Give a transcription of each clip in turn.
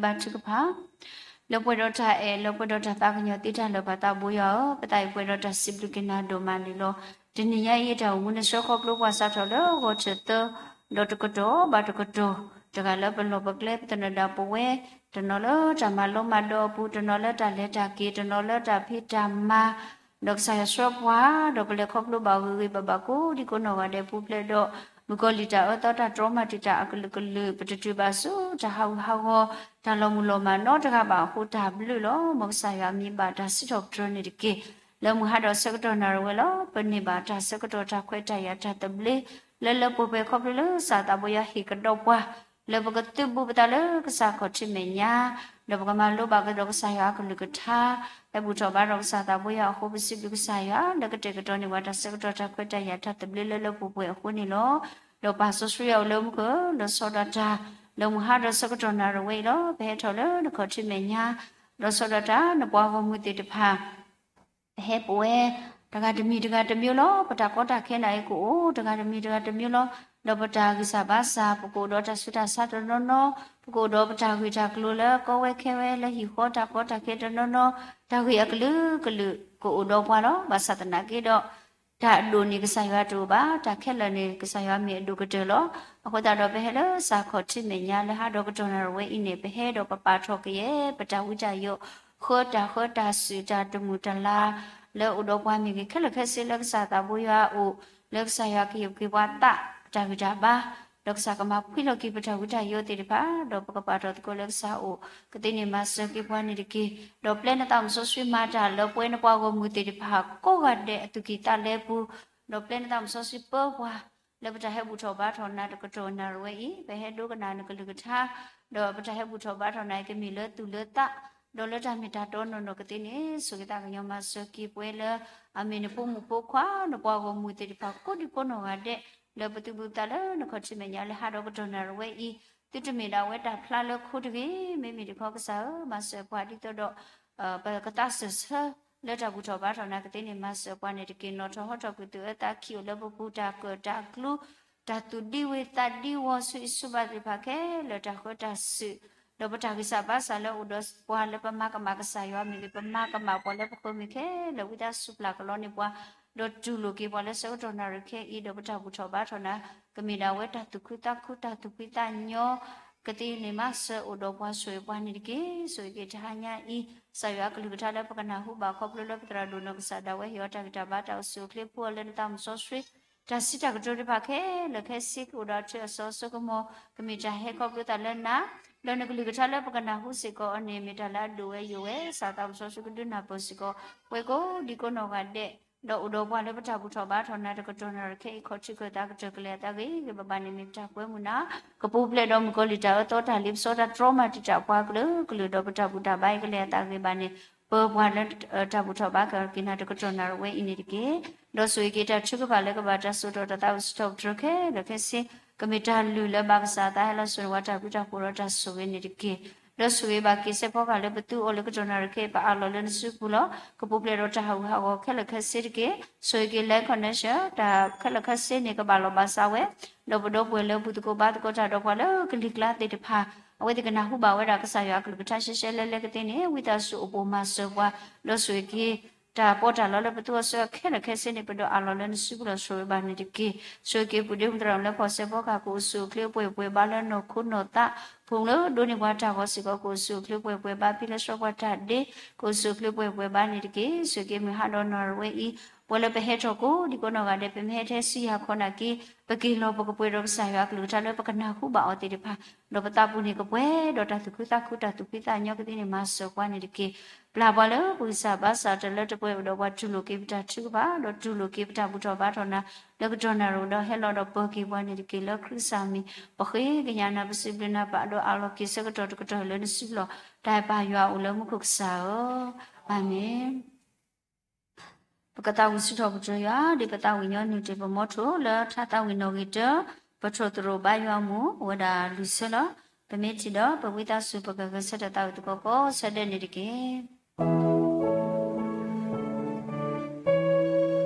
ဘါထုကဖၣ်, လၢပှဲၤဒီးတၢ်အဲၣ် လၢပှဲၤဒီးတၢ်သးကညီၤသ့တၢ်လၢာ် ပၢ်သးဘိယွၤဧၢ, ပသးအံၤပှဲၤဒီးတၢ်စံးဘျုးက့ၤနၤဒိၣ်မးန့ၣ်လီၤ. တနံၤညါအံၤ တၢ်အိၣ်မူနဆှၢခီဖျိပှၤစးထီၣ်လၢဂီၤထၢၣ်သၢ ဒီးတကတီၢ်ဘၣ်တကတီၢ်, တဂၤလၢပလီၢ်ပကျဲ ပသနၢၣ်ဒၣ်ပဝဲ, တနီၤလၢတၢ်မၤလီၤမၤဒိးအပူၤ, တနီၤလၢတၢ်လဲၤတၢ်က့ၤ, တနီၤလၢတၢ်ဖံးတၢ်မၤ, ဒီးကစၢ်ယွၤဆှၢပှၤ, ဒီးပလဲၤခီဖျိဘၣ်ဂ့ၤဂ့ၤဘၣ်ဘၣ်ကိးဒံကိးနီၢ်ဂၤဒဲး ပူၤဖျဲးဒီး မုၣ်ကီၤလံၢ်တၢ်အၢသီတၢ်တြီမၤတံာ်တာ်အကလုာ်ကလုာ်, ပတတုၤဘၣ်ဆူတၢ်ဟးဂူာ်ဟးဂီၤ တၢ်လီၤမုၢ်လီၤမၢ်နီတဂၤဘၣ်အဃိ တၢ်ဘျုးလီၤ. မ်ကစၢ်ယွၤအမံၤဘၣ်တၢ်စံးထီၣ်ပတြၢၤန့ၣ်တက့ၢ်. လၢမုၢ်ဟါဒီးဆၢကတီၢ်နၣ်ရံၣ်ဝဲလီၤ. ပန့ၢ်ဘၣ်တၢ်ဆၢကတီၢ်တၢ်ခွဲးတၢ်ယာ်တၢ်သဘျ့ လၢလၢပှဲၤပှဲၤခီဖျိလၢကစၢ်သးဘိယွၤဟ့ၣ်ကဒီးပှၤ လၢပကသုးဘူးပသးလၢကစၢ်ခီၣ်ထံးမဲာ်ညါ, ဒီးပကမၤလိဘၣ်ကဒီးကစၢ်ယွၤအကလုၢ်ကထါ, ဟဲဘူၣ်ထီၣ်ဘါထီၣ်ကစၢ်သးဘိယွၤအဃိ ပစံးဘျုးကစၢ်ယွၤ လၢကတဲာ်ကတီၤန့ၢ်ပှၤတၢ်ဆၢကတီၢ်တၢ်ခွဲးတၢ်ယာ်တၢ်သဘျ့လၢလၢပှဲၤပှဲၤအဃိန့ၣ်လီၤ. ဒီးပၢ်စီဆှံယွၤအိၣ်လၢမူခိၣ် လီၤဆီဒၣ်တၢ် လၢမုၢ်ဟါဒီးဆၢကတီၢ်နၣ်ရံၣ်ဝဲအံၤလီၤ. ပဟဲထီၣ်လၢနခီၣ်ထံးမဲာ်ညါ, လီၤဆီဒၣ်တၢ် နပှၤဂီၢ်မုၢ်သ့ၣ်တဖၣ် ပဟဲပဝဲ တဂၤတမံၤတဂၤတမံၤလီၤ. ပတၢ်ကီတၢ်ခဲနၤအံၤကအိၣ် တဂၤတမံၤတဂၤတမံၤလီၤ. ဒီးပတၢ်ဂံၢ်စၢ်ဘါစၢ် ပကအိၣ်ဒီးတၢ်ဆူးတၢ်ဆါတနီၤနီၤ, ပကအိၣ်ဒီးပတၢ်ဂ့ၢ်တၢ်ကျိၤလၢကီဝဲခဲဝဲလၢဟံၣ်ဃီ တၢ်ကီတၢ်ခဲတနီၤနီၤ, တၢ်ဂ့ၢ်အကလုာ်ကလုာ်ကအိၣ်ဒီးပှၤလီၤ. ဘၣ်ဆၣ်သနာ်က့ဒီး တၢ်အဒိၣ်န့ၣ်ကစၢ်ယွၤတအိၣ်ဘၣ်, တၢ်ခဲလၢာ်န့ၣ် ကစၢ်ယွၤမ့ၢ်အဒိၣ်ကတၢၢ်လီၤ. အဃိသတးဒီးပဟဲလၢကစၢ်ခီၣ်ထံးမဲာ်ညါလၢဟါဒီးကတီၢ်နၣ်ရံၣ်ဝဲအံၤန့ၣ် ပဟဲဒီးပပာ်ထီၣ်ကယဲၢ် ပတၢ်ဝံတၢ်ယိး ဃၢတၢ်ဃၢတၢ်စုၣ်တၢ်တမုာ်တလၤ လၢအိၣ်ဒီးပှၤမ့ၢ်ဂ့ၤ ခဲလၢာ်ခဲဆ့လၢကစၢ်သးဘိယွၤအအိၣ် လၢကစၢ်ယွၤကဟ့ၣ်က့ၤပှၤသး ပတၢ်ဂံၢ်တၢ်ဘါ, ဒီးကစၢ်ကမၤဖှံလီၤက့ၤပတၢ်ဝံတၢ်ယိးသ့ၣ်တဖၣ်, ဒီးပကပာ်ထီၣ်သကိးလၢကစၢ်အအိၣ် ကသ့န့ၢ်မၤစၢၤက့ၤပှၤန့ၣ်တက့ၢ်. ဒီးပျဲနသးမုၣ်စီဆှံမၤတၢ်လၢပဝဲနပှၤဂီၢ်မုၢ်သ့ၣ်တဖၣ်ကိးဂၤဒဲးအသူၣ်ကံၢ်သးလဲပူၤ, ဒီးပျဲနသးမုၣ်စီဆှံပၢပှၤ လၢပတၢ်ဟဲဘူၣ်ထီၣ်ဘါထီၣ်နၤတကတီၢ်နၣ်ရံၣ်ဝဲအံၤ ပဟဲဒိကနၣ်နကလုၢ်ကထါ, ဒီးပတၢ်ဟဲဘူၣ်ထီၣ်ဘါထီၣ်နၤအံၤ ကမ့ၢ်လၢသူၣ်လၢသး, ဒီးလၢတၢ်မ့ၢ်တၢ်တီနီၢ်နီၢ်ကသ့န့ၣ် ဆိၣ်ဂ့ၤသးကညီၤမၤစၢၤက့ၤပဝဲလၢ အမ့ၢ်နဖိမုၣ်ဖိခွါ နပှၤဂီၢ်မုၢ်သ့ၣ်တဖၣ် ကိးဒံကိးနီၢ်ဂၤဒဲး လၢပသုးဘူးသးလၢနခီၣ်ထံးမဲာ်ညါလၢဟါဒီးကတီၢ်နၣ်ရံၣ်ဝဲအံၤ, သုတမ့ၢ်ဒၣ်ဝဲတၢ်ဖျါလၢခိတဂ့ၤ, မ့မ့ၢ်တခီကစၢ်ဧၢ, မၤစၢၤပှၤဒ်သိးဒီး ပကသးစၢၢ်ဆၢ လၢတၢ်ဘူၣ်ထီၣ်ဘါထီၣ်နၤကသ့န့ၣ် မၤစၢၤပှၤန့ၣ်တက့ၢ်. နီၣ်ထီၣ်ဟီထီၣ်ကွံာ်သူၣ်အၢသးခံအိၣ်လၢပပူၤ တၢ်ကၢၣ်တၢ်ကျူ တၢ်သူၣ်ဒံဝ့ၤသးဒံဝီၤ ဆူအံၤဆူဘၣ်သ့ၣ်တဖၣ်ခဲလၢာ် တၢ်ဃၢတၢ်စုၣ်, ဒီးပတၢ်ဂံၢ်စၢ်ဘါစၢ်လၢအိၣ်ဒီးပှၤလၢပမၤကမၣ်ကစၢ်ယွၤမ့ၢ်ဂ့ၤ ပမၤကမၣ်ပှၤလၢပဃၢၤမ့ၢ်ခဲလၢာ် ဝံသးစူၤပျၢ်ကလီန့ၢ်ပှၤ, ဒီးတူၢ်လိာ်က့ၤပှၤလၢဆၢကတီၢ်နၣ်ရံၣ်ခဲအံၤ ဒီးပတၢ်ဘူၣ်ထီၣ်ဘါထီၣ်နၤ ကမ့ၢ်ဒၣ်ဝဲတၢ်သူၣ်ခုသးခု တၢ်သူၣ်ဖှံသးညီ ကသ့န့ၢ်မၤစၢၤအိၣ်ဒီးပှၤ ဆိၣ်ဂ့ၤပှၤန့ၣ်တက့ၢ်. ဆိၣ်ဂ့ၤက့ၤတဟါညါအံၤ ကစၢ်ယွၤအကလုၢ်ကထါလၢပကနၢ်ဟူဘၣ် ခီဖျိလၢပသရၣ်ဒိၣ်နီၢ်ကစၢ်ဒၣ်ဝဲဟ့ၣ်အီၤတၢ်ဂံၢ်တၢ်ဘါ တၢ်အိၣ်ဆူၣ်အိၣ်ချ့ ဖှူအီၤလၢနသးမုၣ်စီဆှံ တၢ်စံးတၢ်ကတိၤသ့ၣ်တဖၣ်ခဲလၢာ်ခဲဆ့ ကအိၣ်ဒီးအထၢၣ်အစီအဆိကမီၤ ကမ့ၢ်တၢ်ဟဲခီဖျိသးလၢနၤ, ဒီးနကလုၢ်ကထါလၢပကနၢ်ဟူစ့ၢ်ကီးအီၤန့ၣ် မ့ၢ်တၢ်လၢအဒိၣ်ဝဲယိာ်ဝဲ ကစၢ်သးမုၣ်စီဆှံကဒုးနၢ်ပၢၢ်စ့ၢ်ကီး ပဝဲကိးဒံကိးနီၢ်ဂၤဒဲး, ဒီးအိၣ်ဒီးပှၤလၢပတၢ်ဘူၣ်ထီၣ်ဘါထီၣ်နၤတကတီၢ်နၣ်ရံၣ်ခဲအံၤ ခီၣ်ထံးခၢၣ်သးကတၢၢ်ကလဲၤအသးဂ့ၤဂ့ၤဘၣ်ဘၣ်န့ၣ် မ့ၢ်တၢ်ကွဲမုာ်နၤ, ကပူၤဖျဲးဒီးမုၣ်ကီၤလံၢ်တၢ်အၢသီတၢ်လ့ပစီတၢ်တြီမၤတံာ်တာ်ပှၤကလုာ်ကလုာ် ဒီးပတၢ်ဘူၣ်တၢ်ဘါအံၤကလဲၤအသးဂ့ၤဘၣ်န့ၣ် ပၢၤပှၤလၢတၢ်ဘူၣ်ထီၣ်ဘါကက့ၤနၤတကတီၢ်နၣ်ရံၣ်ဝဲအံၤန့ၣ်တက့ၢ်. ဒီးဆိၣ်ဂ့ၤက့ၤတၢ်ထုကဖၣ်လၢကဘၣ်တၢ်စိာ်ထီၣ်တၢ်သးဝံၣ်စံးထီၣ်ပတြၢၤခဲလၢာ်ခဲဆ့ ကမ့ၢ်တၢ်လုၢ်လၢဘၣ်ကစၢ်အသးဟဲလီၤစိာ်န့ၢ်ပှၤတၢ်ဘျုးတၢ်ဖှိၣ်ဒီးတၢ်ဆိၣ်ဂ့ၤန့ၣ်တက့ၢ်. ဒီးဆိၣ်ဂ့ၤဘၣ်က့ၤစဲးဖီကဟၣ်လၢပသူအီၤလၢကတီၢ်နၣ်ရံၣ်ခဲအံၤ ပအးလီၤလၢနစုပူၤလီၤ. ကပူၤဖျဲးဒီးတၢ်ဟးဂူာ်ဟးဂီၤခဲလၢာ်ခဲဆ့တက့ၢ်. ဆိၣ်ဂ့ၤက့ၤ land connection တၢ်ခဲလၢာ်ခဲဆ့န့ၣ် ကဘၣ်လီၤဘၣ်စးဝဲ, ဒီးပဒီပုၢ်ဝဲၢ်လၢဘူၣ်သကိးဘါသကိးတၢ်ဒီးပှၤလၢကလံၤကျါသ့ၣ်တဖၣ် အဝဲသ့ၣ်ကနၢ်ဟူဘၣ်ဝဲဒၣ်ကစၢ်ယွၤအကလုၢ်ကထါရှဲရှဲလဲလဲကသ့န့ၣ် ဝံသးစူၤအိၣ်ပိာ်မၤစၢၤပှၤ, ဒီးဆိၣ်ဂ့ၤက့ၤ တၢ်ပီးတၢ်လီလၢပသူအီၤဆၢခဲလၢာ်ခဲဆ့န့ၣ် ပဒိးအးလီၤလၢနစုပူၤလီၤ ဆိၣ်ဂ့ၤဘၣ်န့ၣ်တက့ၢ်. ဆိၣ်ဂ့ၤက့ၤပူၤဒ့မုၢ်သရၣ်လၢဖီၣ်စဲးဖီကဟၣ် ကအိၣ်ဆူၣ်အိၣ်ချ့ပှဲၤပှဲၤဘါလၢနီၢ်ခိနီၢ်သး, ဖိမုၣ်လၢဒိးန့ၢ်ပှၤတၢ်ဂီၤစ့ၢ်ကီး ကအိၣ်ဆူၣ်အိၣ်ချ့ပှဲၤပှဲၤဘါ ဖံးလၢဆှၢပှၤတၢ်ဒ့ ကအိၣ်ဆူၣ်အိၣ်ချ့ပှဲၤပှဲၤဘါန့ၣ်တက့ၢ်. ဆိၣ်ဂ့ၤက့ၤမုၢ်ဟါဒီးနၣ်ရံၣ်ဝဲအံၤ ပှၤလၢပဟဲထီၣ်ကိးဒံကိးနီၢ်ဂၤဒဲး ပမ့ၢ်ဟဲထဲဆူယၤခီနာ်က့ ပက့ၤလီၤပကပှဲၤဒီးကစၢ်ယွၤအကလုၢ်ကထါလၢပကနၢ်ဟူဘၣ်အီၤသ့ၣ်တဖၣ်, ဒီးပသးပူၤန့ၣ်ကပှဲၤဒီးတၢ်သူၣ်ခုသးခု တၢ်သူၣ်ဖှံသးညီကသ့န့ၣ် မၤစၢၤပှၤန့ၣ်တက့ၢ်. ပျၢ်ပှၤလၢပဂံၢ်စၢ်ဘါစၢ်တၢ်လၢတပှဲၤအိၣ်ဒီးပှၤ တူၢ်လိာ်က့ၤပတၢ်ထုကဖၣ် ဒီးတူၢ်လိာ်က့ၤပတၢ်ဘူၣ်ထီၣ်ဘါထီၣ်နၤ လၢကတီၢ်နၣ်ရံၣ်ဒီးဟဲလီၤဒီးပၢၤက့ၤပှၤန့ၣ်တက့ၢ်. လၢခရံာ်စၢ်မံၤ ပဃ့ကညးနၤ ပစံးဘျုးနၤပာ်ဒီးအးလီၤက့ၤဆၢကတီၢ်တကတီၢ်လၢနစုပူၤလီၤ. တၢ်အဲၣ်ပၢ်ယွၤအိၣ်လၢမူခိၣ်ကစၢ်ဧၢ, အၤမ့ၣ်. ပကသးဝံၣ်စံးထီၣ်ပတြၢၤယွၤ ဒ်ပသးဝံၣ်ညီနုၢ်တ့ၢ်ပမီထိၣ် လၢထါသးဝံၣ်နီၣ်ဂံၢ်တၢ ပထိၣ်သရိာ်ဘါယွၤအမူး အိၣ်ဝဲဒၣ်လွံၢ်ဆၢလီၤ. ပမ့ၢ်ထံၣ်ဒီး ပဝံသးစူၤ ပကဂဲၤဆၢထၢၣ်သးဝံၣ်သကိးကိးဆၢဒဲးန့ၣ်တက့ၢ်.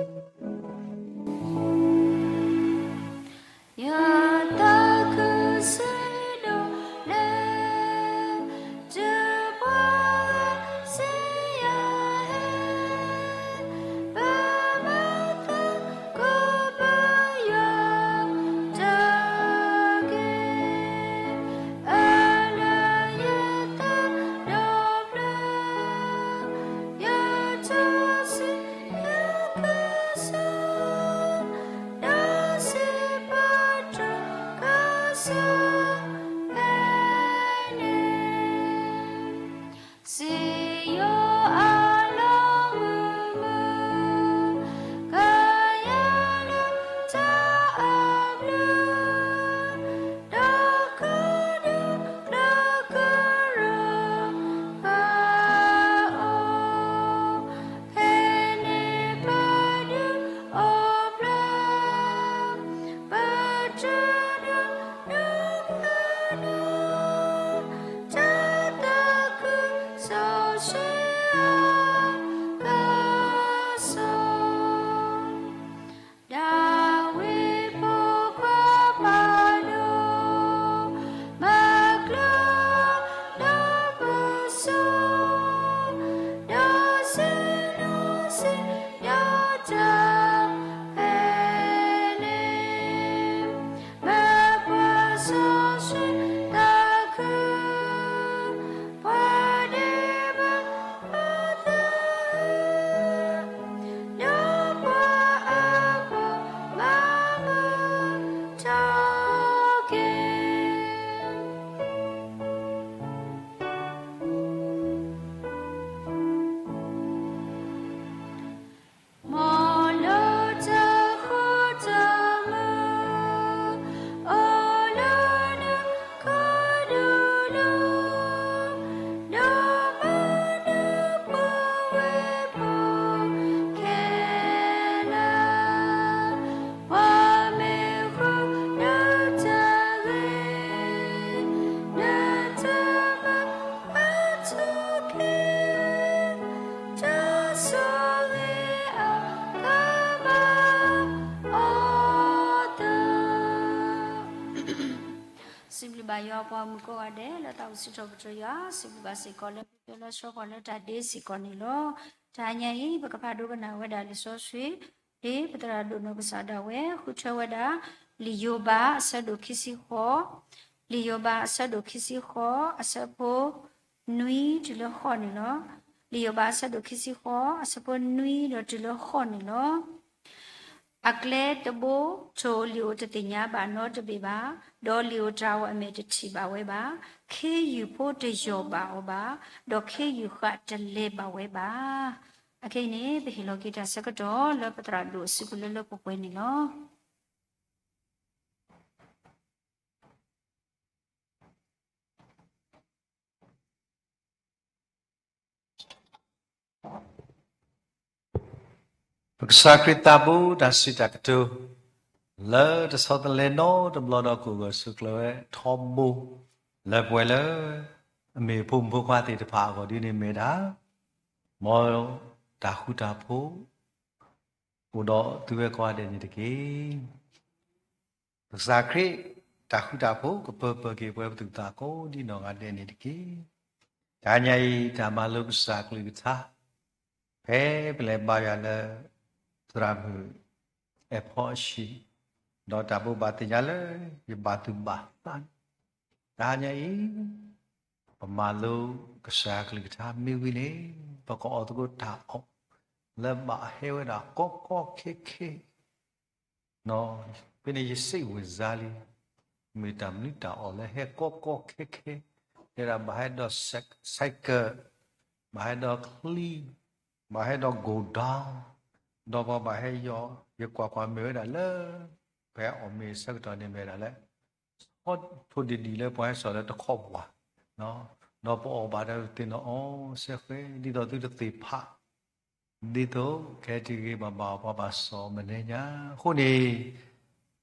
ယသးခုစံးဒိၣ်လဲၣ် စံယိၣ်အလီၢ်မုာ်မုာ်, ကယၤလၢတၢ်အဘျုး, ဒီးကဒုးဒီးကရၢပအီၤ, ဖဲန့ၣ်ပဒုးအိၣ်ဖျါ ပတဒုးဒိးဖျါဒီး တၢ်သးခုကစီၣ်ဆှံအကစီၣ်, ဒၤဝံးဖိခွါပၢ်ဒီး မၤကျၢၤဒီးပစီၤ, ဒီးစံၣ်ညီၣ်စံၣ်ညီၣ်တၢ်ဖဲန့ၣ်, မ့ၢ်ပှၤစီဆှံသးခု, ပှၤဒဲးဘးအသး, ဒီးပှၤအဘီမုၢ်မၤမုာ်ထီၣ်က့ၤ မ်လၢတၢ်ဃူတၢ်မုာ် အိၣ်လၢနကဒုးလိၤ, ဒီးမၤနၢၤပှၤဝ့ၢ်ဖိခဲလၢာ်, ပှၤမ့ၢ်ဃုနတၢ်ဂ့ၤ, နတၢ်မၤအါထီၣ်က့ၤ တၢ်ဆိၣ်ဂ့ၤအကမၤအီၤသၢ. စံးဘျုးဘၣ်ယွၤပှၤမုၣ်ကိးဂၤဒဲး လၢသးအိၣ်စံးထီၣ်ပတြၢၤယွၤ, စံးဘျုးဘၣ်စ့ၢ်ကီးလၢမ့ၢ်လၢဆှၢပှၤလၢတၢ်ဒ့စ့ၢ်ကီးန့ၣ်လီၤ. တဟါညါအံၤ ပကဖးဒိကနၣ်ဝဲဒၣ်လံာ်စီဆှံ ဒ်ပသရၣ်ဒိၣ်နီၢ်ကစၢ်ဒၣ်ဝဲ ဃုထၢဝဲဒၣ် လံာ်ယိၤဘးအဆၢဒိၣ်ခံဆံဃိး, လံာ်ယိၤဘးအဆၢဒိၣ်ခံဆံဃိး အဆၢဖိ နွံတုၤလၢဃိးန့ၣ်လီၤ. လံာ်ယိၤဘးအဆၢဒိၣ်ခံဆံဃိး အဆၢဖိနွံဒီးတုၤလၢဃိးန့ၣ်လီၤ. အကျဲတဘိ ထိၣ်လံာ်ဧိၤတသ့ၣ်ညါဘၣ်နီတဘ့ၣ်ဘၣ်, ဒီးလံာ်ဧိၤတၢ်အီၣ်အမဲာ်တထံၣ်ဘၣ်ဝဲဘၣ်. ခ့ယုၢ်ဖိတယီၢ်ဘၣ်အီၤဘၣ်, ဒီးခ့ယုၢ်ဃာ်တလဲၤဘၣ်ဝဲဘၣ်. အခဲအံၤန့ၣ် ပဟ့ၣ်လီၤက့ၤတၢ်ဆၢကတီၢ်လၢပသရၣ်ဒိၣ်အစုပူၤလၢလၢပှဲၤပှဲၤန့ၣ်လီၤ. ပကစၢ်ခရံာ်သးဘိတၢ်စံးတၢ်ကတိၤ လၢတဆီတလဲနီတဘျီဒီး ကအိၣ်ဂၢၢ်ဆိးကျၢၤဝဲထီဘိ လၢပဝဲလၢ အမ့ၢ်အဖိမုၣ်ဖိခွါသ့ၣ်တဖၣ်အဂီၢ်ဒ်န့ၣ်မ့ၢ်ဒၣ် မ်တၢ်ဃူတၢ်ဖိး အိၣ်ဒီးသုဝဲကိးဂၤဒဲးန့ၣ်တက့ၢ်. ပကစၢ်ခရံာ် တၢ်ဃူတၢ်ဖိး ကပၢၤပၢၤက့ၤပဝဲပသူၣ်ပသးကိးဒ်နီၢ်ဂၤဒဲးန့ၣ်တက့ၢ်. တဟါညါအံၤ တၢ်မၤလိကစၢ်အကလုၢ်ကထါ ဖဲပလဲၤဘါယွၤလၢ သရၣ်မုၣ်အဲၣ်ဖီအဟံၣ်, ဒီးတၢ်ဘိးဘၣ်သ့ၣ်ညါလၢ ယဘၣ်သူၣ်ဘၣ်သးန့ၣ်, တဟါညါအံၤ ပမၤလိကစၢ်အကလုၢ်ကထါမ့ၢ်ဝံၤန့ၣ် ပကအီၣ်သကိးတၢ်အီၣ် လၢဘၣ်ဟဲဝဲဒၣ်ကီကီခဲခဲ ဖဲန့ၣ်ယစံးဝဲစါလံ, မ့ၢ်တၢ်မနုၤတၢ်အီၣ်လၢဟဲကီကီခဲခဲ, တဲဒၣ်ဘၣ်ဟဲဒီး cycle, ဘၣ်ဟဲဒီးချံ, ဘၣ်ဟဲဒီး go down, ဒီးပှၤဘၣ်ဟဲယီၤ, ယကွၢ်ကွၢ်မ့ၢ်ဝဲဒၣ်လၢ ပှၤဟဲအီၣ်မ့ၤဆၢကတီၢ်န့ၣ်မ့ၢ်ဝဲဒၣ်လၢ ထိၣ်ဒံၣ်ဒံၣ်လၢပှၤဟဲစိာ်လၢတခီပှၤ, ဒီးပအီၣ်ဘၣ်ဒီးသ့ၣ်နီၣ်အီၤစဲဃဲ ဒ်သိးသုတသ့ၣ်ဖး ဒ်သိးကဟဲတဂ့ၤဘၣ်ဘၣ်အီၤပှၤဘၣ်စီၣ်မဲာ်ညါ. အဃိန့ၣ်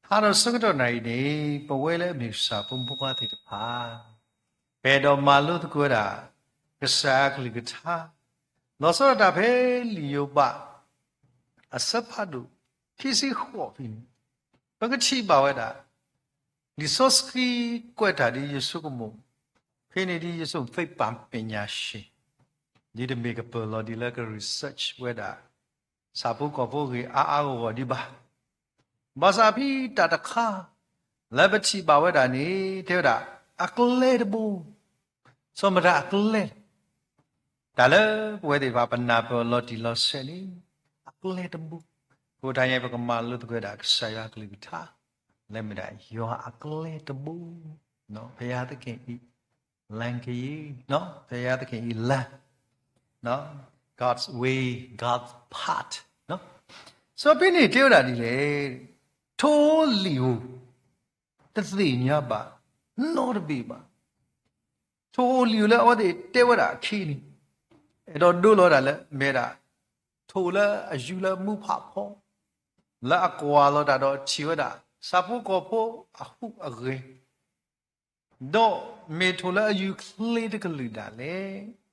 ဟါဒီးဆၢကတီၢ်နၤအံၤန့ၣ် ပဝဲလၢအမ့ၢ်ကစၢ်ဖိမုၣ်ဖိခွါသ့ၣ်တဖၣ် ပအဲၣ်ဒိးမၤလိသကိးဝဲဒၣ် ကစၢ်အကလုၢ်ကထါ လီၤဆီဒၣ်တၢ်ဖဲလံာ်ယိၤဘး အဆၢဖးဒိၣ် ခံဆံဃိးဖဲန့ၣ် ပကထံၣ်ဘၣ်ဝဲဒၣ် လံာ်စီဆှံကွဲးတၢ်ဒ်ယဆိကမိၣ် ဖဲန့ၣ်ဒ်ယဆိကမိၣ် သိပ္ပံပညာရှင် ဒ်တမ့ၢ်ကပၢၢ်လီၤဒ်လၢက research ဝဲဒၣ် ဆၣ်ဖိကီၢ်ဖိဂ့ၢ်အါအါဂီၢ်ဂီၢ်ဒံးဘၣ်. ဘၣ်ဆၣ်ဖဲတၢ်တခါ လၢပထံၣ်ဘၣ်ဝဲဒၣ်န့ၣ် တဲဝဲဒၣ် အကျဲတဘိ စီၤမတၤအကျဲ တၢ်လၢပဝဲသ့ၣ်တဖၣ်ပနၢ်ပၢၢ်လီၤတံၢ်လီၤဆဲးန့ၣ် အကျဲတဘိ. အဃိတဟါညါပကမၤလိသကိးဝဲဒၣ်ကစၢ်ယွၤအကလုၢ်ကထါ လၢမ့ၢ်ဒၣ်ယွၤအကျဲတဘိ, ဘုရားသခင်၏ လမ်းခရီး, ဘုရားသခင် လမ်း, God's way, God's path. စီၤပ့းတရူးန့ၣ်တဲဝဲဒၣ်ဒ်လဲၣ်, ထိလံာ်ဧိၤ တသ့ၣ်ညါဘၣ် နီတဘ့ၣ်ဘၣ်. ထိလံာ်ဧိၤလၢအဝဲသ့ၣ်တဲဝဲဒၣ်အခံန့ၣ် အဲၣ်ဒိးဒိလီၤဝဲဒၣ်လၢမ့ၢ်ဒၣ် ထိလၢအယူၤလၢမူဖးဖီ လၢအကွၢ်လီၤတၢ်ဒီးထံၣ်ဝဲဒၣ် ဆၣ်ဖိကီၢ်ဖိအဟူးအဂဲၤ ဒီးမ့ၢ်ထိလၢအယူၤချ့တကလုာ်ဒၣ်လဲာ်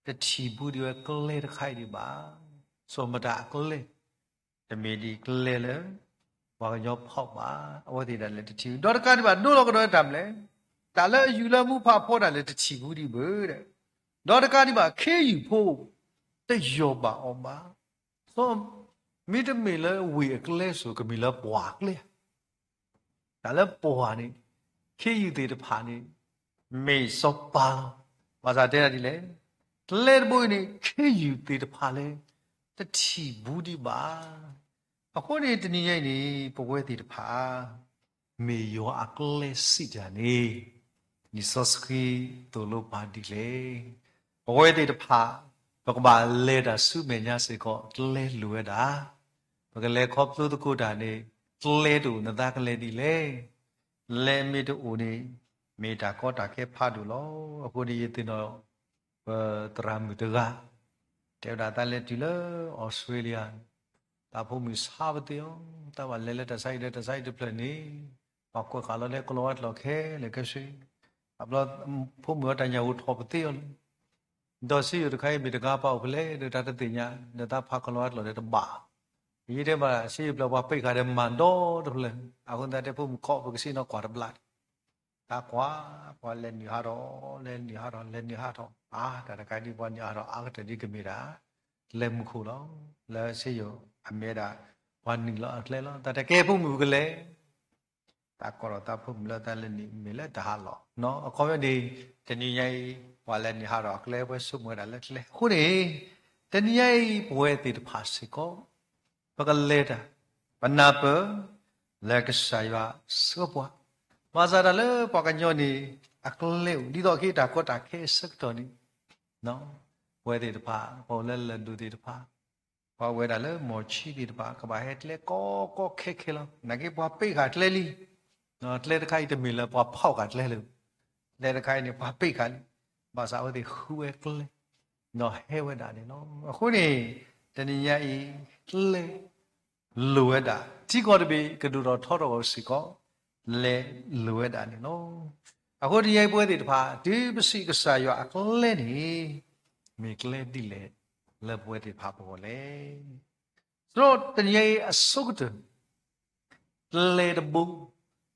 တထံၣ်ဘူးဒံးဝဲကျဲတခါအံၤဒံးဘၣ်. စီၤမတၤအကျဲ တမ့ၢ်ဒံးကျဲလၢ ပှၤကညီဖီၣ်ဘၣ်. အဝဲသ့ၣ်ဒၣ်လဲာ်တထံၣ်ဘူး ဒီးတကးဒံးဘၣ် ဒိလီၤကဒီးတၢ်မနုၤလဲၣ်, တၢ်လၢအယူၤလၢမူဖးဖီဒၣ်လဲာ်တထံၣ်ဘူးဒံးဘၣ်ဒီး, ဒီးတကးဒံးဘၣ် ခ့ယုၢ်ဖိ တယီၢ်ဘၣ်အီၤဘၣ်. မ့တမ့ၢ်လၢဝ့ၢ်အကျဲစိၤ ကမ့ၢ်လၢပှၢ်အကျဲ တၢ်လၢပှၢ်န့ၣ် ခ့ယုၢ်သ့ၣ်တဖၣ်န့ၣ် မ့ၢ်စီၤပၤလီၤ. ဘၣ်ဆၣ်တဲဒၣ်ဒ်လဲၣ်, ကျဲတဘိအံၤန့ၣ် ခ့ယုၢ်သ့ၣ်တဖၣ်လၢ တထံၣ်ဘူးဒံးဘၣ်. အဃိန့ၣ် တနံၤညါအံၤန့ၣ် ပဝဲသ့ၣ်တဖၣ် မ့ၢ်ယွၤအကျဲစံးတၢ်န့ၣ် လံာ်စီဆှံသိၣ်လိပှၤဒ်လဲၣ်. ပဝဲသ့ၣ်တဖၣ် ပကဘၣ်လဲၤတၢ်ဆူမဲာ်ညါစ့ၢ်ကီး ကျဲလိၣ်ဝဲဒၣ်. ပကလဲၤခီဖျိသကိးတၢ်န့ၣ် ကျဲတအိၣ် နသးကလဲၤဒ်လဲၣ်. လဲၤမ့ၢ်တအိၣ်န့ၣ် မ့ၢ်တၢ်ကီတၢ်ခဲဖးဒိၣ်လီၤ. အဃိန့ၣ် ယသ့ၣ်နီၣ် ပသရၣ်မုၣ်တဂၤ တဲဝဲဒၣ် သးလဲၤတုၤလၢအီစထြ့လယါ သးဖိမုၣ်ဆါပသ့အီၤ, သးဘၣ်လဲၤလၢတၢ်ဆါဟံၣ်ဒီးတၢ်ဆါဟံၣ်တဖျၢၣ်န့ၣ် ပှၤကွဲးဃာ်လီၤလၢကလီၤဝါကျိာ်ခဲလၢာ်ခဲဆ့, အဘျီဖိမုၣ်အီၤတၢ်ညၣ်ဧိၤထီၣ်ပသ့အီၤလံ. ဒီးစ့ယိၤတခါအံၤမ့ၢ်တဂၤပာ်အိၣ်ဖဲလဲၣ်ဒီး တၢ်တသ့ၣ်ညါ ဒီးသးဖးကလီၤဝါကျိာ်ဒီးတဘၣ်. ယတဲဘၣ် စ့ယိၤဖျၢၣ်ပှၤပ့းဃာ်ဒီးမၤဒီတဖျၢၣ်, အဃိသတးတဲဖိမုၣ်ခိး ပကစံးနီၣ်ကွၢ်တဘျီ တၢ်ကွၢ်, ပှၤလဲၤနုာ်ဟးထီၣ်, လဲၤနုာ်ဟးထီၣ်, လဲၤနုာ်ဟးထီၣ်, အါ တၢ်တခါဒ်ပှၤနုာ်ဟးထီၣ် အါကတၢၢ်ဒ်ကမ့ၢ်ဒၣ် ကျဲမုၢ်ခိၣ်လီၤ. လၢစ့ယိၤအမ့ၢ်ဒၣ် ပှၤနုာ်လီၤအကျဲလီၤ. တၢ်တကဲဖိမုၣ်ကလဲၤ တၢ်ကီၢ်ဒီးတၢ်ဖိမုၣ်လၢတၢ်လဲၤနုာ်မ့ၢ်လၢတၢ်ဟးလီၢ်, အခီပညီန့ၣ် တနံၤညါအံၤ ပှၤလဲၤနုာ်ဟးထီၣ်အကျဲ ပှၤဆိကမိၣ်ဝဲဒၣ်လၢကျဲ. အဃိန့ၣ် တနံၤညါအံၤ ပဝဲသ့ၣ်တဖၣ်စ့ၢ်ကီး ပကလဲၤတၢ် ပနၢ်ပၢၢ် လၢကစၢ်ယွၤဆှၢပှၤ, ဘၣ်ဆၣ်တၢ်လၢပှၤကညီန့ၣ် အကျဲအိၣ် ဒ်သိးက့ၤတၢ်ကီတၢ်ခဲအဆၢကတီၢ်န့ၣ် ပဝဲသ့ၣ်တဖၣ် ပှၤအိၣ်လၢလၢၢ်ဒိၣ်သ့ၣ်တဖၣ်, ပှၤဝဲဒၣ်လၢမီၢ်ဆံးသ့ၣ်တဖၣ် ကဘၣ်ဟဲကျဲကီကီခဲခဲလီၤ. နာ်က့ပှၤပ့းဃာ်ကျဲလံ, ကျဲတခါအံၤတမ့ၢ်လၢပှၤဖီၣ်ဃာ်ကျဲလၢၤ, ကျဲတခါအံၤန့ၣ် ပှၤပ့းဃာ်လံ, ဘၣ်ဆၣ်အဝဲသ့ၣ်ဃုဝဲကျဲ ဒီးဟဲဝဲဒၣ်န့ၣ်လီၤ. အဃိန့ၣ် တနံၤညါအံၤ ကျဲ လိၣ်ဝဲဒၣ်, ထံကီၢ်တဘ့ၣ်ကဒိၣ်ထီၣ်ထီထီၣ်အီၤစ့ၢ်ကီး လဲၤလိၣ်ဝဲဒၣ်န့ၣ်လီၤ. အဃိတနံၤညါအံၤ ပဝဲသ့ၣ်တဖၣ် တုၤပစံးကစၢ်ယွၤအကျဲန့ၣ် မ့ၢ်ကျဲဒ်လဲၣ် လၢပဝဲသ့ၣ်တဖၣ်ပဂီၢ်လဲၣ်. ဒီးတနံၤညါအံၤအဆိကတၢၢ် ကျဲတဘိ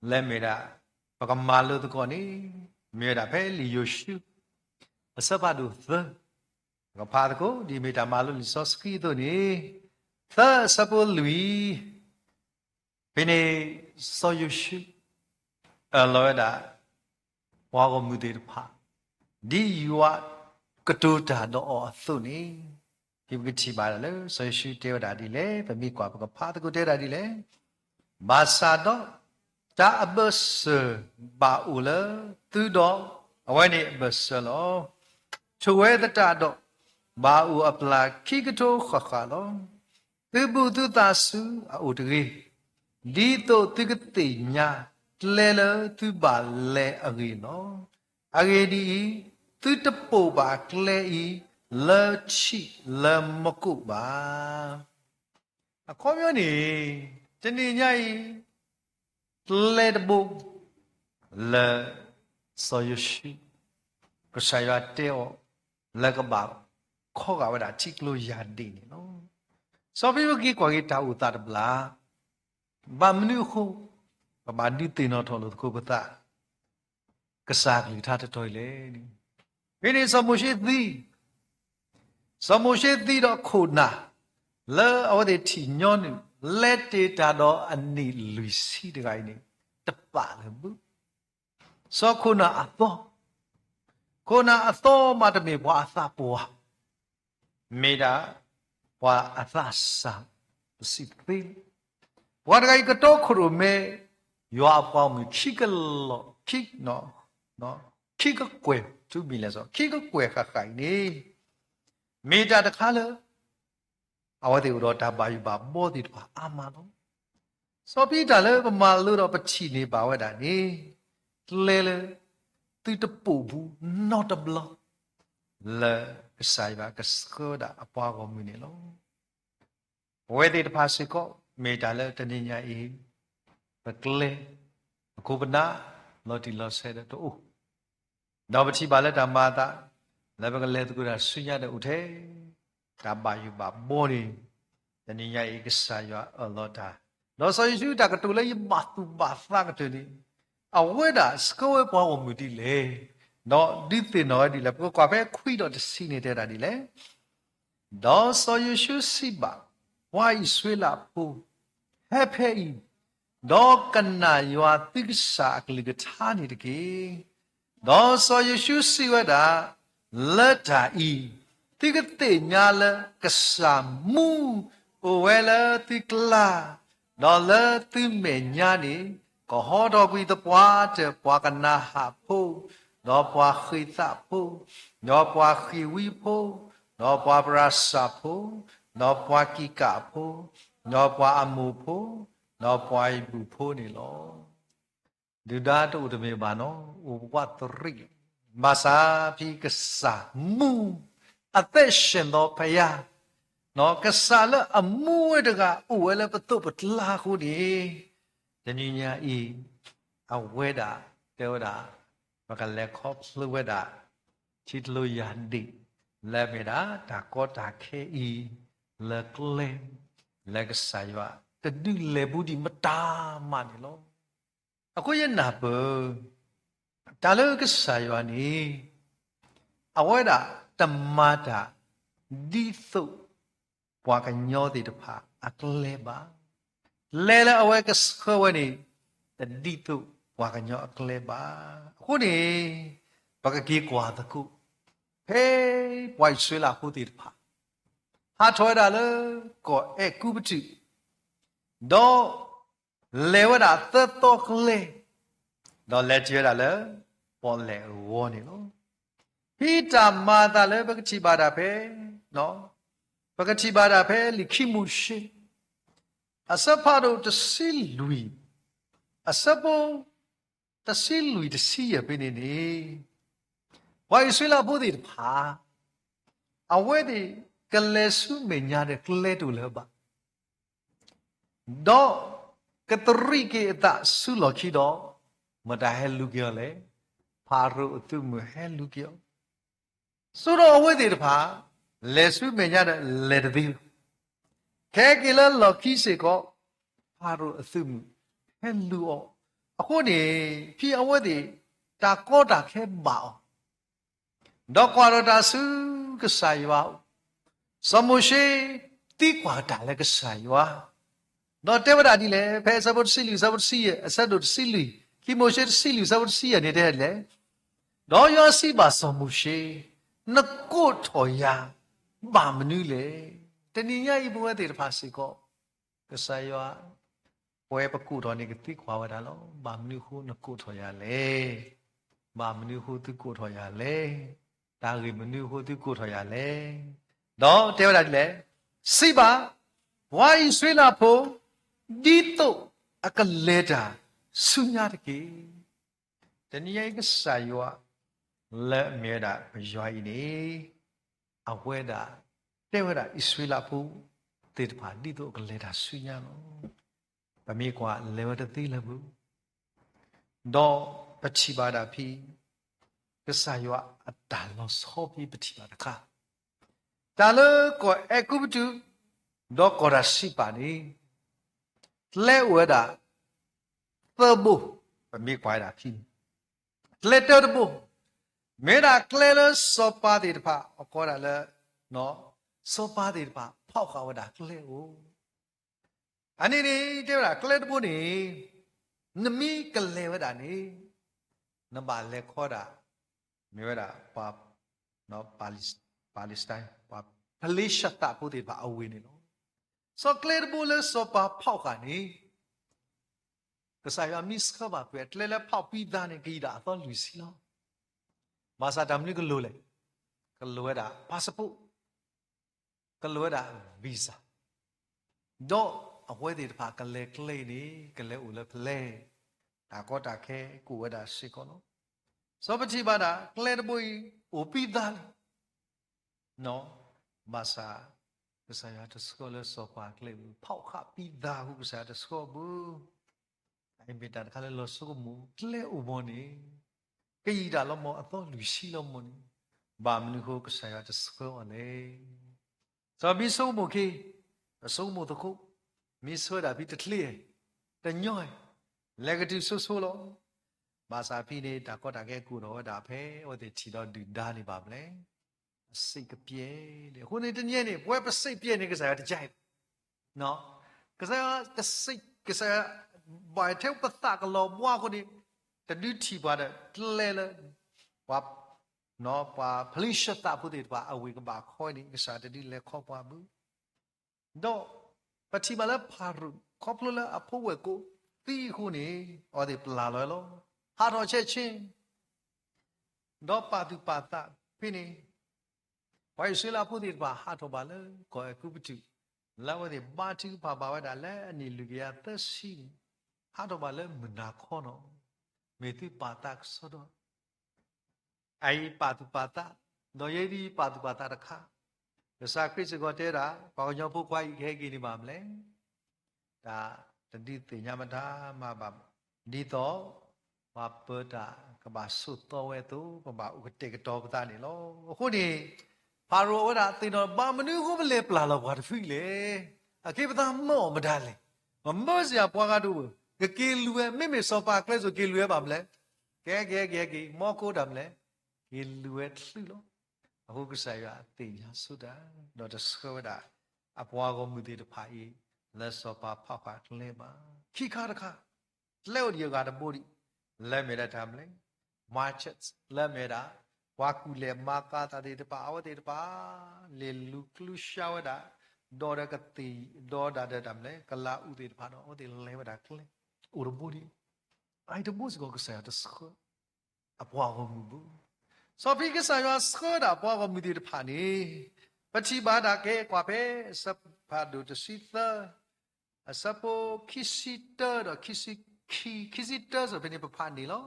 လၢမ့ၢ်ဒၣ် ပကမၤလိသကိးန့ၣ် မ့ၢ်ဝဲဒၣ်ဖဲလံာ်ယိၤၡူ အဆၢဖးဒိၣ်သၢ, ပကဖးသကိး ဒ်မ့ၢ်တၢ်မၤလိလံာ်စီဆှံအသိးန့ၣ်, သၢအဆၢဖိလွံၢ်, ဖဲန့ၣ် စီၤယိၤၡူ အၢၣ်လီၤဝဲဒၣ် ပှၤဂီၢ်မုၢ်သ့ၣ်တဖၣ် ဒ်ယွၤကတိၤတၢ်ဒီးအီၤအသိးန့ၣ်, ဖဲပကထံၣ်ဘၣ်လၢ စီၤယိၤၡူတဲဝဲဒၣ်ဒ်လဲၣ်, ပမ့ၢ်ကွၢ်ပကဖးသကိးတဲဒၣ်ဒ်လဲၣ်, ဘၣ်ဆၣ်ဒီး တၢ်အဘၢၣ်စၢၤဘၣ်အိၣ်လၢသုဒီး, အဝဲန့ၣ်အဘၢၣ်စၢၤလီၤ. ထိၣ်ဝဲသတးဒီး ဘၣ်အိၣ်အပျၢ်ခံကထိဃၣ်ဃၣ်လီၤ. သုဘူၣ်သုသးဆူအအိၣ်တဂ့ၤ, ဒ်သိးသုကသ့ၣ်ညါကျဲလၢသုဘၣ်လဲၤအဂ့ၢ်လီၤ. အဂ့ၢ်ဒ်အံၤ, သုတပိာ်ဘၣ်ကျဲအံၤ လၢထံးလၢမူခိၣ်ဘၣ်. အခီပညီန့ၣ် တနံၤညါအံၤ ကျဲတဘိ လၢ စီၤယိၤၡူ ကစၢ်ယွၤတဲအီၤ လၢကဘၣ်ခီဂာ်ဝဲဒၣ်ထံကျိယၢ်ဒ့ၣ်န့ၣ်လီၤ. စီၤပ့းတရူးက့ၤကွၢ်က့ၤတၢ်အိၣ်သးတဘျီ, ဘၣ်မနုၤအဃိ ပဘၣ်ဒုးသ့ၣ်နီၣ်ထီၣ်လိာ်သကိးပသး ကစၢ်ကလုၢ်ကထါတတီၤအံၤလဲၣ်န့ၣ်, ဖဲန့ၣ်စီၤမိၤၡ့သံ, စီၤမိၤၡ့သံဒီးခိၣ်နၢ် လၢအဝဲသ့ၣ်ထံၣ်ညီနုၢ် လဲၤတ့ၢ်တၢ်ဒီးအနံၣ်လွံၢ်ဆံတဂၤအံၤန့ၣ် တပာ်လၢၤဘၣ်. စီၤခိၣ်နၢ်အသီ, ခိၣ်နၢ်အသီမးတမ့ၢ်ပှၤအသးပှၢ် မ့ၢ်ဒၣ် ပှၤအသးစၢ် ပစံးသ့လီၤ. ပှၤတဂၤအံၤကတီခိၣ်ရိၣ်မဲ ယွၤအပှၤဂီၢ်မုၢ်ခံကလီၢ်, ခံကကွဲၢ် ထူမံၤလဲၣ်စီၤ, ခံကကွဲၢ်ဃၣ်ဃၣ်အံၤန့ၣ်, မ့ၢ်တၢ်တခါလၢ အဝဲသ့ၣ်အိၣ်ဒီးတၢ်ဘၣ်ယိၣ်ဘၣ်ဘီသ့ၣ်တဖၣ်အါမးလီၤ. စီၤပံတၢ်လၢပမၤလိဒီးပထံၣ်န့ၢ်ဘၣ်ဝဲဒၣ်န့ၣ်, ကျဲလၢသုတပိာ်ဘူးနီတဘျီ လၢကစၢ်ယွၤကဆှၢဝဲဒၣ်အပှၤဂီၢ်မုၢ်န့ၣ်လီၤ. ပဝဲသ့ၣ်တဖၣ်စ့ၢ်ကီး မ့ၢ်တၢ်လၢတနံၤညါအံၤ ပကျဲ ပခိၣ်ပနၢ် လီၤတံၢ်လီၤဆဲးဒီးတအိၣ်, ဒီးပထံၣ်ဘၣ်လၢတၢ်မၤအသး လၢပကလဲၤသကိးတၢ်ဆူညါဒီးအိၣ်ထဲ တၢ်ဘၣ်ယိၣ်ဘၣ်ဘီန့ၣ်, တနံၤညါအံၤကစၢ်ယွၤအၢၣ်လီၤတၢ်, ဒီးစီၤယိၤၡူတၢ်ကတိၤလၢယဘၣ်သူၣ်ဘၣ်သးကတၢၢ်န့ၣ်, အဝဲဒၣ်ဆှၢဝဲပှၤဂီၢ်မုၢ်ဒ်လဲၣ်, ဒီးဒုးသ့ၣ်နီၣ်ဝဲဒ်လဲၣ်. ပကကွၢ်ဖဲခွံဒီးတဆံန့ၣ်တဲဒၣ်ဒ်လဲၣ်. ဒီးစီၤယိၤၡူစံးဘၣ် ပှၤအံၣ်စရ့လးဖိ, ဟဲဖဲအံၤ, ဒီးကနၣ်ယွၤသုကစၢ်အကလုၢ်ကထါန့ၣ်တက့ၢ်. ဒီးစီၤယိၤၡူစံးဝဲဒၣ်, လၢတၢ်အံၤ, သုကသ့ၣ်ညါလၢကစၢ်မူအိၣ်ဝဲလၢသုကျါ, ဒီးလၢသုမဲာ်ညါန့ၣ်, ကဟီထီၣ်ကွံာ်သပှၢ်တၢၢ်ပှၤကနၤဧၣ်ဖိ, ဒီးပှၤဃ့းသးဖိ, ဒီးပှၤဃ့းဝံဖိ, ဒီးပှၤပရၤၡၢၣ်ဖိ, ဒီးပှၤကံကးဖိ, ဒီးပှၤအမိၣ်ဖိ, ဒီးပှၤအံၤဘူၣ်ဖိန့ၣ်လီၤ. ဒုၣ်ဒါတအိၣ်တမ့ၢ်ဘၣ်နီၤ, အိၣ်ဝးတရံးလီၤ. ဘၣ်ဆၣ်ဖဲကစၢ်မူ အသက်ရှင်သောဘုရား, ကစၢ်လၢအမူဝဲတဂၤအိၣ်ဝဲလၢပသိးပကျါအဃိန့ၣ်, တနံၤညါအံၤ အဝဲဒၣ်တဲဝဲဒၣ်, ပကလဲၤခီဖျိဝဲဒၣ် ထံကျိယၤဒ့ၣ် လၢအမ့ၢ်ဒၣ်တၢ်ကီတၢ်ခဲအံၤ လၢကျဲ လၢကစၢ်ယွၤတဒုးလဲၤဘူးဒံးမတၤမးန့ၣ်လီၤ. အဃိယနၢ်ပၢၢ် တၢ်လၢကစၢ်ယွၤန့ၣ် အဝဲဒၣ်တမၤတၢ်ဒ်သိးပှၤကညီသ့ၣ်တဖၣ်အကျဲဘၣ်. ကျဲလၢအဝဲကဆှၢဝဲန့ၣ် တဒ်သိးပှၤကညီအကျဲဘၣ်. အဃိန့ၣ် ပကက့ၤကွၢ်သကိး ဖဲပှၤအံၣ်စရ့လးဖိသ့ၣ်တဖၣ် ဟးထီၣ်ဝဲဒၣ်လၢကီၢ်အဲၤကူပတူး, ဒီးလဲၤဝဲဒၣ်သၢသီကျဲ, ဒီးလဲၤတုၤဝဲဒၣ်လၢပီၣ်လဲၣ်အဂီၢ်န့ၣ်လီၤ. ဖဲတၢ်မၤအသးလၢပကထံၣ်ဘၣ်တၢ်ဖဲ ပကထံၣ်ဘၣ်တၢ်ဖဲလံာ်ခံမိၤၡ့ အဆၢဖးဒိၣ်တဆံလွံၢ်, အဆၢဖိ တဆံလွံၢ်တဆံယဲၢ်ဖဲန့ၣ်န့ၣ်, ပှၤအံၣ်စရ့လးဖိသ့ၣ်တဖၣ် အဝဲသ့ၣ်ကလဲၤဆူမဲာ်ညါဒီးကျဲတအိၣ်လၢၤဘၣ်. ဒီးကတရံးက့ၤအသးဆူလီၢ်ခံဒီး, မတၤဟဲလူၤက့ၤအီၤလဲၣ်. ဖၤရိၤအသုးမုၢ်ဟဲလူၤက့ၤအီၤ. ဆိဒီးအဝဲသ့ၣ်တဖၣ် လဲၤဆူမဲာ်ညါဒီးလဲၤတသ့လၢၤ. ခဲက့ၤလၢလီၢ်ခံစ့ၢ်ကီး, ဖၤရိၤအသုးမုၢ်ဟဲလူၤအီၤ. အဃိန့ၣ် ဖဲအဝဲသ့ၣ် တၢ်ကီတၢ်ခဲဘၣ်အီၤ ဒီးကွၢ်ထီၣ်တၢ်ဆူကစၢ်ယွၤအအိၣ်, စီၤမိၤၡ့သံကွၢ်တၢ်လၢကစၢ်ယွၤ, ဒီးတဲဝဲဒၣ်ဒ်လဲၣ်. ဖဲအဆၢဖိတဆံလွံၢ် အဆၢဖိတဆံယဲၢ်, အဆၢဒိၣ်တဆံလွံၢ်, ခံမိၤၡ့တဆံလွံၢ် အဆၢဖိတဆံယဲၢ်န့ၣ်တဲဒ်လဲၣ်. ဒီးယွၤစံးဘၣ်စီၤမိၤၡ့, နကိးထီၣ်ယၤဘၣ်မနုၤလဲၣ်. တနံၤညါအံၤပဝဲသ့ၣ်တဖၣ်စ့ၢ်ကီး ကစၢ်ယွၤ ပှၤပကိးထီၣ်န့ၣ် ကသံကွၢ်ဝဲဒၣ်လီၤ. ဘၣ်မနုၤအဃိနကိးထီၣ်ယၤလဲၣ်. ဘၣ်မနုၤအဃိသုကိးထီၣ်ယၤလဲၣ်. တၢ်ဂ့ၢ်မနုၤအဃိသုကိးထီၣ်ယၤလဲၣ်. ဒီးတဲဝဲဒၣ်ဒ်လဲၣ်, စံးဘၣ်ပှၤအံၣ်စရ့လးဖိ ဒ်သိးအကလဲၤတၢ်ဆူညါတက့ၢ်. တနံၤညါအံၤကစၢ်ယွၤ လၢအမ့ၢ်ဝဲဒၣ်ပယွၤအံၤန့ၣ် အဝဲဒၣ်တဲဝဲဒၣ်အံၣ်စရ့လးဖိသ့ၣ်တဖၣ် ဒ်သိးအကလဲၤတၢ်ဆူညါလီၤ. ပမ့ၢ်ကွၢ်လဲၤဝဲတသ့လၢၤဘၣ်. ဒီးပထံၣ်ဘၣ်ဒၣ်ဖဲ ကစၢ်ယွၤအတၢ်လီၤဆီဖဲပထံၣ်ဘၣ်တခါ, တၢ်လၢကီၢ်အဲၤကူပတူး ဒီးကီၢ်တၢ်စံးပာ်န့ၣ် ကျဲအိၣ်ဝဲဒၣ်သၢဘိ, ပမ့ၢ်ကွၢ်ဝဲဒၣ်ဖဲန့ၣ် ကျဲတၢတဘိ, မ့ၢ်ဒၣ်ကျဲလၢစီၤပၤသ့ၣ်တဖၣ် အကိးဒၣ်လၢ စီၤပၤသ့ၣ်တဖၣ် ဖီၣ်ဃာ်ဝဲဒၣ်ကျဲအိၣ်. အန့ၣ်န့ၣ် တဲဝဲဒၣ်ကျဲတဘိန့ၣ် နမ့ၢ်ကလဲၤဝဲဒၣ်န့ၣ် နဘၣ်လဲၤခီဒၣ် မ့ၢ်ဝဲဒၣ် ပှၤ Palestine ပှၤဖလ့ၡသးဖိသ့ၣ်တဖၣ်အဝ့ၢ်န့ၣ်လီၤ. စီၤကျဲတဘိလၢစီၤပၤဖီၣ်ဃာ်န့ၣ် ကစၢ်ယွၤမ့ၢ်ဆှၢဘၣ်ကွံာ်အကျဲလၢဖီၣ်ကွံာ်သးန့ၣ် ကယံာ်ဒၣ်အသီလွံၢ်ဆံလီၤ. ဘၣ်ဆၣ်တၢ်မနုၤကလိၤလဲၣ်, ကလိၤဝဲဒၣ် passport, ကလိၣ်ဝဲဒၣ် visa, ဒီးအဝဲသ့ၣ်တဖၣ်ကလဲၤကျဲအံၤန့ၣ် ကလဲၤအိၣ်လၢဖဲလဲၣ်, တၢ်ကီတၢ်ခဲကအိၣ်ဝဲဒၣ်စ့ၢ်ကီးလီၤ. စီၤပထံၣ်ဘၣ်ဒၣ် ကျဲတဘိအံၤ အိၣ်ပံသးလံ, ဘၣ်ဆၣ် ကစၢ်ယွၤတဆှၢလၢစီၤပၤကျဲအပူၤ, ဖီၣ်ဃာ်ပံသးအဃိ ကစၢ်ယွၤတဆှၢဘၣ်. အအံၤမ့ၢ်တၢ်တခါလၢလီၤဆိကမိၣ်, ကျဲအိၣ်မီၢ်န့ၣ် ကယံာ်တၢ်လီၤမီၢ် အသီလွံၢ်ဆံလီၤမီၢ်န့ၣ်, ဘၣ်မနုၤအဃိကစၢ်ယွၤတဆှၢအီၤလဲၣ်. စီၤမံဆိကမိၣ်ခ့, ပဆိကမိၣ်သကိး, မ့ၢ်ဆှၢဒၣ်ဖဲတချ့, တညီ, လဲၤကတုၤဆိဆိလီၤ. ဘၣ်ဆၣ်ဖဲန့ၣ် တၢ်ကီတၢ်ခဲကအိၣ်ထီၣ်ဝဲဒၣ်ဖဲ အဝဲသ့ၣ်ထံၣ်ဒီးဒုၣ်ဒါန့ၣ်ဘၣ်မလဲၣ်. အစ့ၢ်ကပျဲ, အဃိန့ၣ်တနံၤအံၤန့ၣ် ပဝဲပစ့ၢ်ကပျဲန့ၣ် ကစၢ်ယွၤတကဲ, ကစၢ်ယွၤတစ့ၢ်, ကစၢ်ယွၤ ဘၣ်ထဲပသးကလီၤဘှါအဃိန့ၣ် တဒုးထံၣ်ပှၤဒီးကျဲလၢ ပှၤ ပှၤဖလံၡသးဖိသ့ၣ်တဖၣ် အဝ့ၢ်ကဘၣ်ခီန့ၣ် ကစၢ်တဒုးလဲၤခီပှၤဘၣ်. ဒီးပထံၣ်ဘၣ်လၢဖၤရိၤ ခီဖျိလၢအဖိဝဲၢ်ကိးသံအဃိန့ၣ် အဝဲသ့ၣ်ပျၢ်လီၤလီၤ, ဟးထီၣ်ဆဲးဆ့ ဒီးပာ်သူၣ်ပာ်သးဖဲန့ၣ်, ပှၤအံၣ်စရ့လးဖိသ့ၣ်တဖၣ် ဟးထီၣ်ဘၣ်လၢကီၢ်အဲၤကူပတူး, လၢအဝဲသ့ၣ်ဘါထုကဖၣ်ဘၣ်ဝဲဒၣ်လၢအနံၣ်လွံၢ်ကယၤသၢဆံန့ၣ်, ဟးထီၣ်ဘၣ်လၢမုၢ်နၤခီနီၤ, မ့ၢ်သုပာ်သးကစီဒီ, အအံၤပာ်သူၣ်ပာ်သး, ဒီးယဲဒၣ်ပာ်သူၣ်ပာ်သးတခါ, ကစၢ်ခရံာ်စ့ၢ်ကီးတဲဒၣ် ပှၤကညီဖိခွါအံၤကဟဲက့ၤန့ၣ်ဘၣ်မလဲၣ်. တၢ်တဒုးသ့ၣ်ညါမတၤမးဘၣ်, ဒ်သိး ပှၤပၢတၢ်ကဘၣ်ဆိးသီဝဲအသိး ပဘၣ်အိၣ်ကတဲာ်ကတီၤပသးန့ၣ်လီၤ. အဃိန့ၣ် ဖၤရိၤအဝဲဒၣ်သ့ၣ်နီၣ် ဘၣ်မနုၤအဃိပလဲၤပျၢ်လီၤပှၤတဖုလဲၣ်. အက့ပသးမၢအီၤမတၤလဲၣ်. ပမၢစ့ၢ်ကီးပှၤဂၤတအိၣ်, ကက့ၤလူၤဝဲ, မ့မ့ၢ်စီၤပၤကျဲစိၤက့ၤလူၤဝဲဘၣ်မလဲၣ်. ကဲကဲကဲက့ၤ မီကိးတၢ်မလဲၣ်, က့ၤလူၤဝဲတချုးလီၤ. အဃိကစၢ်ယွၤအသ့ၣ်ညါဆိတၢ်, ဒီးတဆှၢဝဲဒၣ် အပှၤဂီၢ်မုၢ်သ့ၣ်တဖၣ်အံၤ လၢစီၤပၤဖီၣ်ဃာ်ကျဲဘၣ်. ခံခါတခါ, ကျဲအိၣ်ဒံးအဂၤတဘိဒံး, လၢမ့ၢ်ဒၣ်တၢ်မလဲၣ်, market, လၢမ့ၢ်ဒၣ် ပှၤကူၣ်လဲၤမၤကၤသးသ့ၣ်တဖၣ် အဝဲသ့ၣ်တဖၣ် လဲၤလူၤကျူရှါဝဲဒၣ်, ဒီးဒီးကသ့ၣ်, ဒီးဒၣ်ဒီးတၢ်မလဲၣ် ကလၤအူးသ့ၣ်တဖၣ်ဒီး အဝဲသ့ၣ်လဲၤဝဲဒၣ်ကျဲ, အိၣ်တဘိဒံး, အအံၤတဘိစ့ၢ်ကီးကစၢ်ယွၤတဆှၢ အပှၤဂီၢ်မုၢ်ဘၣ်. စီၤဖံကစၢ်ယွၤဆှၢဒၣ်ပှၤဂီၢ်မုၢ်သ့ၣ်တဖၣ်န့ၣ်, ပထံၣ်ဘၣ်ဒၣ်ကဲကွၢ်ဖဲ အဆၢဖးဒိၣ်တဆံသၢ, အဆၢဖိခံဆံတၢဒီးခံဆံခံ, ခံဆံတၢစ့ၢ်ဖဲန့ၣ်ပဖးန့ၣ်လီၤ.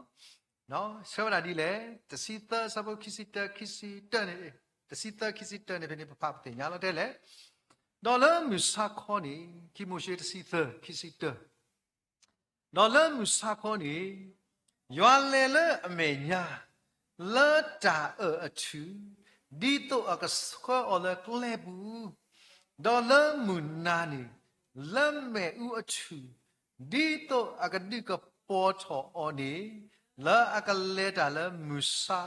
ဆှၢဝဲဒၣ်ဒ်လဲၣ်, တဆံသၢ အဆၢဖိခံဆံတၢ ခံဆံတၢန့ၣ်, တဆံသၢ ခံဆံတၢန့ၣ် ဖဲန့ၣ်ပဖးပသ့ၣ်ညါလီၤ တဲလဲၣ်. ဒီးလၢမုၢ်ဆါခီန့ၣ်, ခံမိၤၡ့တဆံသၢ ခံဆံတၢ ဒီးလၢမုၢ်ဆါခီန့ၣ်, ယွၤလဲၤလၢအမဲာ်ညါ, လၢတၢ်အၢၣ်အထူၣ်, ဒ်သိးအကဆှၢအီၤလၢကျဲပူၤ, ဒီးလၢမုၢ်နၤန့ၣ်, လၢမ့ၣ်အူအထူၣ်, ဒ်သိးအကဒုးကပီၤထီၣ်အီၤန့ၣ်, လၢအကလဲၤတၢ်လၢမုၢ်ဆါ,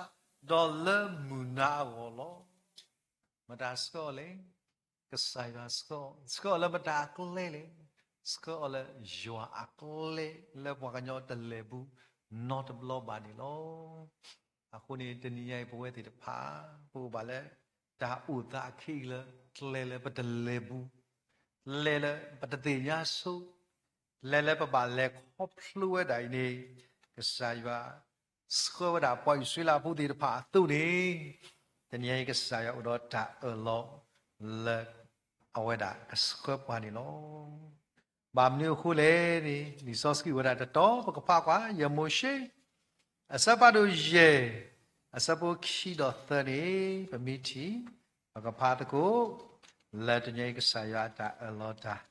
ဒီးလၢမုၢ်နၤအဂီၢ်လီၤ. မတၤဆှၢအီၤလဲၣ်. ကစၢ်ယွၤဆှၢအီၤ, ဆှၢအီၤလၢမတၤအကျဲလဲၣ်. ဆှၢအီၤလၢယွၤအကျဲလၢပှၤကညီတလဲၤဘူးနီတဘျီဘၣ်န့ၣ်လီၤ. အဃိန့ၣ် တနံၤညါအံၤပဝဲသ့ၣ်တဖၣ် ပအိၣ်ဘၣ်လၢ တၢ်အိၣ်သးအခံလၢ ကျဲလၢပတလဲၤဘူး, ကျဲလၢပတသ့ၣ်ညါဆိ, ကျဲလၢပဘၣ်လဲၤခီဖျိဝဲဒၣ်အံၤန့ၣ်, ကစၢ်ယွၤ ဆှၢဝဲဒၣ်ပှၤအံၣ်စရ့လးဖိသ့ၣ်တဖၣ်အသိးန့ၣ်, တနံၤအံၤကစၢ်ယွၤအိၣ်ဒီးတၢ်အၢၣ်လီၤလၢ အဝဲဒၣ်ကဆှၢပှၤန့ၣ်လီၤ. ဘၣ်မနုၤအဃိလဲၣ်န့ၣ် လံာ်စီဆှံဝဲဒၣ်တတီၤ ပကဖးကွၢ် ယဲၢ်မိၤၡ့ အဆၢဖးဒိၣ်ယဲၢ် အဆၢဖိခံဒီးသၢန့ၣ် ပမ့ၢ်ထံၣ် ပကဖးသကိး လၢတနံၤအံၤကစၢ်ယွၤအတၢ်အၢၣ်လီၤတၢ်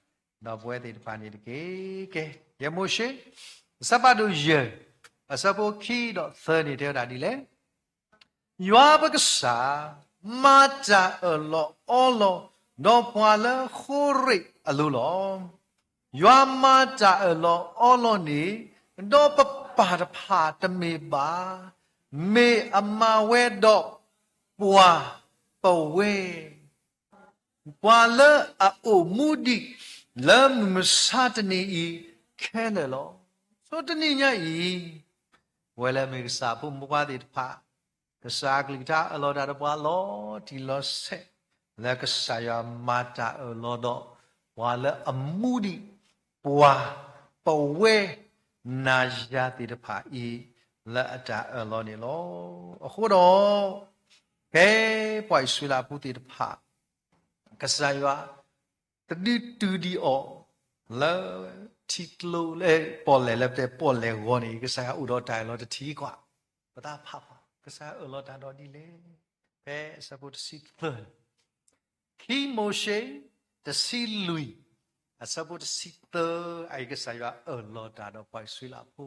ဒီးပဝဲသ့ၣ်တဖၣ်န့ၣ်တက့ၢ်. ကဲ ယဲၢ်မိၤၡ့ အဆၢဖးဒိၣ်ယဲၢ် အဆၢဖိခံဒီးသၢန့ၣ် တဲဝဲဒၣ်ဒ်လဲၣ်. ယွၤပကစၢ် မၤတၢ်အၢၣ်လီၤအီလီၤ ဒီးပှၤလၢဃိရ့းအလိၤလီၤ. ယွၤမၤတၢ်အၢၣ်လီၤအီလီၤန့ၣ် ဒီးပပၢ်တဖၣ်တမ့ၢ်ဘၣ်, မ့ၢ်အမၤဝဲဒီးပှၤပဝဲ ပှၤလၢအအိၣ်မူဒံး လၢမုၢ်မဆါတနံၤအံၤခဲလၢာ်လီၤ. ဆိတနံၤညါအံၤ ပဝဲလၢမ့ၢ်ကစၢ်အဖိမုၣ်ဖိခွါသ့ၣ်တဖၣ် ကစၢ်အကလုၢ်ကထါအၢၣ်လီၤတၢ်ဒီးပှၤလီၤတံၢ်လီၤဆဲး လၢကစၢ်ယွၤမၤတၢ်အၢၣ်လီၤဒီး ပှၤလၢအမူဒံး ပှၤပဝဲနၤယၤသ့ၣ်တဖၣ်အံၤ လၢအတၢ်အၢၣ်လီၤန့ၣ်လီၤ. အဃိဒီး ဖဲပှၤအံၣ်စရ့လးဖိသ့ၣ်တဖၣ် ကစၢ်ယွၤ တဒုးတုၤဒံးအီၤ လၢထံကျိလၢပီၣ်လဲၣ်လၢပတဲပီၣ်လဲၣ်ဂီၤန့ၣ် ကစၢ်ယွၤအိၣ်ဒီးတၢ်အၢၣ်လီၤတထံၣ်ကွၢ်, ပသးဖးကွၢ် ကစၢ်ယွၤအၢၣ်လီၤတၢ်ဒီးဒ်လဲၣ်. ဖဲအဆၢဖိတဆံသၢန့ၣ် ခံမိၤၡ့ တဆံလွံၢ် အဆၢဖိတဆံသၢ အအံၤ ကစၢ်ယွၤအၢၣ်လီၤတၢ်ဒီးပှၤအံၣ်စရ့လးဖိ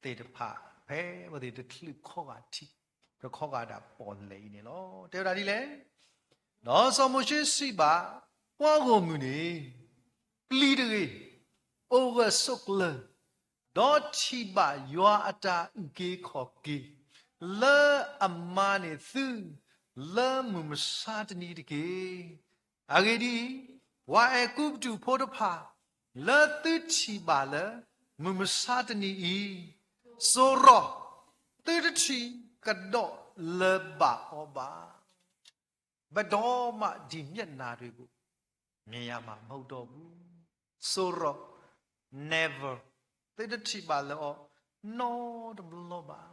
သ့ၣ်တဖၣ် ဖဲအဝဲသ့ၣ်တချုးခီဂာ်ထံး တခီဂာ်ဒၣ်ပီၣ်လဲၣ်အံၤန့ၣ်လီၤ. တဲဝဲဒၣ်ဒ်လဲၣ်, ဒီးစီၤမိၤၡ့စံးဘၣ် ပှၤဂီၢ်မုၢ်န့ၣ်, ပျံၤတဂ့ၤ, အိၣ်ဂၢၢ်ဆိးကျၢၤ, ဒီးထံၣ်ဘၣ်ယွၤအတၢ်အုၣ်က့ၤခီၣ်က့ၤ လၢအမၤန့ၢ်သု လၢမုၢ်မဆါတနံၤတက့ၢ်. အဂ့ၢ်ဒ်အံၤ, ပှၤအဲၤကူပတူးဖိတဖၣ် လၢသုထံၣ်ဘၣ်လၢ မုၢ်မဆါတနံၤအံၤ, စိရိၤ, သုတထံၣ်ကဒီးလၢၤဘၣ်အီၤဘၣ်. ဘယ်တော့မှ ဒီမျက်နှာတွေကို မြင်ရမှာမဟုတ်တော့ဘူး. စိရိၤ, never, သုတထံၣ်ဘၣ်လၢၤအီၤ နီတဘျီဘၣ်.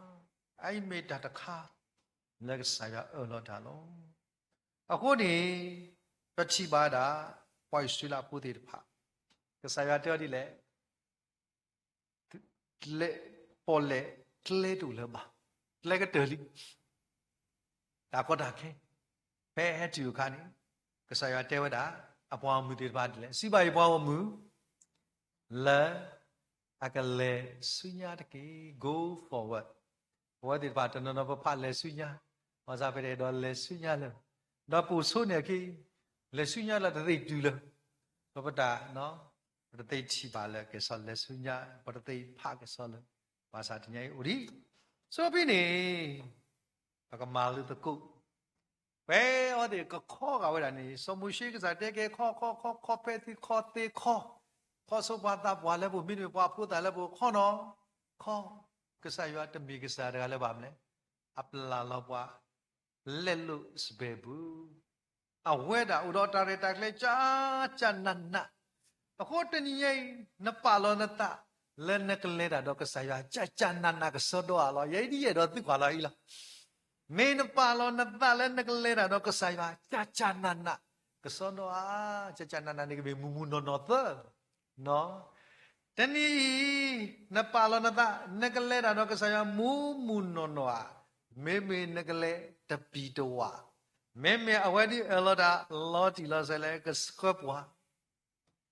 အအံၤမ့ၢ်တၢ်တခါ လၢကစၢ်ယွၤအၢၣ်လီၤတၢ်လီၤ. အဃိန့ၣ် ပထံၣ်ဘၣ်ဒၣ် ပှၤအံၣ်စရ့လးဖိသ့ၣ်တဖၣ် ကစၢ်ယွၤတဲအီၤဒ်လဲၣ်, ပီၣ်လဲၣ်ကျဲတအိၣ်လၢၤဘၣ်, ကျဲကတၢၢ်လံ. တၢ်ကီတၢ်ခဲ ဖဲဟဲတုၤအခါန့ၣ် ကစၢ်ယွၤတဲဝဲဒၣ် အပှၤဂီၢ်မုၢ်သ့ၣ်တဖၣ်ဒ်လဲၣ်, စံးဘၣ်ယပှၤဂီၢ်မုၢ် လၢအကလဲၤဆူညါတက့ၢ်. Go forward. ပဝဲသ့ၣ်တဖၣ်တနီၤနီၤပဖးလဲၤဆူညါ, ဘၣ်ဆၣ်ဖဲန့ၣ်ဒီးလဲၤဆူညါလၢၤ, ဒီးပိာ်ဆိန့ၣ်အခံ လဲၤဆူညါလၢတသ့ၣ်တုၤလၢၤ, ဒီးပတၢ် ပတသ့ၣ်ထံၣ်ဘၣ်လၢကဲစီၤလဲၤဆူညါ, ပတသ့ၣ်ဖးကဲစီၤလၢၤ, ဘၣ်ဆၣ်တနံၤအံၤအိၣ်ဒံး, စီဖဲန့ၣ် ပကမၤလိသကိး ဖဲအဝဲသ့ၣ်ကခီဂာ်ဝဲဒၣ်န့ၣ် စီၤမိၤၡ့ကစၢ်တဲက့ၤခီခီခီခီ ဖဲသုခီသ့ခီ, ခီဆိပှၤသးပှၢ်လၢပူၤ မ့တမ့ၢ်ပှၤဖိသၣ်လၢပူၤခီနီၤ, ခီ, ကစၢ်ယွၤတမ့ၢ်ကစၢ်တဂၤလၢဘၣ်မနုၤလဲၣ်, အပျၢ်လီၤပှၤ လဲၤလိာ်စဘဲပူၤ အဝဲဒၣ်အိၣ်ဒီးတၢ်ရဲၣ်တၢ်ကျဲၤ ကၢ်ကၢ်နးနး, အဃိတနံၤညါအံၤ နပာ်လီၤနသးလၢနကလဲၤတၢ်ဒီးကစၢ်ယွၤ ကၢ်ကၢ်နးနးကစီဒီဧါလီၤ. ယဲဒ်ယအဲၣ်ဒိးသံကွၢ်လီၤအံၤလီၤ. မ့ၢ်နပာ်လီၤနသးလၢနကလဲၤတၢ်ဒီးကစၢ်ယွၤ ကၢ်ကၢ်နးနး ကစီဒီဧါ, ကၢ်ကၢ်နးနးန့ၣ်ကမ့ၢ်မုၢ်မုၢ်နီၢ်နီၢ်သၢ တနံၤအံၤ နပာ်လီၤနသး နကလဲၤတၢ်ဒီးကစၢ်ယွၤမုၢ်မုၢ်နီၢ်နီၢ်ဧါ, မ့မ့ၢ်နကလဲၤတပံၤတဝၢ်, မ့မ့ၢ်အဝဲဒၣ်အၢၣ်လီၤတၢ်လီၤတံၢ်လီၤဆဲးလၢကဆှၢပှၤ,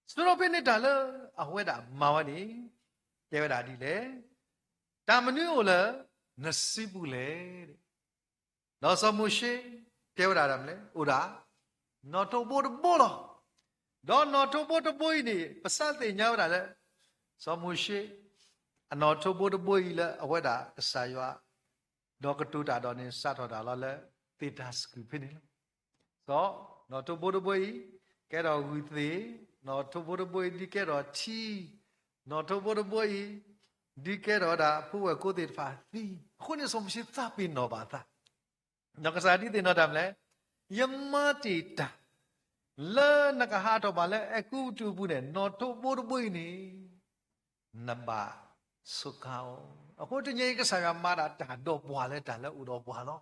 ဆိဒီးဖဲန့ၣ်တၢ်လၢအဝဲဒၣ်မၤဝဲန့ၣ် တဲဝဲဒၣ်ဒ်လဲၣ်, တၢ်မနုၤအိၣ်လၢနစုပူၤလဲၣ်. ဒီးစီၤမိၤၡ့ တဲဝဲဒၣ်ဒ်လဲၣ်, အိၣ်ဒၣ် နီၣ်ထိးဘိတဘိလီၤ. ဒီးနီၣ်ထိးဘိတဘိအံၤန့ၣ် ပစံးသ့ၣ်ညါဝဲဒၣ်လၢ စီၤမိၤၡ့ အနီၣ်ထိးဘိတဘိအံၤလၢအဝဲဒၣ်ကစၢ်ယွၤ ဒီးကတိၤတၢ်ဒီးန့ၣ် စးထီၣ်တၢ်လီၤလၢသ့ၣ်တၢ်စကုၢ်ဖဲန့ၣ်လီၤ. ဒီးနီၣ်ထိးဘိတဘိအံၤ ကဲထီၣ်ဂုၢ်သ့ၣ်, နီၣ်ထိးဘိတဘိအံၤဒုးကဲထီၣ်ထံ, နီၣ်ထိးဘိတဘိအံၤ ဒုးကဲထီၣ်ဝဲဒၣ်ဖိဝဲၢ်ကိသ့ၣ်တဖၣ်သံ, အဃိန့ၣ်စီၤမိၤၡ့သးပ့ၤနီၣ်ဘၣ်အသး ဒီးကစၢ်ဒုးသ့ၣ်နီၣ်တၢ်မနုၤလဲၣ်, ယမၤတ့ၢ်တၢ် လၢနကဟးထီၣ်ဘၣ်လၢအဲၤကူပတူးအပူၤန့ၣ် နီၣ်ထိးဘိတဘိအံၤန့ၣ် နဘၣ်စူးကါအီၤ. အဃိတနံၤအံၤ ကစၢ်ယွၤမၤဒၣ်တၢ်ဒီးပှၤလၢတၢ်လၢအအိၣ်ဒီးပှၤလီ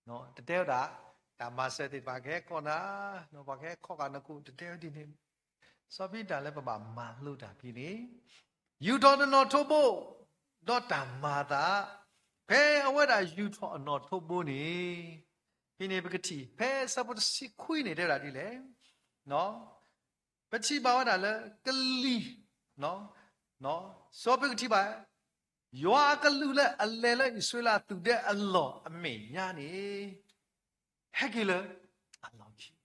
ၤ. တတဲဝဲဒၣ် တၢ်မၤစၢၤသ့ၣ်တဖၣ်ကဟဲခီနၤ, ပှၤကဟဲခီဂာ်နကိာ် တတဲဝဲဒ်န့ၣ်. စီဖဲတၢ်လၢပဘၣ်မၤလိတၢ်ဖဲန့ၣ် ယူာ်ထီၣ်နနီၣ်ထိးဘိ ဒီးတၢ်မၤအသး, ဖဲအဝဲဒၣ်ယူာ်ထီၣ်အနီၣ်ထိးဘိန့ၣ်, ဖဲန့ၣ်ပကထံၣ် ဖဲဆၢဖိတဆံခွံန့ၣ် တဲဝဲဒၣ်ဒ်လဲၣ်, ပထံၣ်ဘၣ်ဝဲဒၣ်လၢကလံၤ, စီဖဲကထံၣ်ဘၣ် ယွၤအကလူးလၢအလဲၤလၢအံၣ်စရ့လးအသုးဒဲအလီၢ်အမဲာ်ညါန့ၣ် ဟဲက့ၤလၢအလီၢ်ခံ.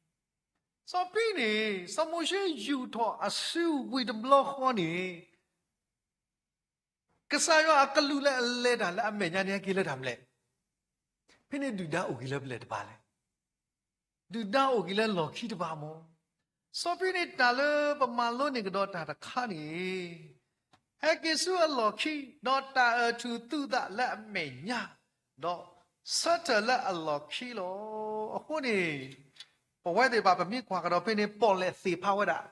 စီဖဲန့ၣ် စီၤမိၤၡ့ယူာ်ထီၣ်အစုဝံၤတဘျီဃီန့ၣ် ကစၢ်ယွၤအကလူးလၢအလဲၤတၢ်လၢအမဲာ်ညါန့ၣ် ဟဲက့ၤလၢတၢ်မနုၤလဲၣ်. ဖဲန့ၣ်ဒုၣ်ဒါအိၣ်က့ၤလၢပျဲၢ်တဘၣ်လဲၣ်. ဒုၣ်ဒါအိၣ်က့ၤလၢလီၢ်ခံတဘၣ်မး. စီဖဲန့ၣ်တၢ်လၢပမၤလိန့ၢ်ကဒီးတၢ်တခါန့ၣ် ဟဲက့ၤဆူအလီၢ်ခံ ဒီးတၢ်အၢၣ်ထူၣ်သူၣ်သးလၢအမဲာ်ညါ ဒီးဆၢထၢၣ်လၢအလီၢ်ခံလီၤ. အဃိန့ၣ် ပဝဲသ့ၣ်တဖၣ် ပမ့ၢ်ကွၢ်ကဒီးဖဲန့ၣ် ပီၣ်လဲၣ်သ့ၣ်ဖးဝဲဒၣ်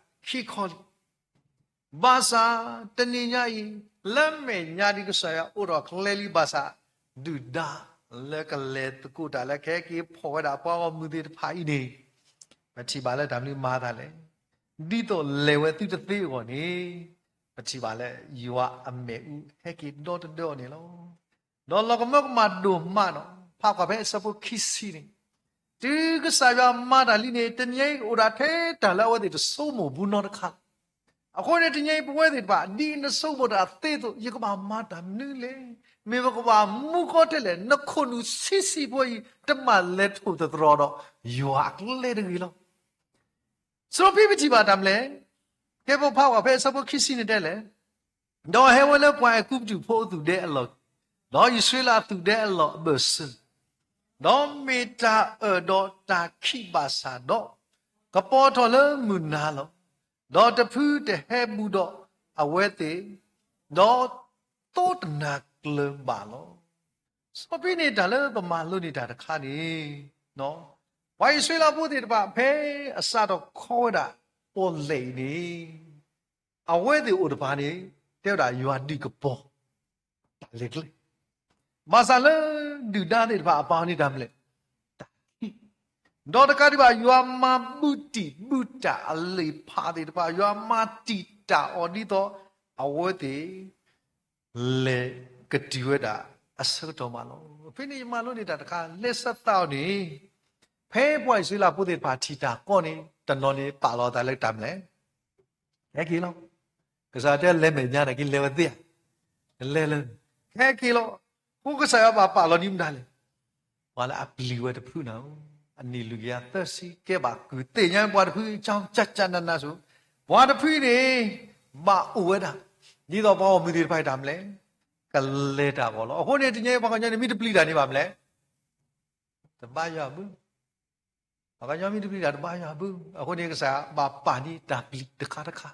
ခံခီလံ. ဘၣ်ဆၣ် တနံၤညါအံၤ လၢမဲာ်ညါဒ်ကစၢ်ယွၤအိၣ်ထီၣ်ကျဲလံဘၣ်ဆၣ် ဒုၣ်ဒါလၢကလဲၤသကိးတၢ်လၢကဟဲက့ၤဖီၣ်ဝဲဒၣ်ပှၤဂီၢ်မုၢ်သ့ၣ်တဖၣ်အံၤန့ၣ် ပထံၣ်ဘၣ်လၢတၢ်မနုၤမၤအသးလဲၣ်. ဒ်သိးလဲၤဝဲသုတသ့အဂီၢ်န့ၣ်, ပထံၣ်ဘၣ်လၢယွၤအမ့ၣ်အူဟဲက့ၤဒီတဒၢအီၤန့ၣ်လီၤ. ဒီးလီၤကမၢကမၣ်ဒိၣ်မးဒီး ဖးကွၢ်ဖဲအဆၢဖိခံဆံန့ၣ်, တုၤကစၢ်ယွၤမၤတၢ်လံန့ၣ် တနံၤအံၤအိၣ်ဒၣ်ထဲတၢ်လၢအဝဲသ့ၣ်တဆိကမိၣ်ဘူးနီတခါလီၤ. အဃိန့ၣ် တနံၤအံၤပဝဲသ့ၣ်တဖၣ် ဒ်နဆိကမိၣ်တၢ်သ့အသိး ယကဘၣ်မၤတၢ်မနုၤလဲၣ်. မ့ၢ်ပကဘၣ်မူကီထဲလဲၣ်, နခိၣ်နူာ်ဆံးဆံးဖိအံၤ တမၤလဲၤထိၣ်သတြီၤဒီး ယွၤအကျဲတဂ့ၤလီၤ. စီၤပံပထံၣ်ဘၣ်တၢ်မနုၤလဲၣ်. ကဲ ပဖးကွၢ်ဖဲအဆၢဖိခံဆံန့ၣ်တဲလဲၣ်, ဒီးဟဲဝဲလၢပှၤအဲၤကူပတူးဖိအသူၣ်ဒဲအလီၢ်, ဒီးအံၣ်စရ့လးအသူၣ်ဒဲအလီၢ်အဘၢၣ်စၢၤ, ဒီးမ့ၢ်တၢ်အၢၣ်ဒီးတၢ်ခံးဘၣ်ဆၣ်ဒီး, ကပီၤထီၣ်လၢမုၢ်နၤလီၤ. ဒီးတဖုတဟဲဘူးဒီးအဝဲသ့ၣ်, ဒီးသိတနၤကျၢၤဘၣ်လီၤ. စီၤပံန့ၣ်တၢ်လၢပမၤလိန့ၢ်တၢ်တခါန့ၣ်, ပှၤအံၣ်စရ့လးဖိသ့ၣ်တဖၣ် ဖဲအစးထီၣ်ခီဝဲဒၣ်ပီၣ်လဲၣ်အံၤန့ၣ်, အဝဲသ့ၣ်အိၣ်တဖၣ်န့ၣ် တဲဝဲဒၣ်ယွၤဒုးကပီၤ တၢ်လဲၤကျဲ, ဘၣ်ဆၣ်လၢဒုၣ်ဒါသ့ၣ်တဖၣ်အပၢ်န့ၣ်တၢ်မနုၤလဲၣ်, တၢ်ခံး, ဒီးတကးဒံးဘၣ် ယွၤမၤဘူးတံၢ်ဘူးတၢ်အလ့ၣ်ဖးသ့ၣ်တဖၣ်, ယွၤမၤတံာ်တာ်အီၤဒ်သိး အဝဲသ့ၣ် လဲၤကတုၤဝဲဒၣ်အဆၢကတီၢ်မးလီၤ. ဖဲန့ၣ်ယမၤလိန့ၢ်တၢ်တခါ လဲၤစသးအီၤန့ၣ်, ဖဲပှၤအံၣ်စရ့လးဖိသ့ၣ်တဖၣ်ထံၣ်တၢ်ကီန့ၣ် တနီၤန့ၣ်ပာ်လီၤအသးလၢတၢ်မနုၤလဲၣ်, ဟဲက့ၤလီၤ. ကစၢ်တဲလဲၤမဲာ်ညါန့ၣ်က့ၤလဲၤဝဲသ့ဧါ, လဲၤလၢ, ဟဲက့ၤလီၤ. အဃိကစၢ်ယွၤဘၣ်ပာ်လီၤဒ်မတၤလဲၣ်, ပှၤလၢအပျံၤဝဲတဖုန့ၣ်, အနံၣ်လွံၢ်ကယၤသၢဆံ ကဲဘၣ်ကုၢ်သ့ၣ်ညါပှၤတဖု ကၠီကၠၢ်ကၠၢ်နးနးစိၤ, ပှၤတဖုန့ၣ် ဘၣ်အိၣ်ဝဲဒၣ်, ဒ်သိးပှၤဂီၢ်မုၢ်သ့ၣ်တဖၣ်အံၤတၢ်မနုၤလဲၣ်, ကလဲၤတၢ်အဂီၢ်လီၤ. အဃိန့ၣ် တနံၤအံၤပှၤကညီန့ၣ် မ့ၢ်တပျံၤတၢ်န့ၣ်ဘၣ်မနုၤလဲၣ်, တဘါယွၤအဘု, ပှၤကညီမ့ၢ်တပျံၤတၢ်တဘါယွၤအဘု, အဃိန့ၣ်ကစၢ်ဘၣ်ပာ်န့ၢ်တၢ်ပျံၤတခါတခါ,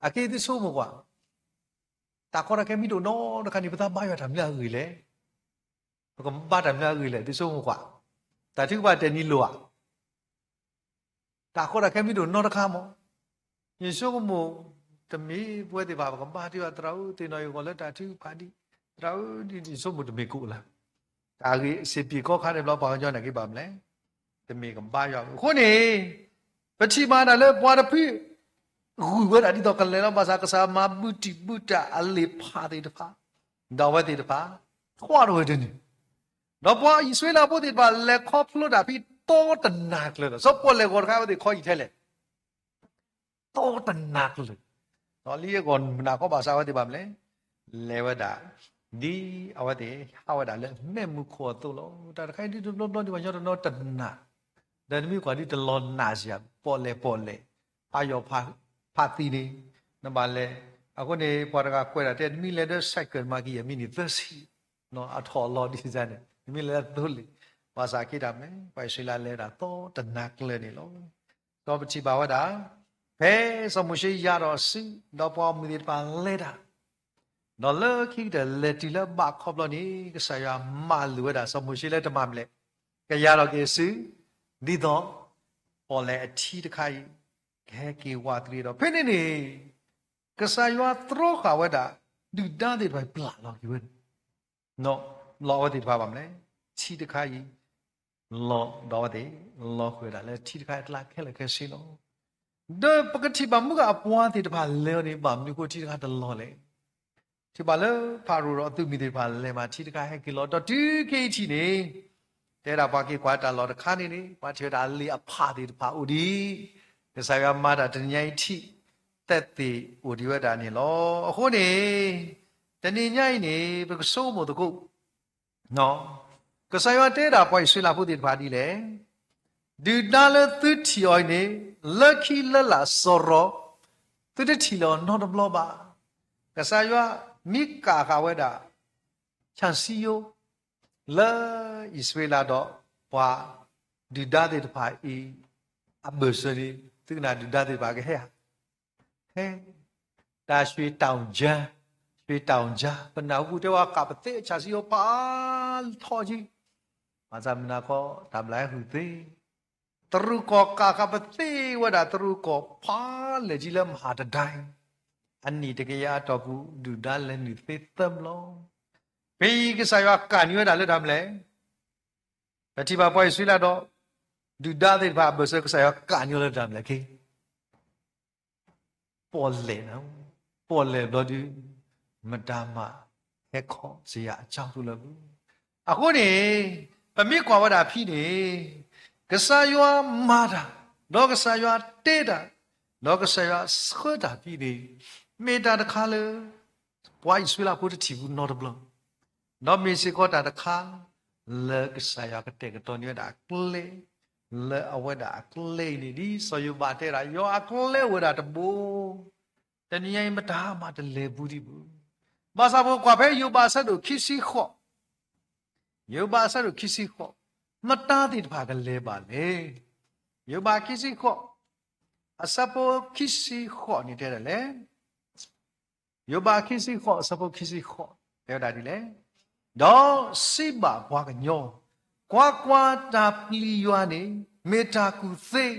အက့သုဆိကမိၣ်ကွၢ်, တၢ်ကီတၢ်ခဲမ့ၢ်တအိၣ်နီတခါန့ၣ် ပသးဘါယွၤတၢ်မနုၤအဂ့ၢ်လဲၣ်. ပကဘါတၢ်မနုၤအဂ့ၢ်လဲၣ် သုဆိကမိၣ်ကွၢ်, တၢ်ထုကဖၣ်တဲာ်န့ၣ်လိၣ်ဧါ. တၢ်ကီတၢ်ခဲမ့ၢ်တအိၣ်နီတခါမး, ယဆိကမိၣ်, တမ့ၢ်ပဝဲသ့ၣ်တဖၣ် ပကဘါတ့ၢ်အီၤ သရၣ်ဧၢ သ့ၣ်နီၣ်ယဂီၢ်လၢတၢ်ထုကဖၣ်ဒံး, သရၣ်ဧၢ ဒ်ယဆိကမိၣ်တမ့ၢ်ကအိၣ်လၢၤ, တၢ်ဂ့ၢ်စ့ၢ်ကီးခါန့ၣ်ဘျီ ပှၤကညီန့ၣ်က့ၤဘၣ်မနုၤလဲၣ်, တမ့ၢ်ကဘါယွၤအဘု. အဃိန့ၣ် ပထံၣ်ဘၣ်ဒၣ်လၢပှၤတဖု ဂုာ်ဝဲဒၣ်ဒ်သိးကလဲၤလီၤ ဘၣ်ဆၣ်ကစၢ်မၤဘူးတံၢ်ဘူးတၢ်အလ့ၣ်ဖးသ့ၣ်တဖၣ်, ဒီးအဝဲသ့ၣ်တဖၣ် ထွးထီၣ်ဝဲတန့ၢ်, ဒီးပှၤအံၣ်စရ့လးဖိသ့ၣ်တဖၣ် လဲၤခီဖျိတၢ်ဖဲသီတနၤကျၢၤလီၤ. စီၤပီၣ်လဲၣ်ဂီၤတခါ အဝဲသ့ၣ်ခီအံၤထဲလဲၣ် သီတနၤကျၢၤ, ဒီးလံအဂီၢ်မုၢ်နၤခီဘၣ်ဆၣ် အဝဲသ့ၣ်ဘၣ်မနုၤလဲၣ်, လဲၤဝဲဒၣ်, ဒ်အဝဲသ့ၣ်ဟးဝဲဒၣ်လၢမဲးမုၢ်ခိၣ်အသိးလီၤ. တၢ်တခါအံၤဒ်တဘျီဘျီဒ်ပှၤကညီတနီၤတနာ်, ဒီးနမ့ၢ်ကွၢ်ဒ်တလီၤနာ်စ့ၢ် ပီၣ်လဲၣ်ပီၣ်လဲၣ်, ဖးယိာ်ဖးသံန့ၣ်, နဘၣ်လဲၤ, အဃိန့ၣ် ပှၤတဂၤကွဲးဒၣ်တဲ နမ့ၢ်လဲၤဒီး cycle မၤက့ၤယမံးနံးသၢဆံ, အထီၣ်အလီၤဒ်န့ၣ်, နမ့ၢ်လဲၤလၢသိလ့ၣ်, ဘၣ်ဆၣ်က့တၢ်မနုၤလဲၣ်, ပှၤအံၣ်စရ့လးလဲၤဝဲဒၣ်သီတနၤကျၢၤန့ၣ်လီၤ. ဒီးပထံၣ်ဘၣ်ဝဲဒၣ်, ဖဲစီၤမိၤၡ့ယါထီၣ်အစု, ဒီးပှၤဂီၢ်မုၢ်သ့ၣ်တဖၣ်လဲၤတၢ်, ဒီးလၢခံကတၢၢ်လဲၤတုၤလၢဘးခီဘျီန့ၣ် ကစၢ်ယွၤမၤလိာ်ဝဲဒၣ်စီၤမိၤၡ့လၢတမၤမနုၤလဲၣ်, ကယါထီၣ်က့ၤအစု, ဒ်သိး, ပီၣ်လဲၣ်အထံတခါအံၤ, ကဟဲက့ၤဝးတရံးဒီး ဖဲန့ၣ်န့ၣ်, ကစၢ်ယွၤတြီဃာ်ဝဲဒၣ်, ဒုၣ်ဒါသ့ၣ်တဖၣ်ပျၢ်လီၤက့ၤဝဲန့ၣ် လီၤအဝဲသ့ၣ်တဖၣ်ဘၣ်မနုၤလဲၣ်, ထံတခါအံၤ, လီၤဒီးအဝဲသ့ၣ်, လီၤဃုာ်ဝဲဒၣ်လၢထံတခါအကျါခဲလၢာ်ခဲဆ့လီၤ. ဒီးပကထံၣ်ဘၣ်မုၢ်ဂၤအပှၤသ့ၣ်တဖၣ်လဲၤအီၤန့ၣ် ဘၣ်မနုၤဃိထံတခါတလီၤလဲၣ်. ထံၣ်ဘၣ်လၢဖၤရိၤဒီးအသုးမုၢ်သ့ၣ်တဖၣ်လဲၤမးထံတခါဟဲက့ၤလီၤ ဒီးတုၤခဲအံၤထံၣ်န့ၣ်, တဲဒၣ်ပှၤက့ၤကွၢ်တၢ်လီၢ်တခါန့ၣ်န့ၣ် ပှၤထံၣ်ဝဲဒၣ်အလ့ၣ်အဖးသ့ၣ်တဖၣ်အိၣ်ဒံး, ကစၢ်ယွၤမၤတၢ်တနံၤညါအံၤထံၣ်, သက်သေအိၣ်ဒံးဝဲဒၣ်န့ၣ်လီၤ. အဃိန့ၣ်, တနံၤညါအံၤန့ၣ် ပကဆိကမိၣ်သကိး ကစၢ်ယွၤတဲဒၣ်ပှၤအံၣ်စရ့လးဖိသ့ၣ်တဖၣ်ဒ်လဲၣ်, ဒုၣ်ဒါလၢသုထံၣ်အီၤအံၤန့ၣ်, လၢခံလၢလာ်စီၤရီၤ, သုတထံၣ်လၢၤအီၤနီတဘျီဘၣ်. ကစၢ်ယွၤမ့ၢ်ကးဃာ်ဝဲဒၣ် ဆၣ်စံယိ, လၢအံၣ်စရ့လးဒီးပှၤဒုၣ်ဒါသ့ၣ်တဖၣ်အံၤ အဘၢၣ်စၢၤန့ၣ် သုကနၣ်ဒုၣ်ဒါသ့ၣ်တဖၣ်ကဟဲဧါ ဟဲ, တၢ်ရွှေတောင်ကြား, ရွှေတောင်ကြား, ပနၢ်ဟူပူၤတဲဝဲဃာ်ပသ့အဆၣ်စံယိ ဖးထီၣ်က့ၤ, ဘၣ်ဆၣ်မုၢ်နၤခီ တၢ်ဘျၣ်ဟဲဟုၣ်သ့, တရူးကီၢ်ကးဃာ်ပသ့ဝဲဒၣ် တရူးကီၢ်ဖးလဲၢ်ကံလၢမၤတဒါအံၤ, အနံၣ်တကယၤအတီၢ်ပူၤ ဒုၣ်ဒါလဲၤနုာ်သ့သၢဘျီ, ဖဲအံၤကစၢ်ယွၤကးန့ၢ်ဝဲဒၣ်လၢတၢ်မနုၤလဲၣ် ပထံၣ်ဘၣ်ပှၤအံၣ်စရ့လးဒီး ဒုၣ်ဒါသ့ၣ်တဖၣ်အဘၢၣ်စၢၤ ကစၢ်ယွၤကးညီလၢတၢ်မနုၤလဲၣ်က့ ပီၣ်လဲၣ်, ပီၣ်လဲၣ်ဘျီဒုး မတၤမၤဟဲခီစယၤအကၠီထူလၢပူၤ. အဃိန့ၣ် ပမ့ၢ်ကွၢ်ဝဲဒၣ်ဖဲန့ၣ် ကစၢ်ယွၤမၤတၢ်, ဒီးကစၢ်ယွၤတဲတၢ်, ဒီးကစၢ်ယွၤဆှၢတၢ်ဖဲန့ၣ် မ့ၢ်တၢ်တခါလၢ ပှၤအံၣ်စရ့လးဖိတထံၣ်ဘူးနီတဘျီ ဒီးမ့ၢ်စ့ၢ်ကီးတၢ်တခါ လၢကစၢ်ယွၤကတဲာ်ကတီၤန့ၢ်ဝဲဒၣ်အကျဲ, လၢအဝဲဒၣ်အကျဲအံၤန့ၣ် ဒ်စီၤယိၤဘးတဲဒၣ် ယွၤအကျဲအိၣ်ဝဲဒၣ်တဘိ, တနံၤညါအံၤမတၤမၤတလဲၤဘူးဒံးဘၣ်. ဘၣ်ဆၣ်ပကွၢ်ဖဲယိၤဘးအဆၢဒိၣ်ခံဆံဃိး, ယိၤဘးအဆၢဒိၣ်ခံဆံဃိး, မတၤသ့ၣ်တဖၣ်ကလဲၤဘၣ်လဲၣ်. ယိၤဘးခံဆံဃိး, အဆၢဖိခံဆံဃိးန့ၣ်တဲဒၣ်လဲၣ် ယိၤဘးခံဆံဃိး အဆၢဖိခံဆံဃိး တဲဝဲဒၣ်ဒ်လဲၣ်, ဒီးစံးဘၣ်ပှၤကညီ, ကွၢ်ကွၢ်, တၢ်ပျံၤယွၤန့ၣ် မ့ၢ်တၢ်ကူၣ်သ့,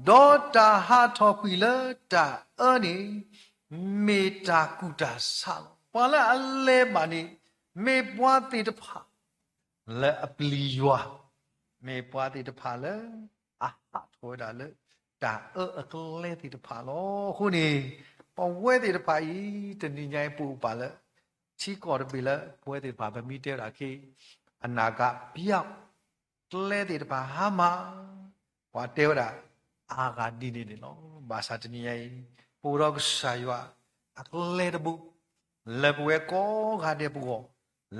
ဒီးတၢ်ဟးထီၣ်ကွံာ်လၢတၢ်အၢန့ၣ် မ့ၢ်တၢ်ကူၣ်တၢ်ဆးလီၤ. ပှၤလၢအလဲၤဘၣ်န့ၣ် မ့ၢ်ပှၤသ့ၣ်တဖၣ် လၢအပျံၤယွၤ, မ့ၢ်ပှၤသ့ၣ်တဖၣ်လၢ အဟးထီၣ်ဝဲဒၣ်လၢ တၢ်အၢအကျဲသ့ၣ်တဖၣ်လီၤ. အဃိန့ၣ် ပဝဲသ့ၣ်တဖၣ်အံၤ တနံၤညါအံၤပအိၣ်ပာ်လၢ ထံကီၢ်တဘ့ၣ်လၢ ပဝဲသ့ၣ်တဖၣ် ပမ့ၢ်တဲဝဲဒၣ်က့ အနာဂတ်ပျောက်, ကျဲသ့ၣ်တဖၣ်ဟါမၢ်, ပှၤတဲဝဲဒၣ် အါဂၤဒ်န့ၣ်န့ၣ်လီၤ. ဘၣ်ဆၣ်တနံၤညါအံၤ ပအိၣ်ဒီးကစၢ်ယွၤ အကျဲတဘိ လၢပဝဲကိးဂၤဒဲးပဂီၢ်,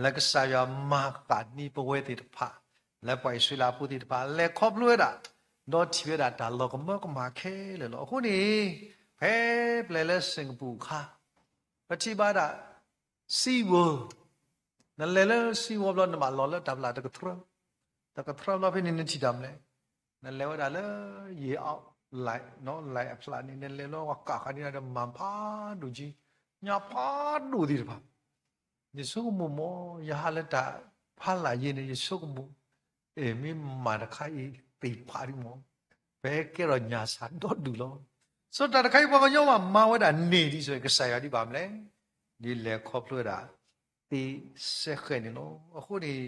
လၢကစၢ်ယွၤမၤဃာ်န့ၢ်ပဝဲသ့ၣ်တဖၣ်, လၢပှၤအံၣ်စရ့လးဖိသ့ၣ်တဖၣ် လဲၤခီဖျိဝဲဒၣ်, ဒီးထံၣ်ဝဲဒၣ်တၢ်လီၤကမၢကမၣ်ခဲလၢာ်လီၤ. အဃိန့ၣ် ဖဲပလဲၤလၢစ့ၣ်ကပူၤအခါ, ပထံၣ်ဘၣ်ဒၣ် Sea World, နလဲၤလၢ Sea World ဘျီ နဘၣ်လီၤလၢတၢ်ပျၢ်တကတြၢ, တကတြၢဘျီဖဲန့ၣ် နထံၣ်တၢ်မနုၤလဲၣ်, နလဲၤဝဲဒၣ်လၢ ယံၤအီၣ်လဲၣ်, လဲၣ်အဖျၢၣ်န့ၣ် နလဲၤလၢဝဲကးဃာ်န့ၣ်ဒီး မၤဖးဒိၣ်က့, ညၣ်ဖးဒိၣ်သ့ၣ်တဖၣ်, ယဆိကမိၣ်မး ယဟးလၢတၢ်ဖးလၢ်ယဲန့ၣ် ယဆိကမိၣ်, အဲ မ့ၢ်မၤတခါအံၤသ့ၣ်ဖးဒံးမး, ပကဲထီၣ်ညၣ်ဆၣ်ဒီဒူၣ်လီၤ. ဆိတၢ်တခါအံၤပှၤကညီဘၣ်မၤဝဲဒၣ်န့ၢ်ဒ်သိး ကစၢ်ယွၤဒ်ဘၣ်မနုၤလဲၣ်, ဒ်လဲၤခီဖျိဝဲဒၣ် သ့စဲဃဲးန့ၣ်လီၤ. အဃိန့ၣ်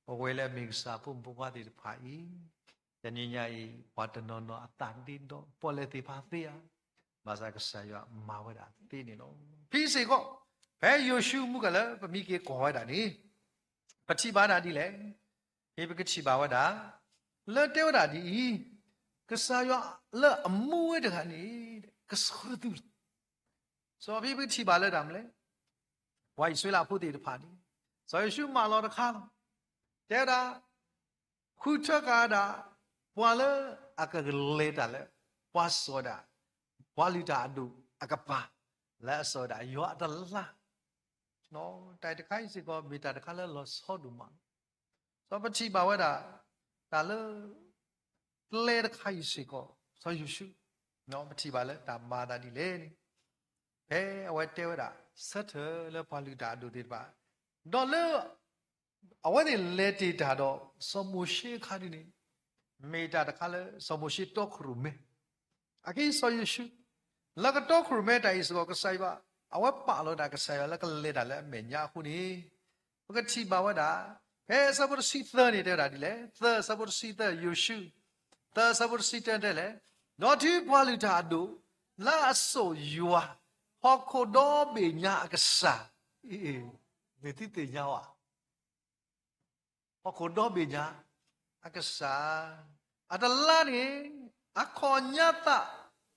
ပဝဲလၢအမ့ၢ်ကစၢ်ဖိမုၣ်ဖိခွါသ့ၣ်တဖၣ်အံၤ, တနံၤညါအံၤ ပှၤတနီၤနီၤအသးဒ့ဒီး ပီၣ်လဲၣ်သ့ၣ်ဖးသ့ဧါ, ဘၣ်ဆၣ်ကစၢ်ယွၤမၤဝဲဒၣ်သ့န့ၣ်လီၤ. ဖဲစ့ၢ်ကီး ဖဲယိၤၡူမူကလၢပမံက့ၤကွၢ်ဝဲဒၣ်န့ၣ်, ပထံၣ်ဘၣ်ဒၣ်ဒ်လဲၣ်, ဖဲပကထံၣ်ဘၣ်ဝဲဒၣ်, လၢတဲဝဲဒၣ်ဒ်အံၤ, ကစၢ်ယွၤလၢအမူဝဲတဂၤန့ၣ် ကဆှၢသုလီၤ. စီၤဖဲပကထံၣ်ဘၣ်လၢတၢ်မနုၤလဲၣ်, ပှၤအံၣ်စရ့လးဖိသ့ၣ်တဖၣ်န့ၣ်, စီၤယိၤၡူမၢလီၤတခါလီၤ. တဲဝဲဒၣ်, ဃုထၢဃာ်ဒၣ် ပှၤလၢအကလဲၤတၢ်လၢ ပှၤစိာ်ဒၣ် ပှၤလုၢ်တၢ်အဒိၣ်အကပၤ လၢအစိာ်ဒၣ်ယွၤအတလါ, တၢ်တခါအံၤစ့ၢ်ကီး မ့ၢ်တၢ်တခါလၢလီၤဆီဒိၣ်မးလီၤ. စီၤပထံၣ်ဘၣ်ဝဲဒၣ် တၢ်လၢ ကျဲတခါအံၤစ့ၢ်ကီး စီၤယိၤၡူ, ပထံၣ်ဘၣ်လၢတၢ်မၤအသးဒ်လဲၣ်န့ၣ်, ဖဲအဝဲတဲဝဲဒၣ် ဆၢထၢၣ်လၢပှၤလုၢ်တၢ်အဒိၣ်သ့ၣ်တဖၣ်, ဒီးလၢ အဝဲသ့ၣ်လဲၤတ့ၢ်တၢ်ဒီး စီၤမိၤၡ့အခါဒ်န့ၣ်, မ့ၢ်တၢ်တခါလၢ စီၤမိၤၡ့တီခိၣ်ရိၣ်မဲ, အက့စီၤယိၤၡူ, လၢကတီခိၣ်ရိၣ်မဲတၢ်အံၤစ့ၢ်ကီး ကစၢ်ယွၤ, အဝဲပာ်လီၤဒၣ်ကစၢ်ယွၤလၢကလဲၤတၢ်လၢအမဲာ်ညါအဃိန့ၣ်, ပကထံၣ်ဘၣ်ဝဲဒၣ်, ဖဲအဆၢဖိတဆံသၢန့ၣ်တဲဝဲဒၣ်ဒ်လဲၣ်, သၢအဆၢဖိတဆံသၢ ယိၤၡူ, သၢအဆၢဖိတဆံသၢတဲလဲၣ်, ဒီးတုၤပှၤလုၢ်တၢ်အဒိၣ် လၢအစိာ်ယွၤ, ဟီၣ်ခိၣ်ဒီဘ့ၣ်ညါအကစၢ်, မ့ၢ်သုသ့ၣ်ညါဝဲ ဟီၣ်ခိၣ်ဒီဘ့ၣ်ညါအကစၢ်, အတလါန့ၣ် အခီၣ်ညါသး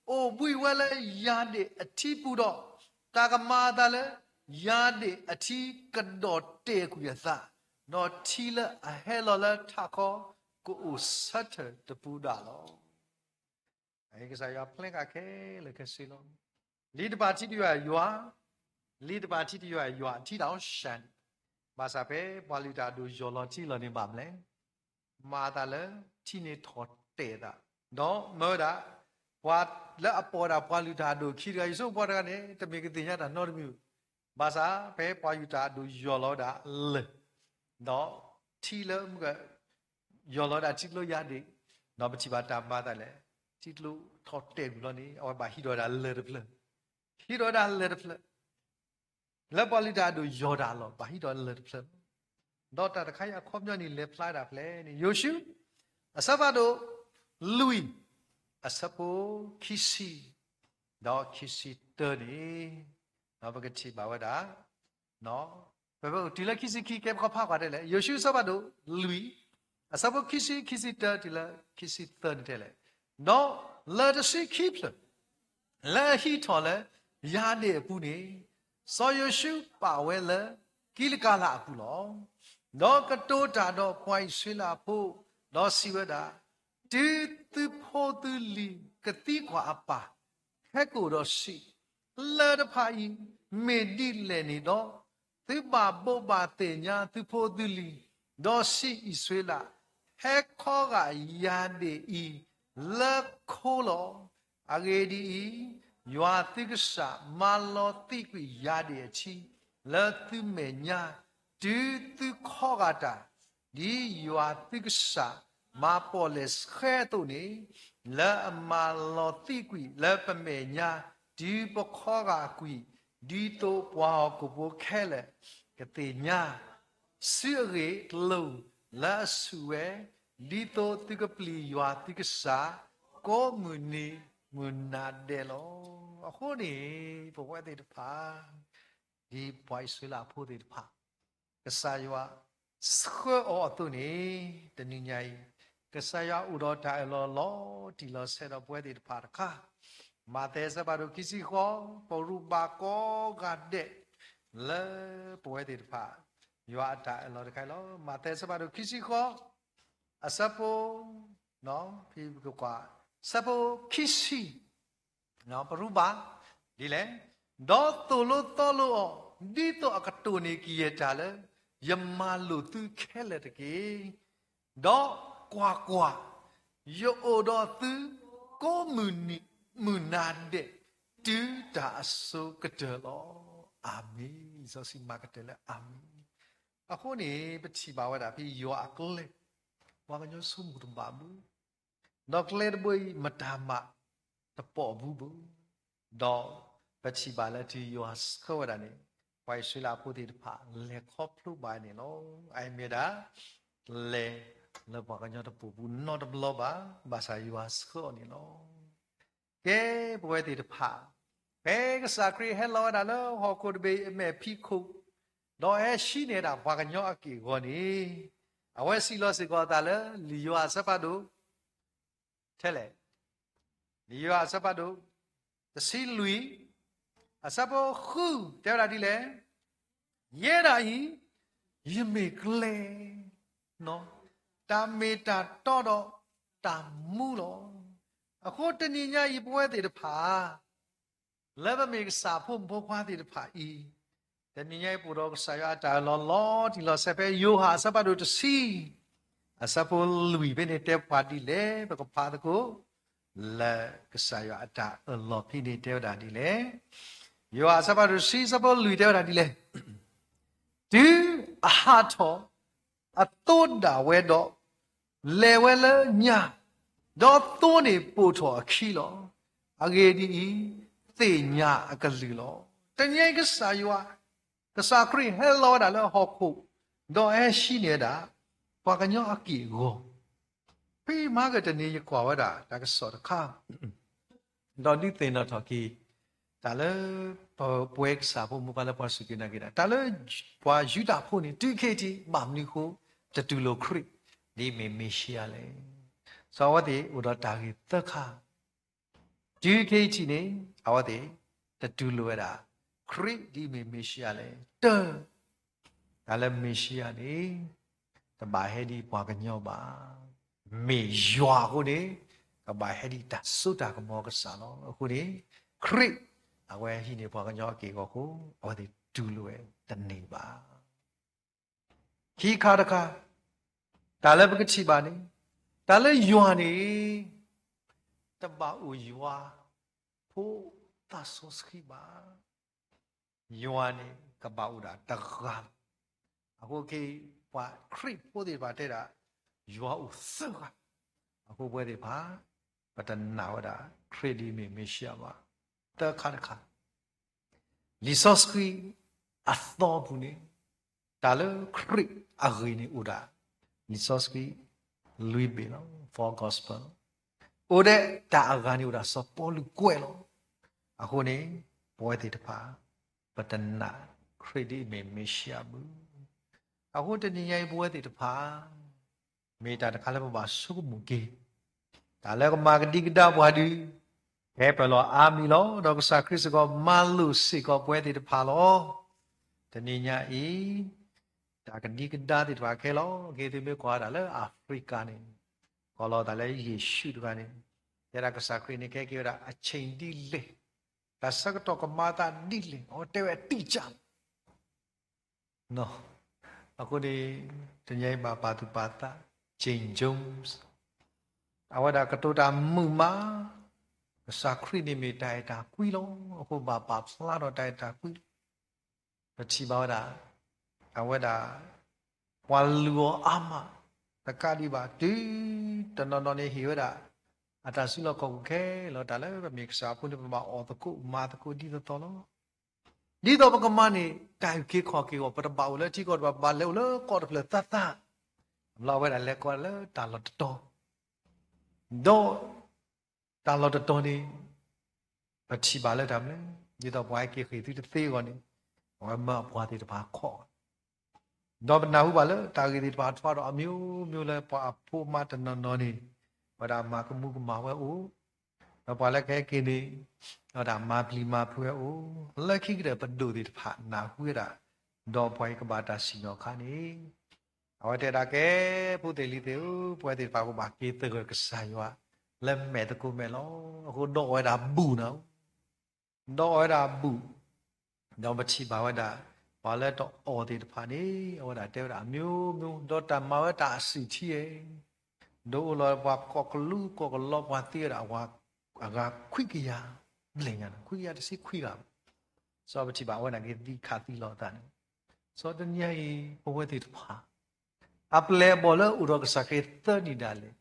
အိၣ်ဘှံးဝဲလၢယၤဒ့ၣ်အထံပူၤဒီး, တၢ်ကမၤအသးလၢ ယၤဒ့ၣ်အထံကဒီးတဲာ်ကွံာ်အသး, ဒီးထံလၢအဟဲလီၤလၢထးခီ ကအိၣ်ဆၢထၢၣ်တပူၤဒၣ်လီၤ. ကစၢ်ယွၤပျဲက့ၤခဲလၢာ်ခဲဆ့လီၤ. လံတပာ်ထံတယွၤယွၤ, လံတပာ်ထံတယွၤယွၤ ထံတၢ်အီၣ်စၢ်န့ၣ်, ဘၣ်ဆၣ်ဖဲပှၤလုၢ်တၢ်အဒိၣ်ယီၢ်လီၤထံလီၤန့ၣ်ဘၣ်မနုၤလဲၣ်, မၤအသးလၢထံန့ၣ်ထီၣ်တဲာ်အသး, ဒီးမၢဝဲဒၣ် ပှၤလၢအပိာ်ဒၣ်ပှၤလုၢ်တၢ်အဒိၣ်ခံတဂၤ ယဆိကမိၣ်ပှၤတဂၤန့ၣ် တမ့ၢ်ကသ့ၣ်ညါတၢ်နီတမံၤ, ဘၣ်ဆၣ်ဖဲပှၤလုၢ်တၢ်အဒိၣ်ယီၢ်လီၤဝဲဒၣ်လၢၢ်, ဒီးထံလၢ ယီၢ်လီၤဝဲဒၣ်ထံကျိယၤဒ့ၣ်, ဒီးပထံၣ်ဘၣ်တၢ်မၤအသးလဲၣ်, ထံကျိထီၣ်တဲာ်ကွံာ်လီၤန့ၣ် အဝဲဘၣ်ဟံးထီၣ်ဝဲဒၣ်လၢၢ်တဖျၢၣ်, ဟံးထီၣ်ဝဲဒၣ်လၢၢ်တဖျၢၣ်, လၢပှၤလုၢ်တၢ်အဒိၣ်ယီၢ်တၢ်အလီၢ် ဘၣ်ဟံးထီၣ်လၢၢ်တဖျၢၣ်လီၤ. ဒီးတၢ်တခါအံၤအခီပညီန့ၣ် လဲၤဖျါဒၣ်ဖဲလဲၣ်န့ၣ် ယိၤၡူ, အဆၢဖးဒိၣ် လွံၢ် အဆၢဖိခံဆံ ဒီးခံဆံတၢန့ၣ် ပကထံၣ်ဘၣ်ဝဲဒၣ် ပတုၤလၢခံဆံခံ ကဲပကဖးကွၢ်တဲလဲၣ်, ယိၤၡူအဆၢဖးဒိၣ်လွံၢ် အဆၢဖိခံဆံ ခံဆံတၢတုၤလၢခံဆံသၢန့ၣ်တဲလဲၣ်, ဒီးလၢတဆံခံဖျၢၣ် လၢအဟံးထီၣ်လၢယၤဒ့ၣ်အပူၤန့ၣ်, စီၤယိၤၡူပာ်ဝဲလၢကံးလကၤလးအပူၤလီၤ. ဒီးကတိၤတၢ်ဒီးပှၤအံၣ်စရ့လးဖိ, ဒီးစံးဝဲဒၣ်, တုၤသုဖိသုလံၤကသံကွၢ်အပၢ်, ခဲကိာ်ဒီးစံး, လၢၢ်တဖၣ်အံၤ မ့ၢ်ဒ်လဲၣ်န့ၣ်ဒီး, သုဘၣ်ဘိးဘၣ်သ့ၣ်ညါသုဖိသုလံၤ, ဒီးစံးအံၣ်စရ့လး, ဟဲခီဂာ်ယၤဒ့ၣ်အံၤလၢခိလီၤ. အဂ့ၢ်ဒ်အံၤ, ယွၤသုကစၢ်မၤလီၤသံးကွံာ်ယၤဒ့ၣ်အထံလၢသုမဲာ်ညါ, တုၤသုခီဂာ်တၢ် ဒ်ယွၤသုကစၢ်မၤပီၣ်လဲၣ်ဆှဲအသိးန့ၣ်, လၢအမၤလီၤသံးကွံာ်လၢပမဲာ်ညါ, တုၤပခီဂာ်ကွံာ်, ဒ်သိးပှၤဟီၣ်ခိၣ်ဖိခဲလၢာ်ကသ့ၣ်ညါ စုအဂ့ၢ်အကျိၤလၢအဆူၣ်ဝဲ, ဒ်သိးသုကပျံၤယွၤသုကစၢ် ကိးမုၢ်နံၤမုၢ်နၤဒဲးလီၤ. အဃိန့ၣ် ပဝဲသ့ၣ်တဖၣ် ဒ်ပှၤအံၣ်စရ့လးဖိသ့ၣ်တဖၣ် ကစၢ်ယွၤဆှၢအီၤအသိးန့ၣ်, တနံၤညါအံၤ ကစၢ်ယွၤအိၣ်ဒီးတၢ်အၢၣ်လီၤလီၤတံၢ်လီၤဆဲးဒီးပဝဲသ့ၣ်တဖၣ်တခါ, မးသဲအဆၢဖးဒိၣ်ခံဆံဃိး, ပရူးဘၣ်ကိးဂၤဒဲး လၢပဝဲသ့ၣ်တဖၣ် ယွၤအတၢ်အၢၣ်လီၤတခါအံၤလီၤ. မးသဲအဆၢဖးဒိၣ်ခံဆံဃိး, အဆၢဖိ, ဖဲပကကွၢ်, အဆၢဖိခံဆံ ပရူးဘၣ်ဒ်လဲၣ်, ဒီးသိၣ်လိသီလိအီၤ, ဒ်သိးအကတိၢ်န့ၢ်ကယဲၢ်တၢ်လၢ ယမၤလိာ်သုခဲလၢာ်တက့ၢ်. ဒီးကွၢ်ကွၢ်, ယအိၣ်ဒီးသု ကိးမုၢ်နံၤမုၢ်နၤဒဲး တုၤတၢ်အစိၤကတၢၢ်လီၤ. အၤမ့ၣ်. လံာ်စီဆှံမၤကတၢၢ်လၢအၤမ့ၣ်. အဃိန့ၣ် ပထံၣ်ဘၣ်ဝဲဒၣ်ဖဲယွၤအကျဲ ပှၤကညီဆိကမိၣ်တဘၣ်ဘၣ် ဒီးကျဲတဘိအံၤ မတၤမၤတပိာ်ဘူးဘၣ်. ဒီးပထံၣ်ဘၣ်လၢတုၤယွၤဆှၢဝဲဒၣ်န့ၣ်, ပှၤအံၣ်စရ့လးဖိသ့ၣ်တဖၣ် လဲၤခီဖျိဘၣ်န့ၣ်လီၤ. အအံၤမ့ၢ်ဒၣ် လဲၤလၢပှၤကညီတပိာ်ဘူးနီတဘျီဘၣ်, ဘၣ်ဆၣ်ယွၤဆှၢအီၤန့ၣ်လီၤ. ကဲ ပဝဲသ့ၣ်တဖၣ်, ဖဲကစၢ်ခရံာ်ဟဲလီၤဝဲဒၣ်လၢဟီၣ်ခိၣ်တဘ့ၣ်အမဲာ်ဖံးခိၣ်, ဒီးဟဲဟံးန့ၢ်ဒၣ်ပှၤကညီအက့ၢ်အဂီၤန့ၣ်, အဝဲစံးလီၤစ့ၢ်ကီးအသးလၢ လံာ်ယိၤဟၣ်အဆၢဖးဒိၣ် ထဲလဲၣ်, လံာ်ယိၤဟၣ်အဆၢဖးဒိၣ် တဆံလွံၢ်, အဆၢဖိဃု တဲဝဲဒၣ်ဒ်လဲၣ်, ယဲဒၣ်အံၤ ယမ့ၢ်ကျဲ, တၢ်မ့ၢ်တၢ်တီဒီးတၢ်မူလီၤ. အဃိတနံၤညါအံၤ ပဝဲသ့ၣ်တဖၣ် လၢပမ့ၢ်ကစၢ်ဖိမုၣ်ဖိခွါသ့ၣ်တဖၣ်အံၤ, တနံၤညါအံၤ ပအိၣ်ဒီးကစၢ်ယွၤအတၢ်အၢၣ်လီၤလီၤတံၢ်လီၤဆဲးဖဲယိၤဟၣ်အဆၢဖးဒိၣ်တဆံ, အဆၢဖိလွံၢ်ဖဲန့ၣ် တဲပှၤဒ်လဲၣ်, ပကဖးသကိး လၢကစၢ်ယွၤအတၢ်အၢၣ်လီၤဖဲန့ၣ်တဲဝဲဒၣ်ဒ်လဲၣ်. ယိၤဟၣ်အဆၢဖးဒိၣ်တဆံ အဆၢဖိလွံၢ်တဲဝဲဒၣ်ဒ်လဲၣ်, တုၤအဟးထီၣ်အသိဒၣ်ဝဲဒီး, လဲၤဝဲလၢညါ, ဒီးသိန့ၣ်ပိာ်ထီၣ်အခံလီၤ. အဂ့ၢ်ဒ်အံၤ, သ့ၣ်ညါအကလုၢ်လီၤ. တနံၤအံၤကစၢ်ယွၤ, ကစၢ်ခရံာ်ဟဲလီၤဝဲဒၣ်လၢဟီၣ်ခိၣ်, ဒီးဟဲဟံးန့ၢ်ဝဲဒၣ် ပှၤကညီအက့ၢ်အဂီၤ ဖဲမဟါကတနံၤယကွၢ်ဝဲဒၣ်တၢ်ကစီၣ်တခါ, ဒီးဒုးသ့ၣ်နီၣ်ထီၣ်က့ၤ တၢ်လၢ ပဝဲကစၢ်ဖိမုၣ်ဖိခွါလၢပှၤစူၢ်က့ၤနာ်က့ၤတၢ်, တၢ်လၢပှၤယူဒၤဖိန့ၣ် တုၤခဲအံၤထံး ဘၣ်မနုၤအဃိ တတူၢ်လိာ်ခရံာ် ဒ်မ့ၢ်မ့ၣ်ၡံအၤလဲၣ်. စီၤအဝဲသ့ၣ်အိၣ်ဒီးတၢ်ဂ့ၢ်သၢခါ တုၤခဲအံၤထံးန့ၣ် အဝဲသ့ၣ် တတူၢ်လိာ်ဝဲဒၣ် ခရံာ်ဒ်မ့ၢ်မ့ၣ်ၡံအၤလဲၣ်. တၢ် တၢ်လၢမ့ၣ်ၡံအၤန့ၣ် တဘၣ်ဟဲဒ်ပှၤကညီဘၣ်. မ့ၢ်ယွၤအဃိန့ၣ် ကဘၣ်ဟဲဒ်တၢ်စိတၢ်ကမီၤကစၢ်လီၤ. အဃိန့ၣ် ခရံာ် အဝဲဟံးန့ၢ်ပှၤကညီအက့ၢ်အဂီၤအဃိ အဝဲသ့ၣ်တူၢ်လိာ်ဝဲတန့ၢ်ဘၣ်. ခံခါတခါ တၢ်လၢပကထံၣ်ဘၣ်န့ၣ် တၢ်လၢယွၤန့ၣ် တဘၣ်အိၣ်ယွၤဖိသၣ်စီဆှံဘၣ်. ယွၤန့ၣ် ကဘၣ်အိၣ်ဒၣ်တဂၤလီၤ. အဃိခဲအံၤ ပှၤခရံာ်ဖိသ့ၣ်တဖၣ်တဲဒၣ် ယွၤအိၣ်သၢဂၤ. အဃိပဝဲသ့ၣ်တဖၣ် ပတနာ်ဝဲဒၣ် ခရံာ်ဒ်မ့ၢ်မ့ၣ်ၡံအၤဘၣ်. သၢခါတခါ လံာ်စီဆှံအသီပူၤန့ၣ် တၢ်လၢခရံာ်အဂ့ၢ်န့ၣ်အိၣ်ဒၣ် လံာ်စီဆှံလွံၢ်ဘ့ၣ်လီၤ. Four Gospel. အိၣ်ဒဲးတၢ်အဂၤန့ၣ်အိၣ်ဒၣ်စီၤပီလူးကွဲးလီၤ. အဃိန့ၣ် ပဝဲသ့ၣ်တဖၣ် ပတနာ်ခရံာ်ဒ်အမ့ၢ်မ့ၣ်ၡံအၤဘၣ်. အဃိတနံၤညါအံၤပဝဲသ့ၣ်တဖၣ် မ့ၢ်တၢ်တခါလၢပဘၣ်ဆိကမိၣ်က့ၤ တၢ်လၢကမၤကဒံကဒါပှၤဒုး ကဲပၢၢ်လီၤအါမံၤလီၤ. ဒီးကစၢ်ခရံာ်စ့ၢ်ကီးပှဲၤသ့ၣ်တဖၣ်လီၤ. တနံၤညါအံၤ တၢ်ကဒံကဒါသ့ၣ်တဖၣ်ခဲလီၤ. က့ၤသုမ့ၢ်ကွၢ်တၢ်လၢအၤဖရံကၤန့ၣ် ကီၢ်လီၤသးလၢယ့ၣ်ၡူးတဂၤန့ၣ် တဲဒၣ်ကစၢ်ခရံာ်န့ၣ်ကဟဲက့ၤဝဲဒၣ်အဆ့ၣ်ဒ်လဲၣ်, တၢ်ဆၢကတီၢ်ကမၤအသးဒ်လဲၣ် အဝဲတဲဝဲအတိအကျ အဃိန့ၣ် တနံၤအံၤဘၣ်ပာ်သူၣ်ပာ်သး Jane Jones အဝဲဒၣ်ကတိၤတၢ်မုာ်မး, ကစၢ်ခရံာ်န့ၣ်မ့ၢ်တၢ်အဲၣ်တၢ်ကွံလီၤ. အဃိဘၣ်ပာ်ဖျါထီၣ်တၢ်အဲၣ်တၢ်ကွံလီၤ. ပထံၣ်ဘၣ်ဝဲဒၣ် အဝဲဒၣ် ပှၤလုၢ်အီၤအါမး, တကးဒံးဘၣ် တုၤတနီၤနီၤန့ၣ်ဟ့ၣ်ဝဲဒၣ် အတၢ်စုလီၢ်ခီၣ်ခိၣ်ခဲလၢာ် တၢ်လၢပမ့ၢ်ကစၢ်အဖိန့ၣ် ပဘၣ်အီၣ်သကိးမၤသကိးဒ်သိးသိးလီၤ. ဒ်သိးပကမၤန့ၣ် တၢ်အုၣ်က့ၤခီၣ်က့ၤအဂီၢ် ပတဘၣ်အိၣ်လၢထံကီၢ်တဖၣ် ဘၣ်လဲၤအိၣ်လၢကီၢ်တဖျၢၣ်သးသး, အဘျီအဝဲဒၣ်လဲၤကိးလၢတၢ်လီၢ်တတီၤ, ဒီး တၢ်လီၢ်တတီၤန့ၣ် ပထံၣ်ဘၣ်လၢတၢ်မနုၤလဲၣ်, ဒ်သိးပှၤဟဲက့ၤဃ့ၢ်သုတသ့အဂီၢ်န့ၣ် အဝဲမၢအပှၤသ့ၣ်တဖၣ်ခီၣ် ဒီးပနၢ်ဟူဘၣ်လၢတၢ်ဂ့ၢ်သ့ၣ်တဖၣ်ထွါဒီးအမျိုးမျိုးလၢပှၤအဖိအမါတနီၤနီၤန့ၣ် ဝဲဒၣ်မၤကမူကမၣ်ဝဲအိၣ်, ဒီးပှၤလၢကဟဲက့ၤန့ၣ် ဝဲဒၣ်မၤပျံၤမၤဖုးဝဲအိၣ်, လၢခံကတၢၢ်ပဒိၣ်သ့ၣ်တဖၣ်နၢ်ဟူဝဲဒၣ်, ဒီးပှၤအံၤကဘၣ်တၢ်စံၣ်ညီၣ်အခါန့ၣ် အဝဲတဲဒၣ်ကဲ ဖိသ့ၣ်လံၤသ့ၣ်ဧၢ, ပဝဲသ့ၣ်တဖၣ်ကဘၣ်က့ၤသဂၢၢ်ကစၢ်ယွၤ လၢမဲာ်သကိးမဲာ်လီၤ. အဃိဒီးအီၣ်ဝဲဒၣ်ဘူၣ်နၤ, ဒီးအီၣ်ဝဲဒၣ်ဘူၣ်, ဒီးပထံၣ်ဘၣ်ဝဲဒၣ် ပှၤလၢတအီၣ်သ့ၣ်တဖၣ်န့ၣ် အဝဲဒၣ်တဲဝဲဒၣ်အမျိုးမျိုး ဒီးတၢ်မၤဝဲတၢ်အဆံၣ်ထံဧိၤ, ဒီးအိၣ်လီၤပှၤကိးကလူးကိးကလီပှၤသ့ဝဲဒၣ်အဂၤ ခွံကယၤဘျဲၣ်ညါ, ခွံကယၤတဆံခွံဂၤ, စီၤပထံၣ်ဘၣ်အဝဲဒၣ်က့ၤသံခးသံလီၤအသးန့ၣ်, စီၤတနံၤအံၤ ပဝဲသ့ၣ်တဖၣ် အပျဲၢ်အဘီၣ်လၢအိၣ်ဒီးကစၢ်ခရံာ်သၢနံၣ်ဒၣ်လဲာ်,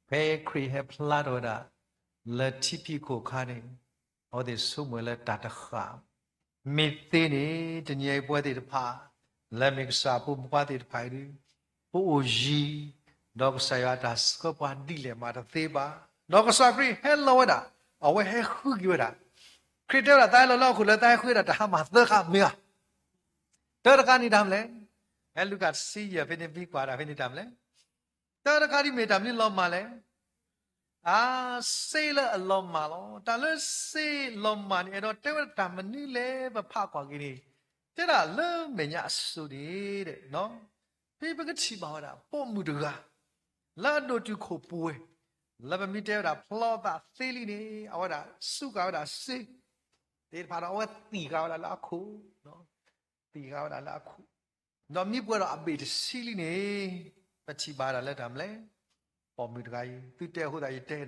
ဖဲခရံာ်ဟဲဖျါထီၣ်ဝဲဒၣ် လၢထံဖံးခိၣ်အခါန့ၣ်, အဝဲသ့ၣ်ဆိကမိၣ်လၢတၢ်တဃၣ်, မ့ၢ်သ့န့ၣ် တနံၤအံၤပဝဲသ့ၣ်တဖၣ် လၢမ့ၢ်ကစၢ်အဖိမုၣ်ဖိခွါသ့ၣ်တဖၣ်အံၤဒုး ပအိၣ်ယံၤ, ဒီးကစၢ်ယွၤအတၢ်ဆှၢပှၤဒ်လဲၣ်မးတသ့ဘၣ်, ဒီးကစၢ်ခရံာ်ဟဲလီၤဝဲဒၣ်, အဝဲဟဲဃုက့ၤဝဲဒၣ်, ခရံာ်တဲဝဲဒၣ် သးဟဲလီၤလၢဟီၣ်ခိၣ်လၢသးဟဲဃုဝဲဒၣ်တၢ်ဟါမၢ်သၢခါမ့ၢ်ဧါ တၢတခါန့ၣ်တၢ်မနုၤလဲၣ်, ဟဲလူၤကၣ်တဆံယဲၢ်ဖဲန့ၣ် ပကွၢ်ဒၣ်ဖဲန့ၣ်တၢ်မနုၤလဲၣ်, တၢတခါဒ်မ့ၢ်တၢ်မနုၤလီၤမၢ်လဲၣ်, အါ, စ့လၢအလီၤမၢ်လီၤ. တၢ်လၢစ့လီၤမၢ်န့ၣ် အဲၣ်ဒိးတဲဝဲဒၣ်တၢ်မနုၤလဲၣ် ပဖးကွၢ်က့ၤန့ၣ်, တဲဒၣ်လၢမဲာ်ညါအစိၤန့ၣ်, ဖဲပကထံၣ်ဘၣ်ဝဲဒၣ် ပိာ်မုၣ်တဂၤ လၢအဒိၣ်တုာ်ခိၣ်ပှဲၤ, လၢပမ့ၢ်တဲဝဲဒၣ်ဖျီသးသ့လံန့ၣ် အဝဲဒၣ်စူးဃာ်ဝဲဒၣ်စ့ သ့ၣ်တဖၣ်ဒီး အဝဲသံၣ်ဃာ်ဝဲဒၣ်လၢအခိၣ်, သံၣ်ဃာ်ဝဲဒၣ်လၢအခိၣ်, ဒီးမံပှဲၤဒီးအဘ့ၣ်တဆံလံန့ၣ်, ပထံၣ်ဘၣ်ဒၣ်လၢတၢ်မနုၤလဲၣ်, ပိာ်မုၣ်တဂၤအံၤ သု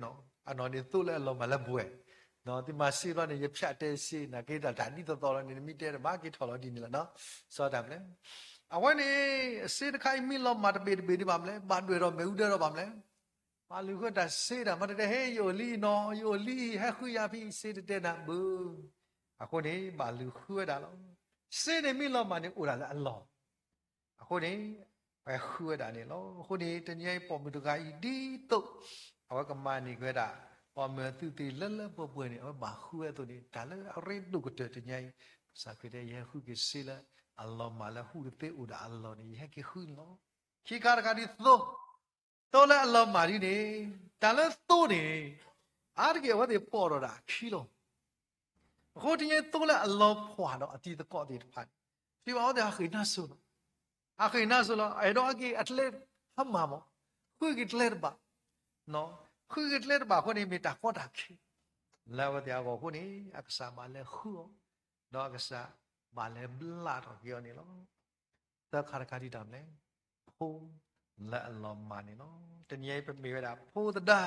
တဲအဃိသတးယတဲနီၤ, အနီၢ်န့ၣ်သိလၢအလီၤမၢ်လၢပှဲၤ, သုမၤစ့ဘျီန့ၣ် ယဖၠးတဲစ့ နာ်က့တၢ်ဒ်သိးသိးလီၤန့ၣ် နမ့ၢ်တဲတဘၣ်က့ၤထီၣ်လီၤဒ်န့ၣ်လီၤနီၤ, စီတၢ်မနုၤလဲၣ်, အဝဲန့ၣ် စ့တခါအံၤမ့ၢ်လီၤမၢ်တဘ့ၣ်တဘ့ၣ်ဒ်ဘၣ်မနုၤလဲၣ်, ဘၣ်ဒွဲၣ်ဒီးမ့ၣ်အူဒၢဒီးဘၣ်မနုၤလဲၣ် ဘၣ်လုၢ်ဃုတၢ်စ့တၢ် မ့ၢ်တတဲ ဟဲ ယအိၣ်လံနီၤ ယအိၣ်လံ ဟဲဃုယၤဖဲအံၤ စ့တတဲနၤဘၣ်. အဃိန့ၣ် ဘၣ်လုၢ်ဃုဝဲဒၣ်လီၤ. စ့န့ၣ်မ့ၢ်လီၤမၢ်န့ၣ်အိၣ်ဒၣ်လၢအလီၢ်, အဃိန့ၣ် ပှၤဃုဝဲဒၣ်န့ၣ်လီၤ. အဃိန့ၣ် တနံၤအံၤပိာ်မုၣ်တဂၤအံၤဒ်သိး အဝဲကမၤန့ၢ်က့ၤဝဲဒၣ် ပိာ်မုၣ်အသူးသ့ၣ်လၢလၢပှဲၤပှဲၤန့ၣ် အဝဲဘၣ်ဃုဝဲအသိးန့ၣ် တၢ်လၢအရ့ဒိၣ်ကတၢၢ်တနံၤအံၤ ကစၢ်ခရံာ်တဲ ယဟဲဃုက့ၤစ့လၢအလီၤမၢ်လၢဟူးတသ့အိၣ်ဒၣ်အလီၢ်န့ၣ် ယဟဲက့ၤဃုန့ၣ်လီၤ. ခံခါတခါဒ်သိး သိလၢအလီၤမၢ်ဒ်န့ၣ်, တၢ်လၢသိန့ၣ် အါတက့ၢ်အဝဲသ့ၣ်ပိာ်ထီၣ်ဒၣ်အခံလီၤ. အဃိတနံၤအံၤသိလၢအလီၤဖှၣ်ဒီးအတံၤသကိးသ့ၣ်တဖၣ်န့ၣ် ထံၣ်ဘၣ်အဝဲသ့ၣ်ဟးဃ့ၢ်နါစိၤလီၤ. ဟးဃ့ၢ်နါစိၤလီၤ. အဲၣ်ဒိးဟဲက့ၤအကျဲဟါမၢ်မး, ဃုက့ၤကျဲတဘၣ်, ဃုက့ၤကျဲတဘၣ်အဃိန့ၣ် မ့ၢ်တၢ်ကီတၢ်ခဲ လၢအဝဲသ့ၣ်အဂီၢ်အဃိန့ၣ် အကစၢ်ဘၣ်လဲၤဃုအီၤ, ဒီးအကစၢ်ဘၣ်လဲၤဘျးထီၣ်က့ၤအီၤန့ၣ်လီၤ. သၢခါတခါဒ်တၢ်မနုၤလဲၣ်, ဖိလၢအလီၤမၢ်န့ၣ်လီၤ. တနံၤအံၤပမ့ၢ်ဝဲဒၣ်ဖိသဒါ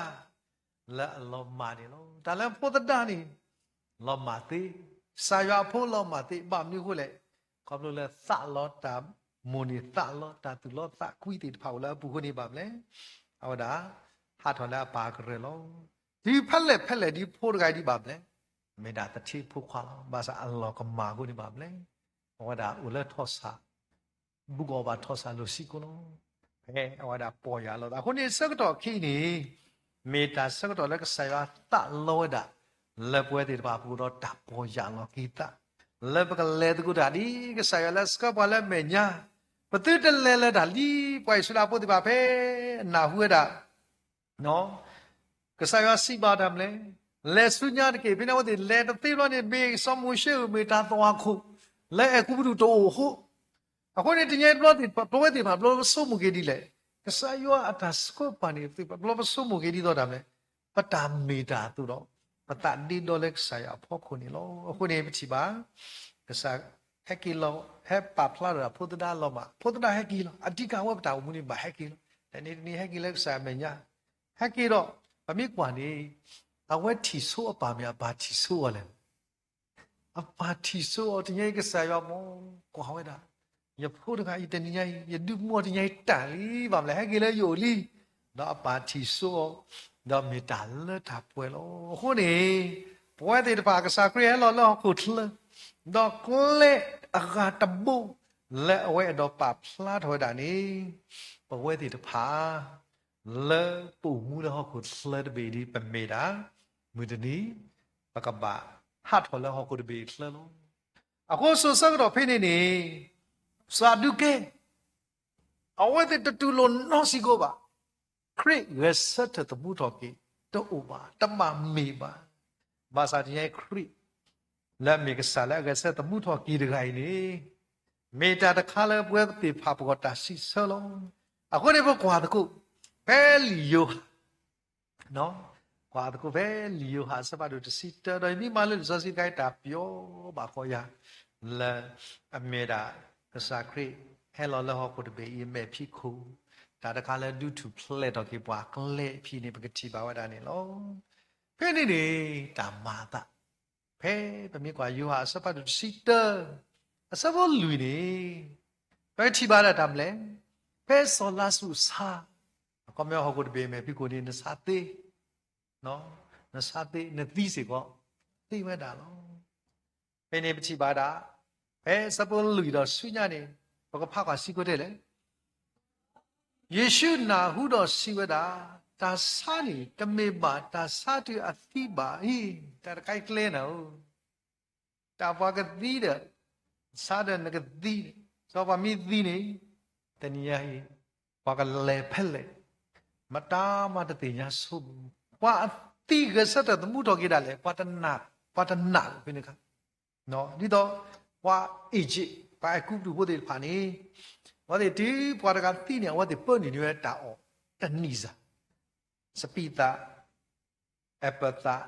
လၢအလီၤမၢ်န့ၣ်လီၤ. တၢ်လၢဖိသဒါန့ၣ် လီၤမၢ်သ့, ကစၢ်ယွၤအဖိလီၤမၢ်သ့, ဘၣ်မနုၤအဃိလဲၣ်, ခီဖျိလၢသးလီတၢ်မိၣ်န့ၢ်သးလီ တၢ်သူၣ်လီသးကွံသ့ၣ်တဖၣ်အိၣ်လၢအပူၤအဃိန့ၣ်ဘၣ်မနုၤလဲၣ်, အဝဲဒၣ် ဟးထီၣ်လၢအပၢ်ကရၢလီၤ. တုၤဖဲလဲၣ်ဖဲလဲၣ်ဒ်ဖိတဂၤအံၤဒ်ဘၣ်မနုၤလဲၣ်, မ့ၢ်ဒၣ်သထ့ဖိခွါလီၤ. ဘၣ်ဆၣ်အလီၢ်ကမၢ်အဃိန့ၣ်ဘၣ်မနုၤလဲၣ်, အဝဲဒၣ်အိၣ်လၢထီၣ်ဆၣ် ဘူးကီၢ်ဘၣ်ထီၣ်ဆၣ်လိၤဆံကိၣ်လီၤ. ဖဲအဝဲဒၣ်ပီၢ်ယၢ်လီၤသးအဃိန့ၣ် ဆၢကတီၢ်ခံန့ၣ်, မ့ၢ်တၢ်ဆၢကတီၢ်လၢကစၢ်ယွၤသးလီဝဲဒၣ် လၢပဝဲသ့ၣ်တဖၣ်ပကအိၣ်ဒီးတၢ်ပီၢ်ယၢ်လီၤက့ၤသး, လၢပကလဲၤသကိးတၢ်ဒ်ကစၢ်ယွၤလၢအဆှၢပှၤလၢအမဲာ်ညါ, ပသုတလဲၤလၢတၢ်လံ. ပှၤအံၣ်စရ့လးဖိသ့ၣ်တဖၣ်ဖဲနၢ်ဟူဝဲဒၣ် ကစၢ်ယွၤစံးဘၣ်တၢ်မနုၤလဲၣ်, လဲၤဆူညါတက့ၢ်. ဖဲန့ၣ်အဝဲသ့ၣ်လဲၤတသ့ဘျီန့ၣ် မ့ၢ်စီၤမိၤၡ့ဧိၤ မ့ၢ်တၢ်သွၣ်ခိၣ် လၢအဲၤကူပတူးတအိၣ်အဃိ, အဃိန့ၣ် တနံၤအံၤတဘျီသ့ၣ်တဖၣ် ပဝဲသ့ၣ်တဖၣ် ဘျီပဆိကမိၣ်က့ၤဒ်လဲၣ်, ကစၢ်ယွၤအတၢ်ဆှၢပှၤန့ၣ် ဘျီပဆိကမိၣ်က့ၤဒ်သိးတၢ်မနုၤလဲၣ်, ပတၢ်မ့ၢ်တၢ်အသိးဒီး ပသးဒ့ဒီလၢကစၢ်ယွၤအဖီခိၣ်န့ၣ်လီၤ. အဃိန့ၣ် ပထံၣ်ဘၣ် ကစၢ်ဟဲက့ၤလီၤ ဟဲပာ်ဖျါထီၣ်ဒၣ်ဖိသဒါလီၤမၢ်, ဖိသဒါဟဲက့ၤလီၤ. အဓိက အဝဲပတၢ်အိၣ်မူန့ၣ် ဘၣ်ဟဲက့ၤလီၤ. တနံၤတနံၤဟဲက့ၤလၢကစၢ်အမဲာ်ညါ, ဟဲက့ၤဒီး ပမ့ၢ်ကွၢ်န့ၣ် အဝဲထံၣ်ဆိအပၢ်မ့ၢ်အပၢ်ထံၣ်ဆိအီၤလဲၣ်. အပၢ်ထံၣ်ဆိအီၤ တနံၤအံၤ ကစၢ်ယွၤမ့ၢ်ကွၢ်ဝဲဒၣ်, ယဖိတဂၤအံၤ တနံၤညါအံၤ ယဒုးမူအီၤတနံၤအံၤတၢ်လံ ဘၣ်မနုၤလဲၣ် ဟဲက့ၤလၢယအိၣ်လံ. ဒီးအပၢ်ထံၣ်ဆိအီၤ, ဒီးမ့ၢ်တၢ်လၢတၢ်ပှဲၤလီၤ. အဃိန့ၣ် ပဝဲသ့ၣ်တဖၣ် ကစၢ်ခရံာ်ဟဲလီၤလၢဟီၣ်ခိၣ်ချၢ, ဒီးကျဲအဂၤတဘိ လၢအဝဲအဲၣ်ဒိးပာ်ဖျါထီၣ်ဝဲဒၣ်န့ၣ် ပဝဲသ့ၣ်တဖၣ် လၢပအိၣ်မူလၢဟီၣ်ခိၣ်ချၢတဘ့ၣ်အံၤ ပမ့ၢ်ဒၣ် မုၢ်တနံၤ ပကဘၣ်ဟးထီၣ်လၢဟီၣ်ခိၣ်တဘ့ၣ်အချၢလီၤ. အဃိ စိၤဆၢကတီၢ်ဖဲန့ၣ်န့ၣ် စၤဒူးကဲ အဝဲသ့ၣ်တတူၢ်လိာ်နီတစဲးဖိဘၣ်. ခရံာ်ဂဲၤဆၢထၢၣ်သမူထီၣ်က့ၤ တအိၣ်ဘၣ်, တဘၣ်မ့ၢ်ဘၣ်. ဘၣ်ဆၣ်တနံၤအံၤ ခရံာ် လၢအမ့ၢ်ကစၢ်လၢအဂဲၤဆၢထၢၣ်သမူထီၣ်က့ၤတဂၤအံၤန့ၣ် မ့ၢ်တၢ်တခါလၢပဝဲသ့ၣ်တဖၣ်ပကီၢ်တၢ်စံးဆၢလီၤ. အဃိန့ၣ် ပကွၢ်သကိး ဖဲလံာ်ယိၤဟၣ် ကွၢ်သကိးဖဲလံာ်ယိၤဟၣ်အဆၢဖးဒိၣ်တဆံတၢ ဒီးယမ့ၢ်မၤလၢလံာ်စီဆှံတခါအံၤ တၢ်ပျီဘၣ်ဃီယၤ လၢအမ့ၢ်ဒၣ် ကစၢ်ခရံာ်ဟဲလီၤလၢဟီၣ်ခိၣ်တဘ့ၣ်အံၤ မဲာ်ဖံးခိၣ် တၢ်တခါလၢဒုးထူၣ်ဖျဲးထီၣ်က့ၤပှၤကျဲအဖံးန့ၣ် ပကထံၣ်ဘၣ်ဝဲဒၣ်န့ၣ်လီၤ. ဖဲန့ၣ်န့ၣ် တၢ်မၤအသး ဖဲပမ့ၢ်ကွၢ်ယိၤဟၣ်အဆၢဖးဒိၣ်တဆံတၢ အဆၢဖိလွံၢ်န့ၣ် ပကထံၣ်ဘၣ်ဒၣ်တၢ်မနုၤလဲၣ်, ဖဲစီၤလါစရူးဆါ, အခီပညီဟီၣ်ခိၣ်တဘ့ၣ်မဲာ်ဖံးခိၣ်န့ၣ် နဆါသ့, နဆါသ့ နသံစ့ၢ်ကီး သ့ဝဲဒၣ်လီၤ. ဖဲန့ၣ်ပထံၣ်ဘၣ်ဒၣ် ဖဲအဆၢဖိလွံၢ်ဒီးဆူညါန့ၣ် ပကဖးကွၢ်စ့ၢ်ကီးတဲလဲၣ် ယ့ၣ်ၡူးနၢ်ဟူဒီးစံးဝဲဒၣ်, တၢ်ဆါန့ၣ် တမ့ၢ်ဘၣ်တၢ်ဆါတုၤအသံဘၣ်အံၤ, တၢ်တခါအံၤကျဲနၤဧၢ, တၢ်ပှၤကသံဒီး ဆါဒီးနကသံ, စီၤပၤမ့ၢ်သံန့ၣ် တနံၤညါအံၤ ပှၤကလဲၤဖဲလဲၣ် မတၤမးတသ့ၣ်ညါဆိဘၣ်. ပှၤအသံဂဲၤဆၢထၢၣ်သမူထီၣ်က့ၤဒၣ်လဲာ် ပှၤတနာ်, ပှၤတနာ်ဖဲန့ၣ်အခါ ဒ်သိး ပှၤအ့ၣ်ကၠံး ပှၤအဲၤကူပတူးဖိသ့ၣ်တဖၣ်န့ၣ် အဝဲသ့ၣ်တုၤပှၤတဂၤသံန့ၣ် အဝဲသ့ၣ်ပၢနုာ်န့ၢ်ဝဲတၢ်အီၣ်တနံၣ်စၢ်, စပံးသၣ်, အပၢၣ်သၣ်,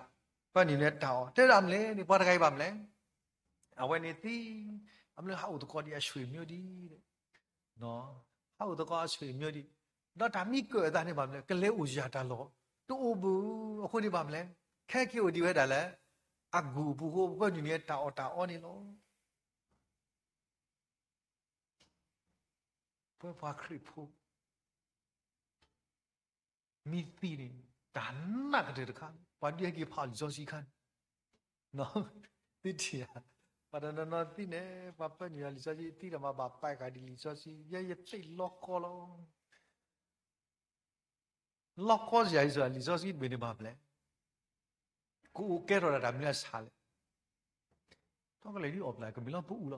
ပၢနုာ်န့ၢ်တၢ်အီၣ် တဲဒၣ်မနုၤလဲၣ်န့ၣ် ပှၤတဂၤအံၤဘၣ်မနုၤလဲၣ်, အဝဲန့ၣ်သံ, အမ့ၢ်ဟးအိၣ်သကိးဒံးအဆွေမျိုးဒံး ဟးအိၣ်သကိးအဆွေမျိုးဒံး, ဒီးတၢ်မံကၢၢ်အသးန့ၣ်ဘၣ်မနုၤလဲၣ် ကလဲၤအိၣ်ယၢ်တၢ်လီၢ် တအိၣ်ဘၣ်. အဃိန့ၣ်ဘၣ်မနုၤလဲၣ် ခဲက့ၤအိၣ်ဒံးဝဲဒၣ်လၢ အကူၣ်အပူၤအဃိ ပၢနုာ်န့ၢ်တၢ်အီၣ်တၢ်အီန့ၣ်လီၤ. ပဝဲပှၤခရံာ်ဖိ မ့ၢ်သံန့ၣ် တၢ်နးကတၢၢ်တခါ ပှၤဒုးဟဲက့ၤဖးအီၤလံာ်စီဆှံအခါန့ၣ် သုထံၣ်ဧါ, ပှၤတနီၤနီၤသံန့ၣ် ပှၤပၢနုာ်အီၤလံာ်စီဆှံ သံဒီးမၤဘၣ်ပာ်ကၤဒံးလံာ်စီဆှံ ယဲယသ့ၣ်လီၤကီလီၤ. လီၤကီစ့ၢ်ကီး လံာ်စီဆှံတဘ့ၣ်န့ၣ်ဘၣ်မနုၤလဲၣ်, ကအိၣ်ကဲထီၣ်ဒၣ်တၢ်မနုၤအဆၣ်လဲၣ်. ထီၣ်ကလဲၤဒ်အီၣ်ဘျၣ် ကမ့ၢ်လီၤပအူလီၤ,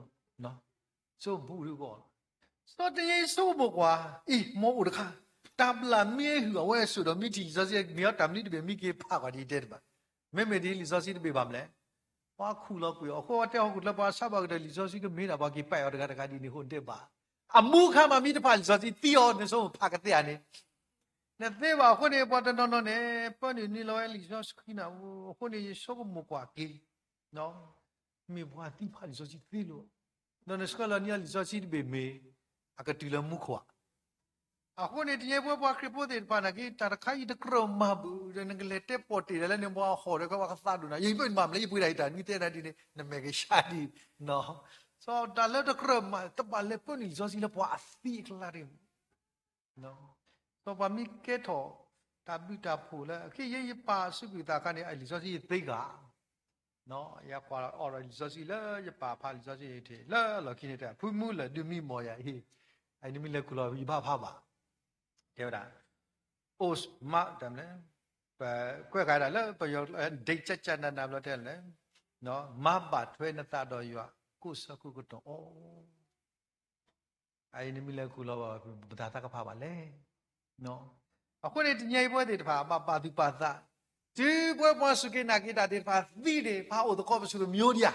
ဆိပအူဒ်အဂီၢ်လီၤ. စီၤတယ့ၣ်ဆိကမိၣ်ကွၢ် အံၤ မ်အအိၣ်တခါ တၢ်ဘျၣ်မ့ၢ်အဟုၣ် အဝဲအစိၣ်ဒီးမ့ၢ်ထံၣ်လံာ်စီဆှံ မ့ၢ်အီၤတၢ်မနုၤတဘ့ၣ် မ့ၢ်က့ၤဖးကွၢ်ဒ်အံၤတဲတဘၣ်. မ့မ့ၢ်ဒ်လံာ်စီဆှံတဘ့ၣ်ဘၣ်မနုၤလဲၣ်, ပှၤခူၣ်လီၤကွံာ်အီၤ အဃိတဲဟီၣ်ခိၣ်ချၢ ပှၤဆါဘၣ်ကတၢၢ်လံာ်စီဆှံကမ့ၢ်ဒၣ် ပှၤက့ၤပာ်အီၤတဂၤတဂၤဒ်န့ၣ်အဃိန့ၣ်တဲဘၣ်. အမူအခါမး မ့ၢ်တဖးလံာ်စီဆှံသံအီၤ နဆိကမိၣ်ဖးကသ့ဧါန့ၣ် နသ့ဘၣ်. အဃိန့ၣ် ပှၤတနီၤနီၤန့ၣ် ပၢနုာ်န့ၢ်လီၤဝဲလံာ်စီဆှံနၤဧိၤ အဃိန့ၣ် ယဆိကမိၣ်ကွၢ်က့ၤ မ့ၢ်ပှၤသံဖးလံာ်စီဆှံသ့လီၤ. ဒီးနဆှၢလီၤန့ၢ်အီၤလံာ်စီဆှံတဘ့ၣ်မ့ၢ် အကတုၤလၢမူခိၣ်ဧါ. အဃိန့ၣ် တနံၤအံၤပဝဲပှၤခရံာ်ဖိသ့ၣ်တဖၣ်နာ်က့ တၢ်တခါအံၤတကြၢးမၤဘၣ်ဒီး နကလဲၤတဲပီၢ်တ့ၢ်ဒီးလၢန့ၣ် ပှၤဟီၣ်ဒီးကဲပှၤကသးဒိၣ်နၤ ယပၢနုာ်မးမနုၤလဲၣ် ယပှ့ၤတၢ်အံၤတၢ်နွံတဲနၤဒ်န့ၣ် နမဲာ်ကဆှးဒ် တၢ်လၢတကြၢးမၤ တဘၣ်လဲၤပၢနုာ်လံာ်စီဆှံလၢပှၤအသံအကျါတဂ့ၤ ဒီးပှၤမ့ၢ်ကဲထီၣ် တၢ်ဘျုးတၢ်ဖှိၣ်လၢ ခဲအံၤယပာ်အစုကွံာ်သးအခါန့ၣ် အလံာ်စီဆှံယသ့ဂၤ ယကွၢ်အီၤဒီးလံာ်စီဆှံလၢယပာ်ဖးလံာ်စီဆှံယထံၣ် လၢအလီၢ်ခံန့ၣ်တဲ ဖုမူလၢာ်ဒုးမံမီၢ်ယၤအံၤ အနမ့ၢ်လဲၤခူၣ်လီၤယဘၣ်ဖးဘၣ် တဲဝဲဒၣ် အိၣ်မးတၢ်မနုၤလဲၣ် ပကွဲးဃာ်ဒၣ်လၢပယီၤ date ကၠၢ်ကၠၢ်နးနးဘျီတဲလဲၣ်, မၤဘၣ်ထွဲနသးဒီးယွၤ ကိးဆၢကိးကတီၢ်အီၤ, အအံၤနမ့ၢ်လဲၤကူၣ်လီၤဘၣ် ပတၢ်သးကဖၣ်ဘၣ်လဲၣ်. အဃိန့ၣ် တနံၤအံၤပဝဲသ့ၣ်တဖၣ် ဘၣ်ပာ်သူၣ်ပာ်သး, တုၤပဝဲပှၤစူၢ်က့ၤနာ်က့ၤတၢ်သ့ၣ်တဖၣ်သံန့ၣ် ပှၤအိၣ်သကိးပဆူၣ်တမံၤဒံးဧါ.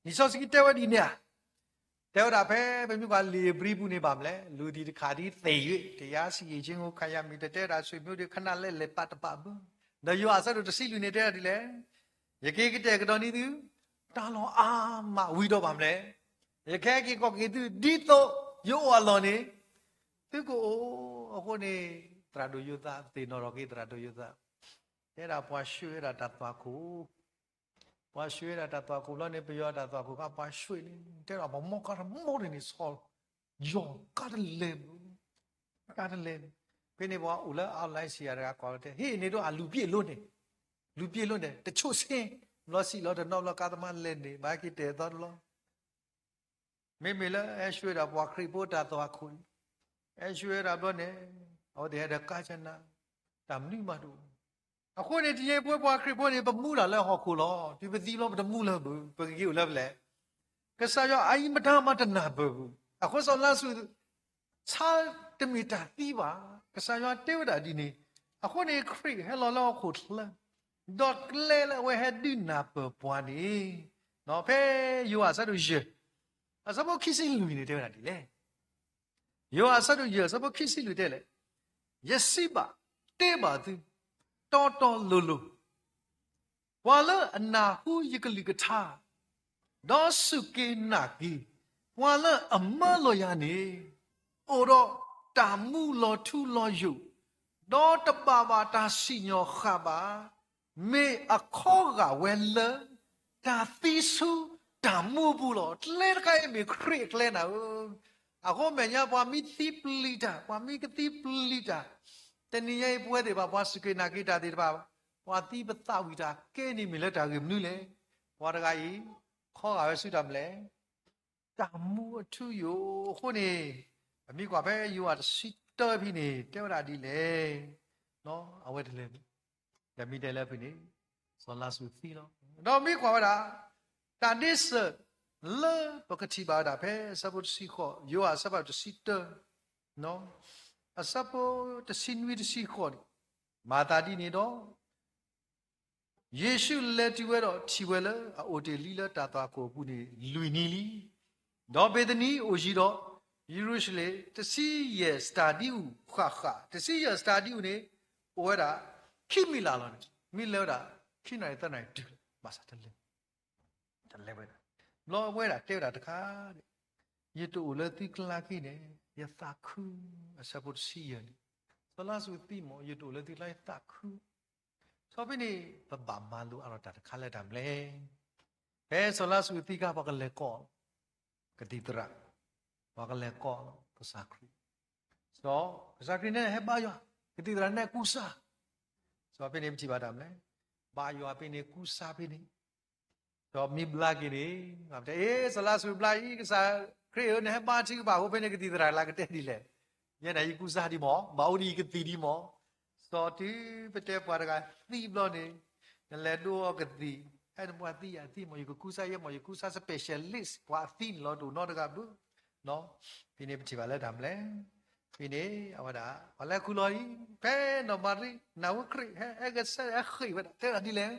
လံာ်စီဆှံတဲဝဲဒ်န့ၣ်ဧါ. တဲဝဲဒၣ်ဖဲပမ့ၢ်ကွၢ်လံာ်ဧ့ၤဘြံၤပူၤန့ၣ်ဘၣ်မလဲၣ်, လူၤသံးတခါဒ်သ့ၣ်ယွ့ တရားစီရင်ခြင်းကို ခံရမည် တတဲဒၣ် ဆွေမျိုးတွေ ခဏလဲလဲၤပာ်တပာ်ဘၣ်. ဒီးယိၤဟၣ်အဆၢဒိၣ်တဆံလွံၢ်န့ၣ်တဲဒၣ်ဒ်လဲၣ်, ယက့ၤကတဲာ်ကတီၤန့ၢ်သု တၢ်လီၢ်အါမးဝံၤဒီးဘၣ်မလဲၣ်, ယကဟဲက့ၤကီၢ်က့ၤသု ဒ်သိးယအိၣ်အလီၢ်န့ၣ် သုကအိၣ်. အဃိန့ၣ် သရၣ်ဒိၣ်ယိၤသး သ့ၣ်နီၣ်ထီၣ်က့ၤသရၣ်ဒိၣ်ယိၤသး, တဲဒၣ်ပှၤဆှၢဝဲဒၣ်တၢ်သွၣ်ခိၣ် ပှၤဆှၢဝဲဒၣ်တၢ်သွၣ်ခိၣ်ဘျီန့ၣ် ပယီၤတၢ်သွၣ်ခိၣ်ခါ ပှၤဆှၢန့ၣ် တဲဒၣ်ပှၤမီၢ်ကါတမီၢ်န့ၣ်န့ၣ် ဆီၣ်ယီၤကါတလဲၣ်ဘၣ်, ကါတလဲၣ်ဘၣ်. ဖဲန့ၣ်ပှၤအိၣ်လၢ outlying စံယၤတဂၤကွၢ်လီၤတဲ ဟ့ၣ်န့ၢ်ဒိၣ်အလူၤပျ့ၢ်လိန့ၣ်, လူၤပျ့ၢ်လိန့ၣ် တဆိၣ်ဆ့, ဘျီစံးလီၤတနီၤဘျီ ကါသမားလဲၤန့ၣ် ဘၣ်က့ၤတဲာ်သီတလီၤ မ့မ့ၢ်လၢဟဲဆှၢဝဲဒၣ်ပှၤခရံာ်ဖိတၢ်သွၣ်ခိၣ်န့ၣ်, ဟဲဆှၢဝဲဒၣ်ဘျီန့ၣ် အဝဲသ့ၣ်ဟဲဒီးကါကနၤ, တၢ်မနုၤမးတအိၣ်. အဃိန့ၣ် တနံၤအံၤပဝဲပှၤခရံာ်ဖိန့ၣ် ပမူဒၣ်လၢဟီၣ်ခိၣ်လီၤ. တုၤပသံဘျီပတမူလၢၤဘၣ်, ပကက့ၤအိၣ်လၢဖဲလဲၣ်. ကစၢ်ယွၤအအံၤမတၤမၤတနၢ်ပၢၢ်ဘၣ်. အဃိစီၤလါစရူး ဆါတမ့ၢ်တၢ်သံဘၣ်. ကစၢ်ယွၤတဲဝဲဒၣ်ဒ်န့ၣ်, အဃိန့ၣ်ခရံာ်ဟဲလီၤလၢဟီၣ်ခိၣ်ချၢ, ဒီးကျဲလၢအဝဲဟဲဒုးနၢ်ပၢၢ်ပှၤန့ၣ်, ဖဲယိၤဟၣ်အဆၢဒိၣ်ယဲၢ် အဆၢဖိခံဆံလွံၢ်န့ၣ်တဲဝဲဒၣ်ဒ်လဲၣ်. ယိၤဟၣ်အဆၢဒိၣ်ယဲၢ်အဆၢဖိခံဆံလွံၢ်တဲလဲၣ်, ယစံးဘၣ်တဲဘၣ်သု တီတီလိၤလိၤ ပှၤလၢအနၢ်ဟူယကလုၢ်ကထါ, ဒီးစူၢ်က့ၤနာ်က့ၤ ပှၤလၢအမၢလီၤယၤန့ၣ်, အိၣ်ဒီးတၢ်မူလီၤထူလီၤယိာ်, ဒီးတဘၣ်ဘၣ်တၢ်စံၣ်ညီၣ်ဃၣ်ဘၣ်, မ့ၢ်အခီဂာ်ဝဲလၢ တၢ်သံဆူတၢ်မူအပူၤလီၤ. ကျဲတခါအံၤမ့ၢ်ခရံာ်အကျဲနၤဧၢ. အဃိမဲာ်ညါပှၤမ့ၢ်သံပျံၤတၢ်, ပှၤမ့ၢ်ကသံပျံၤတၢ်, တနံၤညါအံၤပဝဲသ့ၣ်တဖၣ် ပှၤစူၢ်က့ၤနာ်က့ၤတၢ်သ့ၣ်တဖၣ်, ပှၤသံပသးဝံၣ်တၢ်ကဲန့ၣ်မ့ၢ်လၢတၢ်ဂ့ၢ်မနုၤလဲၣ်. ပှၤတဂၤအံၤ ခီဂာ်ဝဲဆူတၢ်မနုၤလဲၣ်, တၢ်မူအထူအယိာ်အဃိန့ၣ်, ပမ့ၢ်ကွၢ်ဖဲယိၤဟၣ်တဆံတၢဖဲန့ၣ် တဲဝဲဒၣ်ဒ်လဲၣ်. အဝဲတလဲၤဘၣ်, ဒီးမ့ၢ်တဲလၢဖဲန့ၣ် စီၤလါစရူးသံလီၤ. ဒီးမ့ၢ်ကွၢ်ဝဲဒၣ် တၢ်ဒ့စၢၤလၢပကထံၣ်ဘၣ်ဝဲဒၣ်ဖဲအဆၢဖိတဆံဃိး, ယိၤဟၣ်အဆၢဖးတဆံတၢ, အဆၢဖိတဆံနွံတဆံဃိးန့ၣ်, မၤသးဒ်န့ၣ်ဒီး ယ့ၣ်ၡူးလဲၤတုၤဝဲဒီးထံၣ်ဝဲလၢအအိၣ်တ့ၢ်လံလၢတၢ်သွၣ်ခိၣ်အပူၤန့ၣ် လွံၢ်နံၤလံ. ဒီးဘ့းသနံအိၣ်ယံၤဒီးယရူၤၡလ့ၣ် တဆံယဲၢ်စတၢဒံအူၣ်ဃၣ်ဃၣ်, တဆံယဲၢ်စတၢဒံအူၣ်န့ၣ် အိၣ်ဝဲဒၣ်ခံမံးလးလီၤန့ၣ်, မ့ၢ်လဲၤဝဲဒၣ် ခံနၣ်ရံၣ်သၢနၣ်ရံၣ်တုၤလီၤ, ဘၣ်ဆၣ်တလဲၤ, တလဲၤဝဲဒၣ်. ဘျီအဝဲဒၣ်တဲဝဲဒၣ်တခါန့ၣ်, ယတအိၣ်လၢသုကျါက့ၤန့ၣ် ယသးခု, အဆၢဖိတဆံယဲၢ်န့ၣ်, စီၤလါစရူးသံမ့ၢ် ယတအိၣ်လၢသုကျါ ယသးခု. စီၤဖဲန့ၣ် ပဘၣ်မၤလိအါထီၣ်တၢ်တခါလၢတၢ်မနုၤလဲၣ်. ဖဲစီၤလါစရူးသံအခါ ပှၤကလဲၤကိး ကသံၣ်သရၣ်, ပှၤကလဲၤကိးကစၢ်ခရံာ်, စီၤ ကစၢ်ခရံာ်န့ၣ်ဟဲဘါယွၤ, ကသံၣ်သရၣ်န့ၣ်ကူစါ. စီၤဖဲန့ၣ်ပထံၣ်ဘၣ်တၢ်မနုၤလဲၣ်, ဘါယွၤဖဲန့ၣ် ကူစါဖဲန့ၣ် ဒီးမ့ၢ်ဘျါက့ၤန့ၣ်, ပတဲ အ့ စီၤလါစရူးဘျါအံၤ ကစၢ်ခရံာ်ဧၢ နဟဲဘါထံကပၤအဃိ ဖဲန့ၣ်ကသံၣ်သရၣ်လၢကတဲဒ်လဲၣ်, ယဲန့ၣ်ယကူစါဒံးမး, ဘၣ်အိၣ်ဒံးယကသံၣ်ဒံးမး. စီၤတုၤပတဲပှၤတဂၤသံဘျီန့ၣ်, နလဲၤဒိအီၤကသံၣ်, ဟဲန့ၣ်ပှၤသံယၤသံမး, ယကကူစါယဲမး, ယကူစါ specialist ပှၤအသံန့ၣ်လီၤ တအိၣ်နီတဂၤဘၣ်. ဖဲန့ၣ်ပထံၣ်ဘၣ်လၢတၢ်မနုၤလဲၣ်. ဖဲန့ၣ် အဝဲဒၣ် ပှၤလဲၤခူၣ်လီၤအံၤ, ဖဲနီၢ်မၤရံ နၢ်ဟူခရံာ်ဟဲ ဟဲဂဲၤဆၢ ဟဲဃ့ၢ်ဝဲဒၣ် တဲဒၣ်ဒ်လဲၣ်,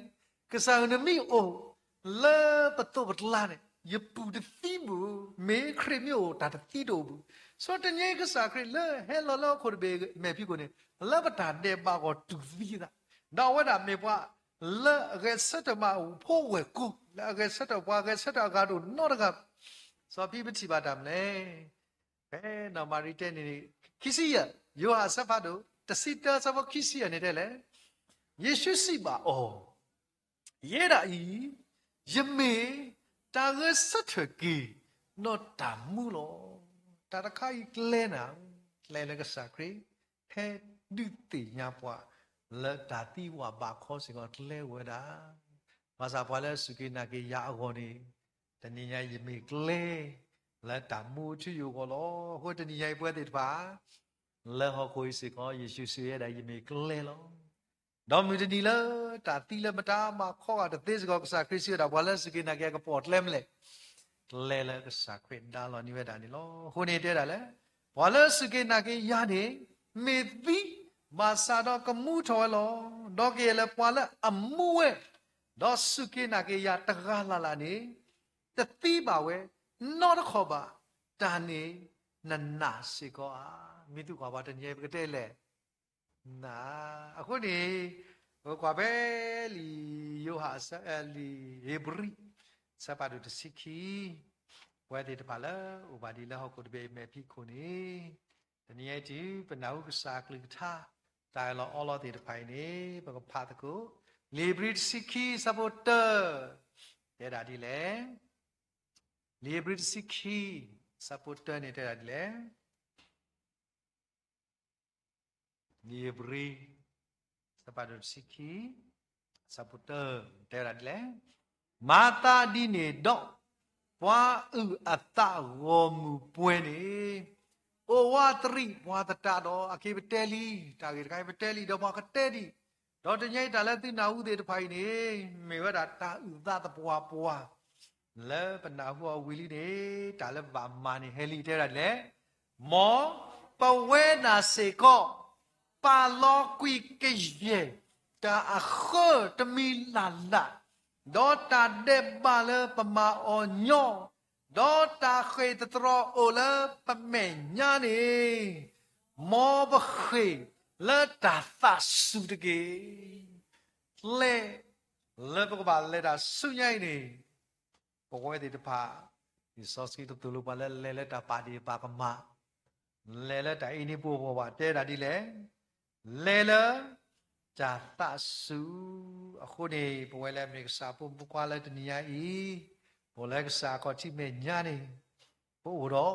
ကစၢ်ဧၢ နမ့ၢ်အိၣ်လၢပသိးပကျါန့ၣ် ယပူၤတသံဘၣ်, မ့ၢ်ခရံာ်မ့ၢ်အိၣ် တၢ်တသံတအိၣ်ဘၣ်. စီၤတနံၤအံၤကစၢ်ခရံာ်လၢဟဲလီၤလၢဟီၣ်ခိၣ်တဘ့ၣ်မဲာ်ဖံးခိၣ်န့ၣ် လၢပတၢ်ဒဲးဘးအဂီၢ်တူၢ်သံသး, ဒီးအဝဲဒၣ်မ့ၢ်ပှၤလၢအဂဲၤဆၢထၢၣ်မၤအဖိဝဲၢ်ကိာ်, လၢအဂဲၤဆၢထၢၣ်ပှၤ ဂဲၤဆၢထၢၣ်အဂၤတအိၣ်နီတဂၤ. စီၤပံပထံၣ်ဘၣ်တၢ်မနုၤလဲၣ်. ဖဲနီၢ်မၤရံတဲန့ၣ် ခံဆံယဲၢ်, ယိၤဟၣ်အဆၢဖးဒိၣ် တဆံတၢ အဆၢဖိခံဆံယဲၢ်န့ၣ်တဲလဲၣ်, ယ့ၣ်ၡူးစံးဘၣ်အီၤ, ယဲဒၣ်အံၤ ယမ့ၢ်တၢ်ဂဲၤဆၢထၢၣ်က့ၤဒီးတၢ်မူလီၤ. တၢ်တခါအံၤကျဲနၤ, ကျဲလၢကစၢ်ခရံာ် ဟဲဒုးသ့ၣ်ညါပှၤ လၢတၢ်သံဝးဘးခီစ့ၢ်ကီးကျဲဝဲဒၣ်. ဘၣ်ဆၣ်ပှၤလၢအစူၢ်က့ၤနာ်က့ၤယၤအဂီၢ်န့ၣ်, တနံၤညါယမ့ၢ်ကျဲ လၢတၢ်မူအထူအယိာ်အဂီၢ်လီၤ. အဃိတနံၤညါအံၤပဝဲသ့ၣ်တဖၣ် လၢဟီၣ်ခိၣ်အံၤစ့ၢ်ကီး ယ့ၣ်ၡူးစံးဝဲဒၣ် ယမ့ၢ်ကျဲလီၤ. ဒီးမုၢ်တနံၤလၢတၢ်သံလၢမတၤမၤခီဂာ်တသ့စ့ၢ်ကီး ကစၢ်ခရံာ်စံးဝဲဒၣ် ပှၤလၢအစူၢ်က့ၤနာ်က့ၤအကပီၤကျဲမနုၤလဲၣ်. ကျဲလၢကစၢ်ခရံာ်ဒါလီၤန့ၢ်ဝဲဒၣ်န့ၣ်လီၤ. အဃိန့ၣ်တဲဒၣ်လၢ ပှၤလၢအစူၢ်က့ၤနာ်က့ၤယၤန့ၣ် မ့ၢ်သံဘၣ်ဆၣ်ဒီးကမူထီၣ်ဝဲလီၤ. ဒီးကယဲၢ်လၢပှၤလၢအမူဝဲ ဒီးစူၢ်က့ၤနာ်က့ၤယၤတဂၤလၢ်လၢ်န့ၣ် တသံဘၣ်ဝဲနီတခီၣ်ဘၣ်. တၢ်န့ၣ်နနာ်စ့ၢ်ကီးဧါ. မ့ၢ်သုကွၢ်ပှၤတနံၤအံၤ ပကတဲလဲၣ် န အဃိန့ၣ် ပကွၢ်ဖဲလံာ်ယိၤဟၣ် လံာ်ဧ့ၤဘြံၤ အဆၢဖးဒိၣ်တဆံခံ, ပဝဲသ့ၣ်တဖၣ်လၢအိၣ်ဘၣ်ဒံးလၢဟီၣ်ခိၣ်တဘ့ၣ်အံၤမဲာ်ဖံးခိၣ်န့ၣ် တနံၤအံၤတုၤ ပနၢ်ဟူကစၢ်အကလုၢ်ကထါ တၢ်အၢၣ်လီၤအီလီၤသ့ၣ်တဖၣ်အံၤန့ၣ် ပကဖးသကိး လံာ်ဧ့ၤဘြံၤတဆံခံ အဆၢဖိတၢ တဲဒၣ်ဒ်လဲၣ်. လံာ်ဧ့ၤဘြံၤတဆံခံ အဆၢဖိတၢန့ၣ်တဲဒၣ်ဒ်လဲၣ်. လံာ်ဧ့ၤဘြံၤ အဆၢဖးဒိၣ်တဆံခံ အဆၢဖိတၢ တဲဝဲဒၣ်ဒ်လဲၣ်. မၤသးဒ်န့ၣ်ဒီး ပှၤအုၣ်အသးဂီၢ်မုၢ်ပှဲၤန့ၣ် အိၣ်ဝးတရံးပှၤသတးဒီး အခဲအံၤပတဲလံ တၢ်ဂ့ၢ်တခါအံၤပတဲလံ ဒီးပှၤကတဲဒံး, ဒီးတနံၤအံၤတၢ်လၢသုနၢ်ဟူသ့ၣ်တဖၣ်အံၤန့ၣ် မ့ၢ်ဝဲဒၣ်တၢ်အုၣ်သးသပှၢ်ပှၢ် လၢပနၢ်ဟူအီၤဝံၤလံန့ၣ် တၢ်လၢဘၣ်မၤန့ၣ်ဟဲလံ တဲဝဲဒၣ်ဒ်လဲၣ်. မ်ပဝဲဒၣ်စ့ၢ်ကီး ပာ်လီၤကွံာ်ကယဲၢ် တၢ်အဃၢတမံၤလၢ်လၢ်, ဒီးတၢ်ဒဲးဘးလၢပမၤအီၤညီ, ဒီးတၢ်ဃ့ၢ်သတြီၤအိၣ်လၢပမဲာ်ညါန့ၣ် မ်ပဃ့ၢ်လၢတၢ်သးစူၤတက့ၢ်. ကျဲလၢပကဘၣ်လဲၤတၢ်ဆူညါအံၤန့ၣ် ပဝဲသ့ၣ်တဖၣ် လံာ်စီဆှံတသိၣ်လိပှၤလၢလဲၤလၢတၢ်ပာ်ဒ့ၣ်ပာ်ကမၣ်, လဲၤလၢတၢ်အ့န့ပူအဘီဘၣ် တဲဒၣ်ဒ်လဲၣ်, လဲၤလၢတၢ်သးစူၤ. အဃိန့ၣ် ပဝဲလၢအမ့ၢ်ကစၢ်ဖိမုၣ်ဖိခွါလၢတနံၤညါအံၤ, အိၣ်လၢကစၢ်အခီၣ်ထံးမဲာ်ညါန့ၣ်, ပအိၣ်ဒီး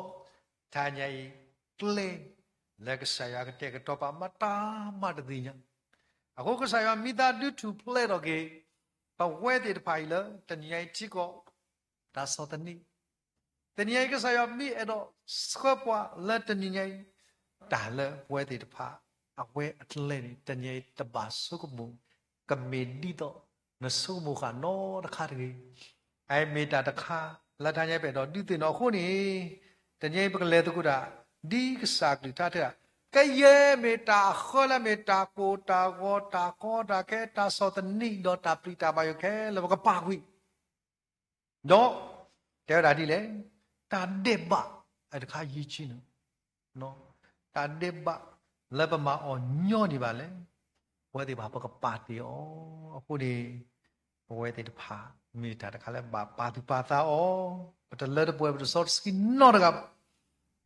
တနံၤညါအံၤ ကျဲ လၢကစၢ်ယွၤကတဲာ်ကတီၤပာ်မတၤမးတသ့ၣ်ညါ. အဃိကစၢ်ယွၤမ့ၢ်သးဒုးထူၣ်ဖျဲးထီၣ်က့ၤ ပဝဲသ့ၣ်တဖၣ်အံၤလၢ တနံၤညါအံၤထံကီၢ် တၢ်ဆီၣ်သနံး, တနံၤညါအံၤကစၢ်ယွၤမ့ၢ်အဲၣ်ဒိးဆှၢပှၤလၢတနံၤညါအံၤ, တၢ်လၢပဝဲသ့ၣ်တဖၣ် အဝဲအကျဲန့ၣ် တနံၤညါအံၤ တဘၣ်ဆိကမိၣ်, ကမ့ၢ်ဒ်သိးနဆိကမိၣ်ဃာ်နီတခါတဂ့ၤ. အအံၤမ့ၢ်တၢ်တခါ လၢတနံၤညါအံၤပအဲၣ်ဒိးဒုးသ့ၣ်နီၣ်အဃိန့ၣ်, တနံၤညါအံၤပကလဲၤသကိးတၢ် ဒ်ကစၢ်ကလုၢ်ကထါတဲဒၣ်, ကယဲၢ်မ့ၢ်တၢ်အဃၢလၢမ့ၢ်တၢ်ကိၢ်တၢ်ဂီၤ တၢ်ကီတၢ်ခဲ တၢ်ဆီၣ်သနံး ဒီးတၢ်ပျံၤတၢ်ဘါယိၣ်ခဲလၢာ် ပကပာ်ကွံာ် ဒီး တဲဝဲဒၣ်ဒ်လဲၣ်, တၢ်ဒဲးဘး အတခါယံာ်ကံန့ၣ်, တၢ်ဒဲးဘးလၢပမၤအီၤညီန့ၢ်ဘၣ်လဲၣ်, ပဝဲသ့ၣ်တဖၣ်ပကပာ်တ့ၢ်အီၤ. အဃိန့ၣ် ပဝဲသ့ၣ်တဖၣ် မ့ၢ်တၢ်တခါလၢဘၣ်ပာ်သူၣ်ပာ်သးအီၤ, ပတလၢတပှဲၤ ပတစီတဆှံနီတဂၤဘၣ်.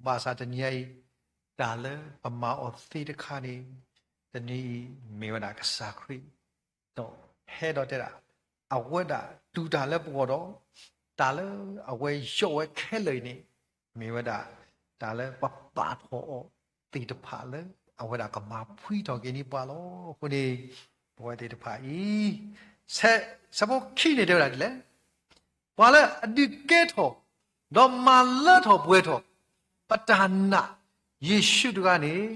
ဘၣ်ဆၣ်တနံၤအံၤ တၢ်လၢပမၤအီၤသ့တခါန့ၣ် တနံၤအံၤမ့ၢ်ဝဲဒၣ်ကစၢ်ခရံာ် ဒီးဟဲဒီးတဲဒၣ်, အဝဲဒၣ်တူၢ်တၢ်လၢပဂီၢ်ဒီး တၢ်လၢအဝဲယိးဝဲခဲလၢာ်အံၤန့ၣ် မ့ၢ်ဝဲဒၣ် တၢ်လၢပပာ်ထီၣ်အီၤသ့ၣ်တဖၣ်လၢ အဝဲဒၣ်ကမၤဖှံထီၣ်က့ၤန့ၢ်ပှၤလီၤ. အဃိန့ၣ် ပဝဲသ့ၣ်တဖၣ်အံၤ ဆၢဖိခံန့ၣ်တဲဝဲဒၣ်ဒ်လဲၣ်, ပှၤလၢအဒုးကဲထီၣ် ဒီးမၤလၢထီၣ်ပှဲၤထီၣ် ပတၢ်နာ် ယ့ၣ်ၡူးတဂၤန့ၣ်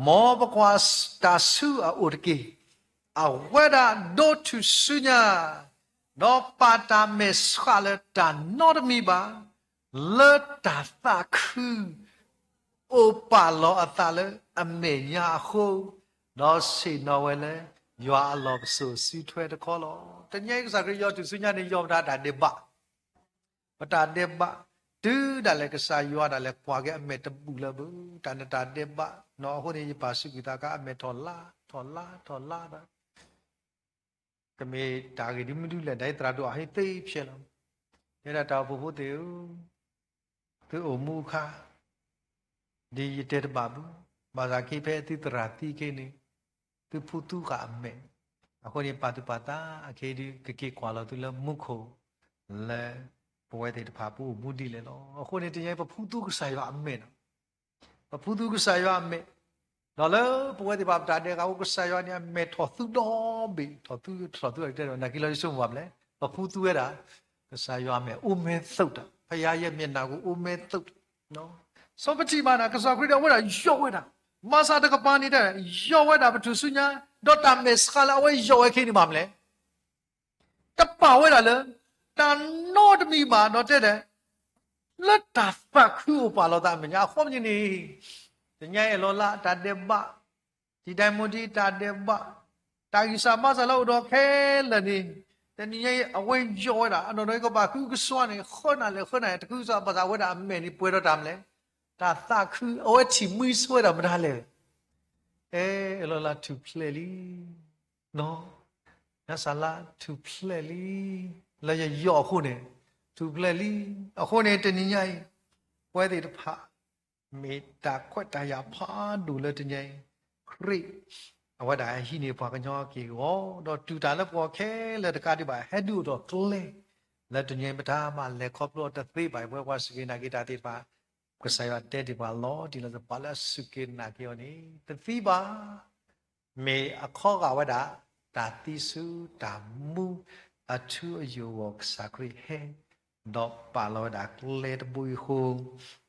မ်ပကွၢ်တၢ်ဆူအအိၣ်တက့ၢ်. အဝဲဒၣ်ဒိးထူၣ်ဆူညါ ဒီးပာ်တၢ်မဲာ်ဆှးလၢတၢ်နီတမံၤဘၣ်, လၢတၢ်သးခု အိၣ်ပာ်လီၤအသးလၢအမဲာ်ညါအဃိ, ဒီးဆ့ၣ်နီၤဝဲလၢ ယွၤအလီၢ်ပစိာ်စုထွဲတခီလီၤ. တနံၤအံၤကစၢ်ခရံာ်ယိးထူၣ်ဆူညါန့ၣ် ယိးပတၢ်ဒဲးဘး, ပတၢ်ဒဲးဘး, တုၤဒၣ်လဲာ်ကစၢ်ယွၤဒၣ်လဲာ်ကွၢ်က့ၤအမဲာ်တဘူၣ်လၢၤဘၣ်, တၢ်နတၢ်ဒဲးဘး, အဃိန့ၣ် ယပာ်စူးကွံာ်သးကါအမဲာ်ထီၣ်လါ, ထီၣ်လါ, ထီၣ်လါဒီး ကမ့ၢ်တၢ်ဂ့ၢ်ဒ်မနုၤလဲၣ် ဒ်သရၣ်ဒိၣ်အဟ့ၣ်သ့ဖျဲးလီၤ. တဲဒၣ်တၢ်အိၣ်ဖှိၣ်ဖိသ့ၣ်ဧၢ, သုအိၣ်မူအခါ ဒ်ယတဲတဘၣ်ဘၣ်, ဘၣ်ဆၣ်က့ဖဲသုသရၣ်သံက့န့ၣ် သုဖူသူဃာ်အမဲာ်, အဃိန့ၣ် ပာ်သူၣ်ပာ်သးအခဲဒုး ကက့ၤကွၢ်လီၤသုလၢမူခိၣ် လၢပဝဲသ့ၣ်တဖၣ်ပအိၣ်မူဒ်လဲၣ်လီၤ. အဃိန့ၣ် တနံၤအံၤပဖူသူကစၢ်ယွၤအမဲာ်နီၤ ပဖူသူကစၢ်ယွၤအမဲာ်, ဒီးလၢပဝဲသ့ၣ်တဖၣ်ပတၢ်ဒဲးဂၤအိၣ် ကစၢ်ယွၤန့ၣ် အမဲာ်ထီၣ်သူဒီဘ့ၣ်, ထီၣ်သူ, ထီၣ်သူအတဲ နာ်က့လီၤဒ်ဆိကမိၣ်ဘၣ်မလဲၣ်, ပဖူသူဝဲဒၣ် ကစၢ်ယွၤအမဲာ် အိၣ်မဲာ်သုးတၢ်, ဖယၤယဲၢ်မျက်နှာကို အိၣ်မဲာ်သုးတၢ်, စီၤပံတံးဘၣ်န့ၣ် ကစၢ်ခရံာ်ဒၣ်ဝဲဒၣ်ယိးဝဲဒၣ်, မၤစၢ်တကပၤန့ၣ်တဲ ယိးဝဲဒၣ်ပထူၣ်စုညါ ဒီးတၢ်မဲာ်ဆှးလၢအဝဲယိးဝဲခဲအံၤန့ၣ်ဘၣ်မနုၤလဲၣ်. တပာ်ဝဲဒၣ်လၢ တၢ်နီတမံၤဘၣ်ဒီးတဲဒၣ် လၢတၢ်သးခုအိၣ်ပာ်လီၤသးအမဲာ်ညါ အဃိမ့ၢ်န့ၣ် တနံၤညါအံၤအလီၢ်လၢတၢ်ဒဲးဘး တံၤဒဲးမိၢ်ဒံးတၢ်ဒဲးဘး တၢ်ဂံၢ်စၢ်ဘါစၢ်လၢအိၣ်ဒီးခဲလၢာ်န့ၣ် တနံၤညါအံၤအဝဲယိးဝဲဒၣ် အနီၢ်နီၢ်ကဘၣ်ဃုကဆှီန့ၣ် ဃၢနၤလဲၣ်ဃၢနၤလဲၣ် တဃုကဆှီဘၣ်ဆၣ်အဝဲဒၣ်အမဲာ်န့ၣ်ပှဲၤဒီးတၢ်မနုၤလဲၣ်. တၢ်သးခု အဝဲထံၣ်မှံဆိဝဲဒၣ်မတၤလဲၣ်. အဲၣ်လီၤလၢထူၣ်ဖျဲးလံ နီၢ် နစလါထူၣ်ဖျဲးလံ လၢယယိးအဃိန့ၣ် ထူၣ်ဖျဲးလံ. အဃိန့ၣ်တနံၤညါအံၤ ပဝဲသ့ၣ်တဖၣ် မ့ၢ်တၢ်ခွဲးတၢ်ယာ်ဖးဒိၣ်လၢတနံၤညါအံၤ ခရံာ် အဝဲဒၣ်ဟံးန့ၢ်ပှၤကညီက့ၢ်ဂီၤ ဒီးတူၢ်တၢ်လၢပဂီၢ်ခဲလၢာ်တကးဒံးဘၣ် ဟဲဒုးအိၣ်ထီၣ်ကျဲ လၢတနံၤညါအံၤ ပတၢ်မၤလဲၤခီဖျိအီၤတသ့ဘၣ်အံၤ ပဝဲပှၤစူၢ်က့ၤနာ်က့ၤတၢ်သ့ၣ်တဖၣ် ကစၢ်ယွၤတဲတ့ၢ်ပှၤလီၤတံၢ်လီၤဆဲး ပှၤလၢအစူၢ်က့ၤနာ်က့ၤအီၤန့ၣ် တသံဘၣ် မ့ၢ်အခီဂာ်ဝဲဒၣ် တၢ်သံဆူတၢ်မူ အထူအယိာ်အဂီၢ် ကစၢ်ခရံာ်ဟဲ ဒီးပာ်လီၤဝဲဒၣ်ကျဲတဘိအံၤအဃိ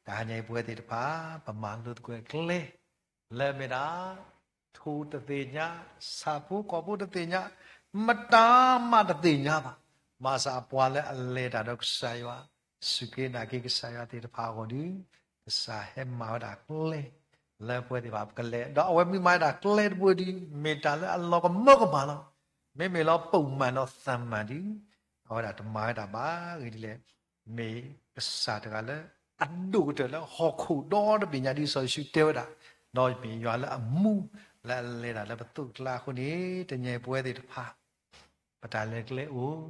တဟါညါအံၤ ပဝဲသ့ၣ်တဖၣ် ပမၤလိသကိးကျဲ လၢအမ့ၢ်ဒၣ် ထိၣ်တသ့ၣ်ညါ, ဆၣ်ဖိကီၢ်ဖိတသ့ၣ်ညါ, မတၤမးတသ့ၣ်ညါဘၣ်. ဘၣ်ဆၣ်ပှၤလၢအလဲၤတၢ်ဒီးကစၢ်ယွၤ, စူၢ်က့ၤနာ်က့ၤကစၢ်ယွၤသ့ၣ်တဖၣ်အဂီၢ်ဒီး, ကစၢ်ဟဲမၤဝဲဒၣ်ကျဲ လၢပဝဲသ့ၣ်တဖၣ်ပကလဲၤ, ဒီးအဝဲမ့ၢ်မၤဝဲဒၣ်ကျဲတဘိဒီး မ့ၢ်တၢ်လၢအလီၤကမၢကမၣ်လီၤ. မ့မ့ၢ်လၢပိာ်မၢ်ဒီးသးမၢ်ဒီး အဝဲဒၣ်တမၤဝဲဒၣ်ဘၣ်. အဂ့ၢ်ဒ်လဲၣ်, မ့ၢ်ကစၢ်တဂၤလၢ အဒိၣ်ကတၢၢ်လၢဟီၣ်ခိၣ်ဒီတဘ့ၣ်ညါ ဒ်စီၤယ့ၣ်ၡူးတဲဝဲဒၣ်, ဒီးမ့ၢ်ယွၤလၢအမူ လၢအလဲၤတၢ်လၢပသိးကျါအဃိန့ၣ်, တနံၤညါအံၤပဝဲသ့ၣ်တဖၣ် ပတၢ်လဲၤကျဲအိၣ်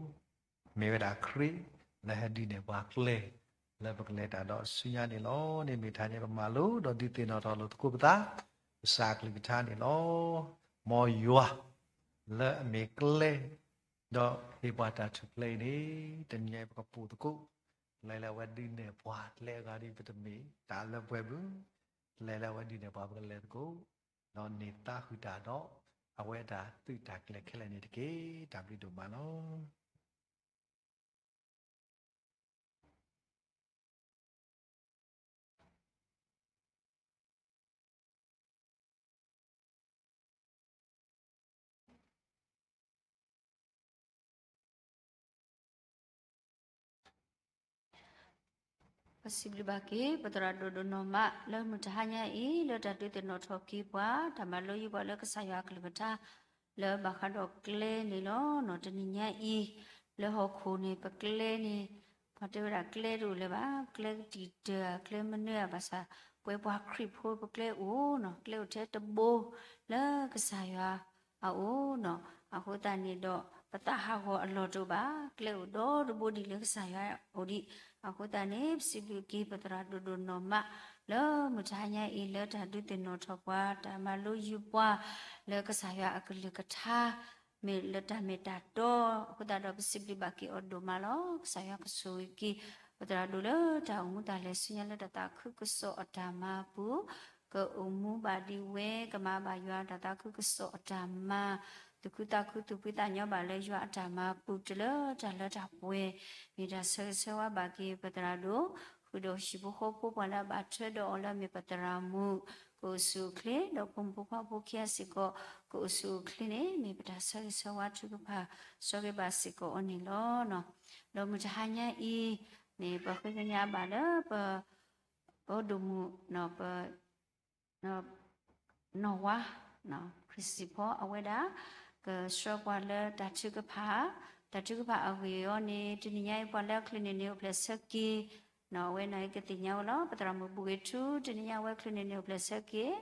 မ့ၢ်ဝဲဒၣ်ခရံာ် လၢဟဲဒုးနဲၣ်ပှၤကျဲ လၢပကလဲၤတၢ်ဒီးဆူညါန့ၣ်လီၤ. န့ၣ်မ့ၢ်တဟါညါပမၤလိ ဒီးဒုးသ့ၣ်နီၣ်ထီၣ်လိာ်သကိးပသး ကစၢ်အကလုၢ်ကထါန့ၣ်လီၤ. မ်ယွၤ လၢအမ့ၢ်ကျဲ ဒီးဟ့ၣ်ပှၤတၢ်ထူၣ်ဖျဲးအံၤန့ၣ်, တနံၤညါအံၤပကပိာ်သကိး ကျဲလၢအဝဲဒုးနဲၣ်ပှၤ ကျဲအဂၤဒီး ပတမ့ၢ်တၢ်လၢပှဲၤဘၣ်, ကျဲလၢအဝဲဒုးနဲၣ်ပှၤ ပကလဲၤသကိး ဒီးန့ၢ်သါဃုာ်တၢ်ဒီး အဝဲဒၣ်သုးတၢ်ကျဲခဲလၢာ်န့ၣ်တက့ၢ်. တၢ်ဘျုးဒိၣ်မးလီၤ. ပစံးဘျုးဘၣ်က့ၤ ပသရၣ်ဒိၣ်ဒိၣ်နီၢ်မး လၢမုၢ်တဟါညါအံၤ လၢတၢ်ဒုးသ့ၣ်နီၣ်ထီၣ်က့ၤပှၤ တၢ်မၤလိယုၢ်ပှၤလၢကစၢ်ယွၤအကလုၢ်ကထါ လၢဘၣ်ဃးဒီးကျဲန့ၣ်လီၤ. တနံၤညါအံၤ လၢဟီၣ်ခိၣ်န့ၣ် ပကျဲန့ၣ် ပှၤတဲဝဲဒၣ်ကျဲတအိၣ်လၢၤဘၣ်, ကျဲကတံာ်တၢၢ် ကျဲမနုၤဧါ, ဘၣ်ဆၣ် ပဝဲပှၤခရံာ်ဖိပကျဲအိၣ်နီၤ, ကျဲအိၣ်ထဲတဘိ လၢကစၢ်ယွၤအအိၣ်နီၤ. အဃိသတးန့ၣ်ဒီး ပသးဟးဂီၤအလီၢ်တအိၣ်ဘၣ်, ကျဲအိၣ်ဒီတဘိဒံးလၢကစၢ်ယွၤအိၣ်ဒံး. အဃိသတးန့ၣ် ပစံးဘျုးက့ၤပသရၣ်ဒိၣ်ဒိၣ်နီၢ်မး လၢမုၢ်တဟါညါအံၤ လၢတၢ်ဒုးသ့ၣ်နီၣ်ထီၣ်ပှၤ တၢ်မၤလိယုၢ်ပှၤ လၢကစၢ်ယွၤအကလုၢ်ကထါ မ့ၢ်လၢတၢ်မ့ၢ်တၢ်တီ, အဃိသတးဒီးပစံးဘျုးဘၣ်က့ၤအီၤဒိၣ်မးလီၤ. ကစၢ်ယွၤကဆိၣ်ဂ့ၤက့ၤ ပသရၣ်ဒိၣ်လၢတၢ်အိၣ်မူတၢ်လဲၤဆူညါလၢတၢ်သးခုကစီၣ်အတၢ်မၤအပူၤ, ကအိၣ်မူဘၣ်ဒံးဝဲ ကမၤဘၣ်ယွၤတၢ်သးခုကစီၣ်အတၢ်မၤ, သူၣ်ခုသးခုသူၣ်ဖှံသးညီဘၣ်လၢယွၤအတၢ်မၤအပူၤ တုၤလၢတၢ်လၢတၢ်ပှဲၤ, မ့ၢ်တၢ်ဆၢဂ့ၤဆၢဝါဘၣ်က့ၤပသရၣ်ဒိၣ်, ဃုာ်ဒီးဟံၣ်ဖိဃီဖိ ပှၤလၢအဘၣ်ထွဲဒီးအီၤလၢအမ့ၢ်ပသရၣ်မုၣ် ကအိၣ်ဆူၣ်အိၣ်ချ့, ဒီးဖိမုၣ်ဖိခွါဖိခံဂၤစ့ၢ်ကီး ကအိၣ်ဆူၣ်အိၣ်ချ့န့ၣ် မ့ၢ်ပတၢ်ဆၢဂ့ၤဆၢဝါထုကဖၣ် ဆှၢက့ၤဘၣ်စ့ၢ်ကီးအီၤန့ၣ်လီၤ. ဒီးမုၢ်တဟါညါအံၤန့ၣ် ပဃ့ကညးဘၣ်လၢပ ပဒိၣ်မုၣ် ပ နီၢ်ဝါ ခရံာ်စံၣ်ဖီ အဝဲဒၣ် ကဆှၢပှၤလၢတၢ်ထုကဖၣ်, တၢ်ထုကဖၣ်အဂ့ၢ်အီၤန့ၣ် တနံၤညါအံၤ ပှၤလၢအချုးန့ၢ်န့ၣ်အိၣ်ဖျဲၣ်ဆၢက့ၤ, အဝဲန့ၣ်ကသ့ၣ်ညါဝဲလီၤ. ပသရၣ်မုၣ်ဘူၣ်ဂ့ၤထူ တနံၤညါအဝဲချုးန့ၢ်န့ၣ်အိၣ်ဖျဲၣ်ဆၢက့ၤ,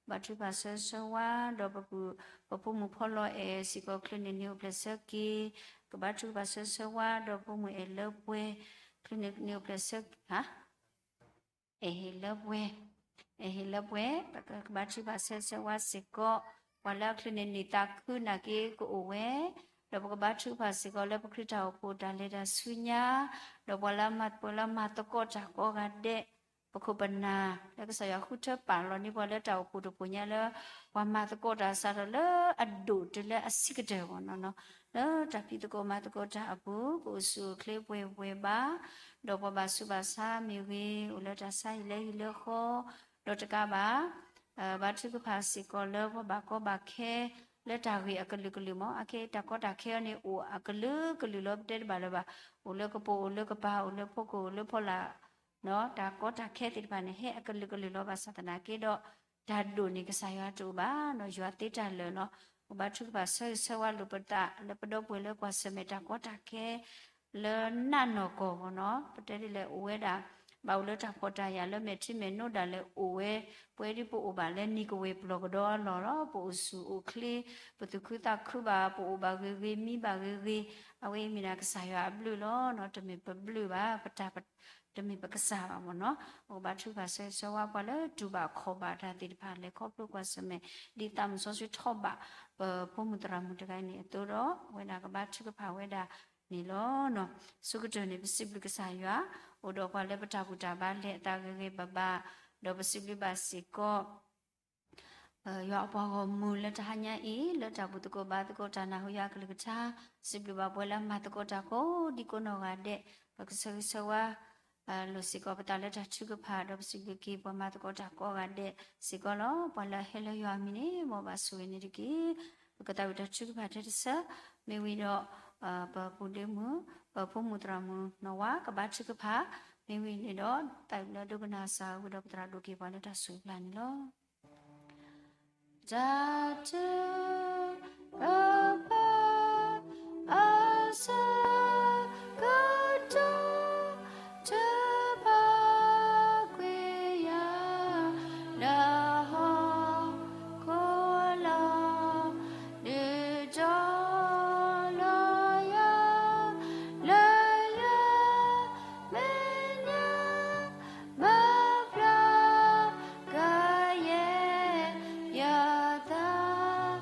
ဘါထုကဖၣ်ဆၢဂ့ၤဆၢဝါ, ဒီးပပုၢ် ပဖိမုၣ်ဖီလီၤအဲၣ်စ့ၢ်ကီး ချုးန့ၢ်န့ၣ်အိၣ်ဖျဲၣ်ဆၢက့ၤ, ကဘါထုကဖၣ်ဆၢဂ့ၤဆၢဝါ, ဒီးဖိမုၣ်အဲၣ်လၢပှဲၤ ချုးန့ၢ်န့ၣ်အိၣ်ဖျဲၣ်ဆၢ ဟါ အဲၣ်ဟ့ၣ်လၢပှဲၤ, အဲၣ်ဟ့ၣ်လၢပှဲၤ, ပကဘါထုကဖၣ်ဆၢဂ့ၤဆၢဝါစ့ၢ်ကီး, ပှၤလၢအချုးန့ၢ်န့ၢ်သးခုနာ်က့ကအိၣ်ဝဲ, ဒီးပကဘါထုကဖၣ်စ့ၢ်ကီးလၢပခရံာ်တၢ်အိၣ်ဖှိၣ်တၢ်လဲၤတၢ်ဆူညါ, ဒီးပှၤလၢမၤ ပှၤလၢမၤသကိးတၢ်ကိးဂၤဒဲး, ပခိၣ်ပနၢ် လၢကစၢ်ယွၤဃုထၢပာ်လီၤန့ၢ်ပှၤလၢတၢ်အိၣ်ဖှိၣ်တဖှိၣ်ညါလၢ ပှၤမၤသကိးတၢ်စးထီၣ်လၢအဒိၣ်တုၤလၢအဆံးကတၢၢ်ဘၣ်နီၤနီၤ, လၢတၢ်ဖံးသကိးမၤသကိးတၢ်အပူၤ ကအိၣ်ဆူၣ်အိၣ်ချ့ပှဲၤပှဲၤဘၣ်, ဒီးပှၤဘၣ်ဆူးဘၣ်ဆါမ့ၢ်ဂ့ၤ အိၣ်လၢတၢ်ဆါဟံၣ်လၢဟံၣ်လၢဃီ, ဒီးတကးဘၣ် ဘါထုကဖၣ်စ့ၢ်ကီးလၢပှၤဘၣ်ကီဘၣ်ခဲ လၢတၢ်ဂ့ၢ်အကလုာ်ကလုာ်မ့ၢ် အခဲတၢ်ကီတၢ်ခဲအံၤန့ၣ် အိၣ်အကလုာ်ကလုာ်လီၤ ပတဲတဘၣ်လၢၤဘၣ်. အိၣ်လၢကပိာ် အိၣ်လၢကပၤ အိၣ်လၢဖီခိၣ် အိၣ်လၢဖီလာ် တၢ်ကီတၢ်ခဲသ့ၣ်တဖၣ်န့ၣ် ဟဲအကလုာ်ကလုာ်လီၤ ဘၣ်ဆၣ်သနာ်က့ဒီး တၢ်ဒိၣ်န့ၣ် ကစၢ်ယွၤတအိၣ်ဘၣ်နီၤ ယွၤသ့တၢ်လၢာ်နီၤ. ပဘါထုကဖၣ်ဆၢဂ့ၤဆၢဝါလိာ်ပသး လၢပဒီပုၢ်ဝဲၢ်လၢကွၢ်ဆၢၣ်မဲာ်တၢ်ကီတၢ်ခဲ လၢနးနီၢ်ကီၢ်ဂီၢ်နီၤ ပတဲဒ်လဲၣ် အိၣ်ဝဲဒၣ် ဘၣ်အိၣ်လၢတၢ်ဖှီၣ်တၢ်ယာ်လၢမဲာ်ထံမဲာ်နိဒၣ်လဲာ်အိၣ်ဝဲ ပဝဲဒ်ပအိၣ်ဘၣ်လၢနံၤကဝ့ၤပျီၢ်ကဒီးအလီၢ်လီၤ. ပအိၣ်ဆူၣ်အိၣ်ချ့ ပသူၣ်ခုသးခုဘၣ် ပအိၣ်ဘၣ်ဂ့ၤဂ့ၤ မံဘၣ်ဂ့ၤဂ့ၤ အဝဲအံၤမ့ၢ်ဒၣ်ကစၢ်ယွၤအဘျုးလီၤနီၤ. တမ့ၢ်ပဘျုးဘၣ် ပတၢ် တမ့ၢ်ပကစၢ်ဘၣ်မ့ၢ်နီၤ. ပကဘါထုကဖၣ်ဆၢဂ့ၤဆၢဝါပှၤလၢတူၢ်ဘၣ်ခီၣ်ဘၣ်တၢ်သ့ၣ်တဖၣ် လဲၤခီဖျိကွၢ်ဆၢၣ်မဲာ် ဒ်သးမုၢ်စီဆှံထီၣ်ဘၣ် ပဖိမုၣ်သရၣ်မုၣ်တဂၤအံၤန့ၣ်အသိးဒီး အဝဲဒၣ်ကဘါထုကဖၣ်ဝဲဒၣ်န့ၣ်လီၤ. ဆိကတၢၢ်န့ၣ် ပစံးဘျုးကစၢ်ယွၤ အိၣ်ဒီးပှၤလၢပတၢ်ဘူၣ်တၢ်ဘါလဲၤအသးဂ့ၤဂ့ၤဘၣ်ဘၣ် ဒီးပစံးဘျုးဘၣ်စ့ၢ်ကီး ယွၤအပှၤဂီၢ်မုၢ်လၢတဟါညါအံၤ လၢတၢ်ဘူၣ်သကိးဘါသကိးတၢ်နၢ်ဟူယွၤအကလုၢ်ကထါ စံးဘျုးဘၣ်ပှၤလၢအမၤသကိးတၢ်ကိးဒံကိးနီၢ်ဂၤဒဲး ပကဆၢဂ့ၤဆၢဝါ လိာ်စ့ၢ်ကီးပသးလၢတၢ်ထုကဖၣ် ဒီးပစံးဘျုးက့ၤပှၤမၤသကိးတၢ်ကိးဂၤဒဲးစ့ၢ်ကီးလီၤ. ပှၤလၢအဟဲလၢယွၤအမံၤန့ၣ် မ်ဘၣ်ဆိၣ်ဂ့ၤန့ၣ်တက့ၢ်. ပကသးဝံၣ်တၢ်ထုကဖၣ်ထဲတဆၢ မ့ၢ်ဝံၤဒီး ပပူၤဒ့မုၣ် ပဖိမုၣ်သရၣ်မုၣ်နီၢ်ဝါ ကဘါထုကဖၣ် မ့ၢ်ဝံၤန့ၣ်ဒီး သးဝံၣ်လၢဒိကနၣ်စၢ်ဝံၤဒီးပသရၣ်ဒိၣ်က့ၤပှၤလၢတၢ်ဆိၣ်ဂ့ၤပျၢ်န့ၣ်လီၤ. တၢ်ထုကဖၣ် အဆၢကတီၢ် တဘၣ်ကွံာ်ယၤ လၢဟီၣ်ခိၣ်လီၤ ဒုးတီၤလီၤယၤ လၢယမဲာ်ညါ မၤဘျါကယဲၢ် ယသး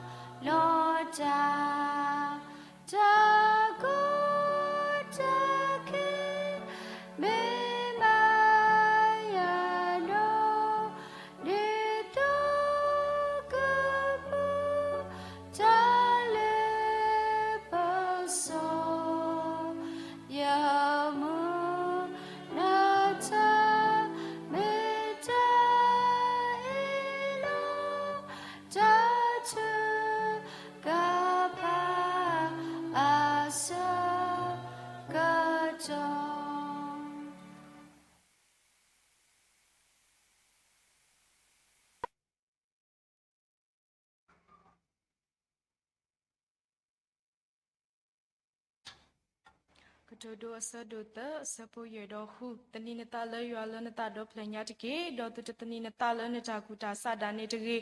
လီၤတၢ် တၢ်ကီတၢ်ခဲ မ့ၢ်မၤယၤဒီး ဒ်သိးကမူ တၢ်လၢပစီ ယမုၢ်လၢ်တၢ် မ့ၢ်တၢ်အ့ၣ်လိာ် တၢ်ထုကဖၣ် အဆၢကတီၢ် ကတိၤဒိအဆၢဒိၣ်သၢ အဆၢဖိယဲၢ်ဒီးဃု, သန့ၤနသးလၢယွၤလၢနသးဒီဖျၢၣ်ညါတက့ၢ်, ဒီးသုတသန့ၤနသးလၢနတၢ်ကူၣ်တၢ်ဆးဒၣ်န့ၣ်တဂ့ၤ.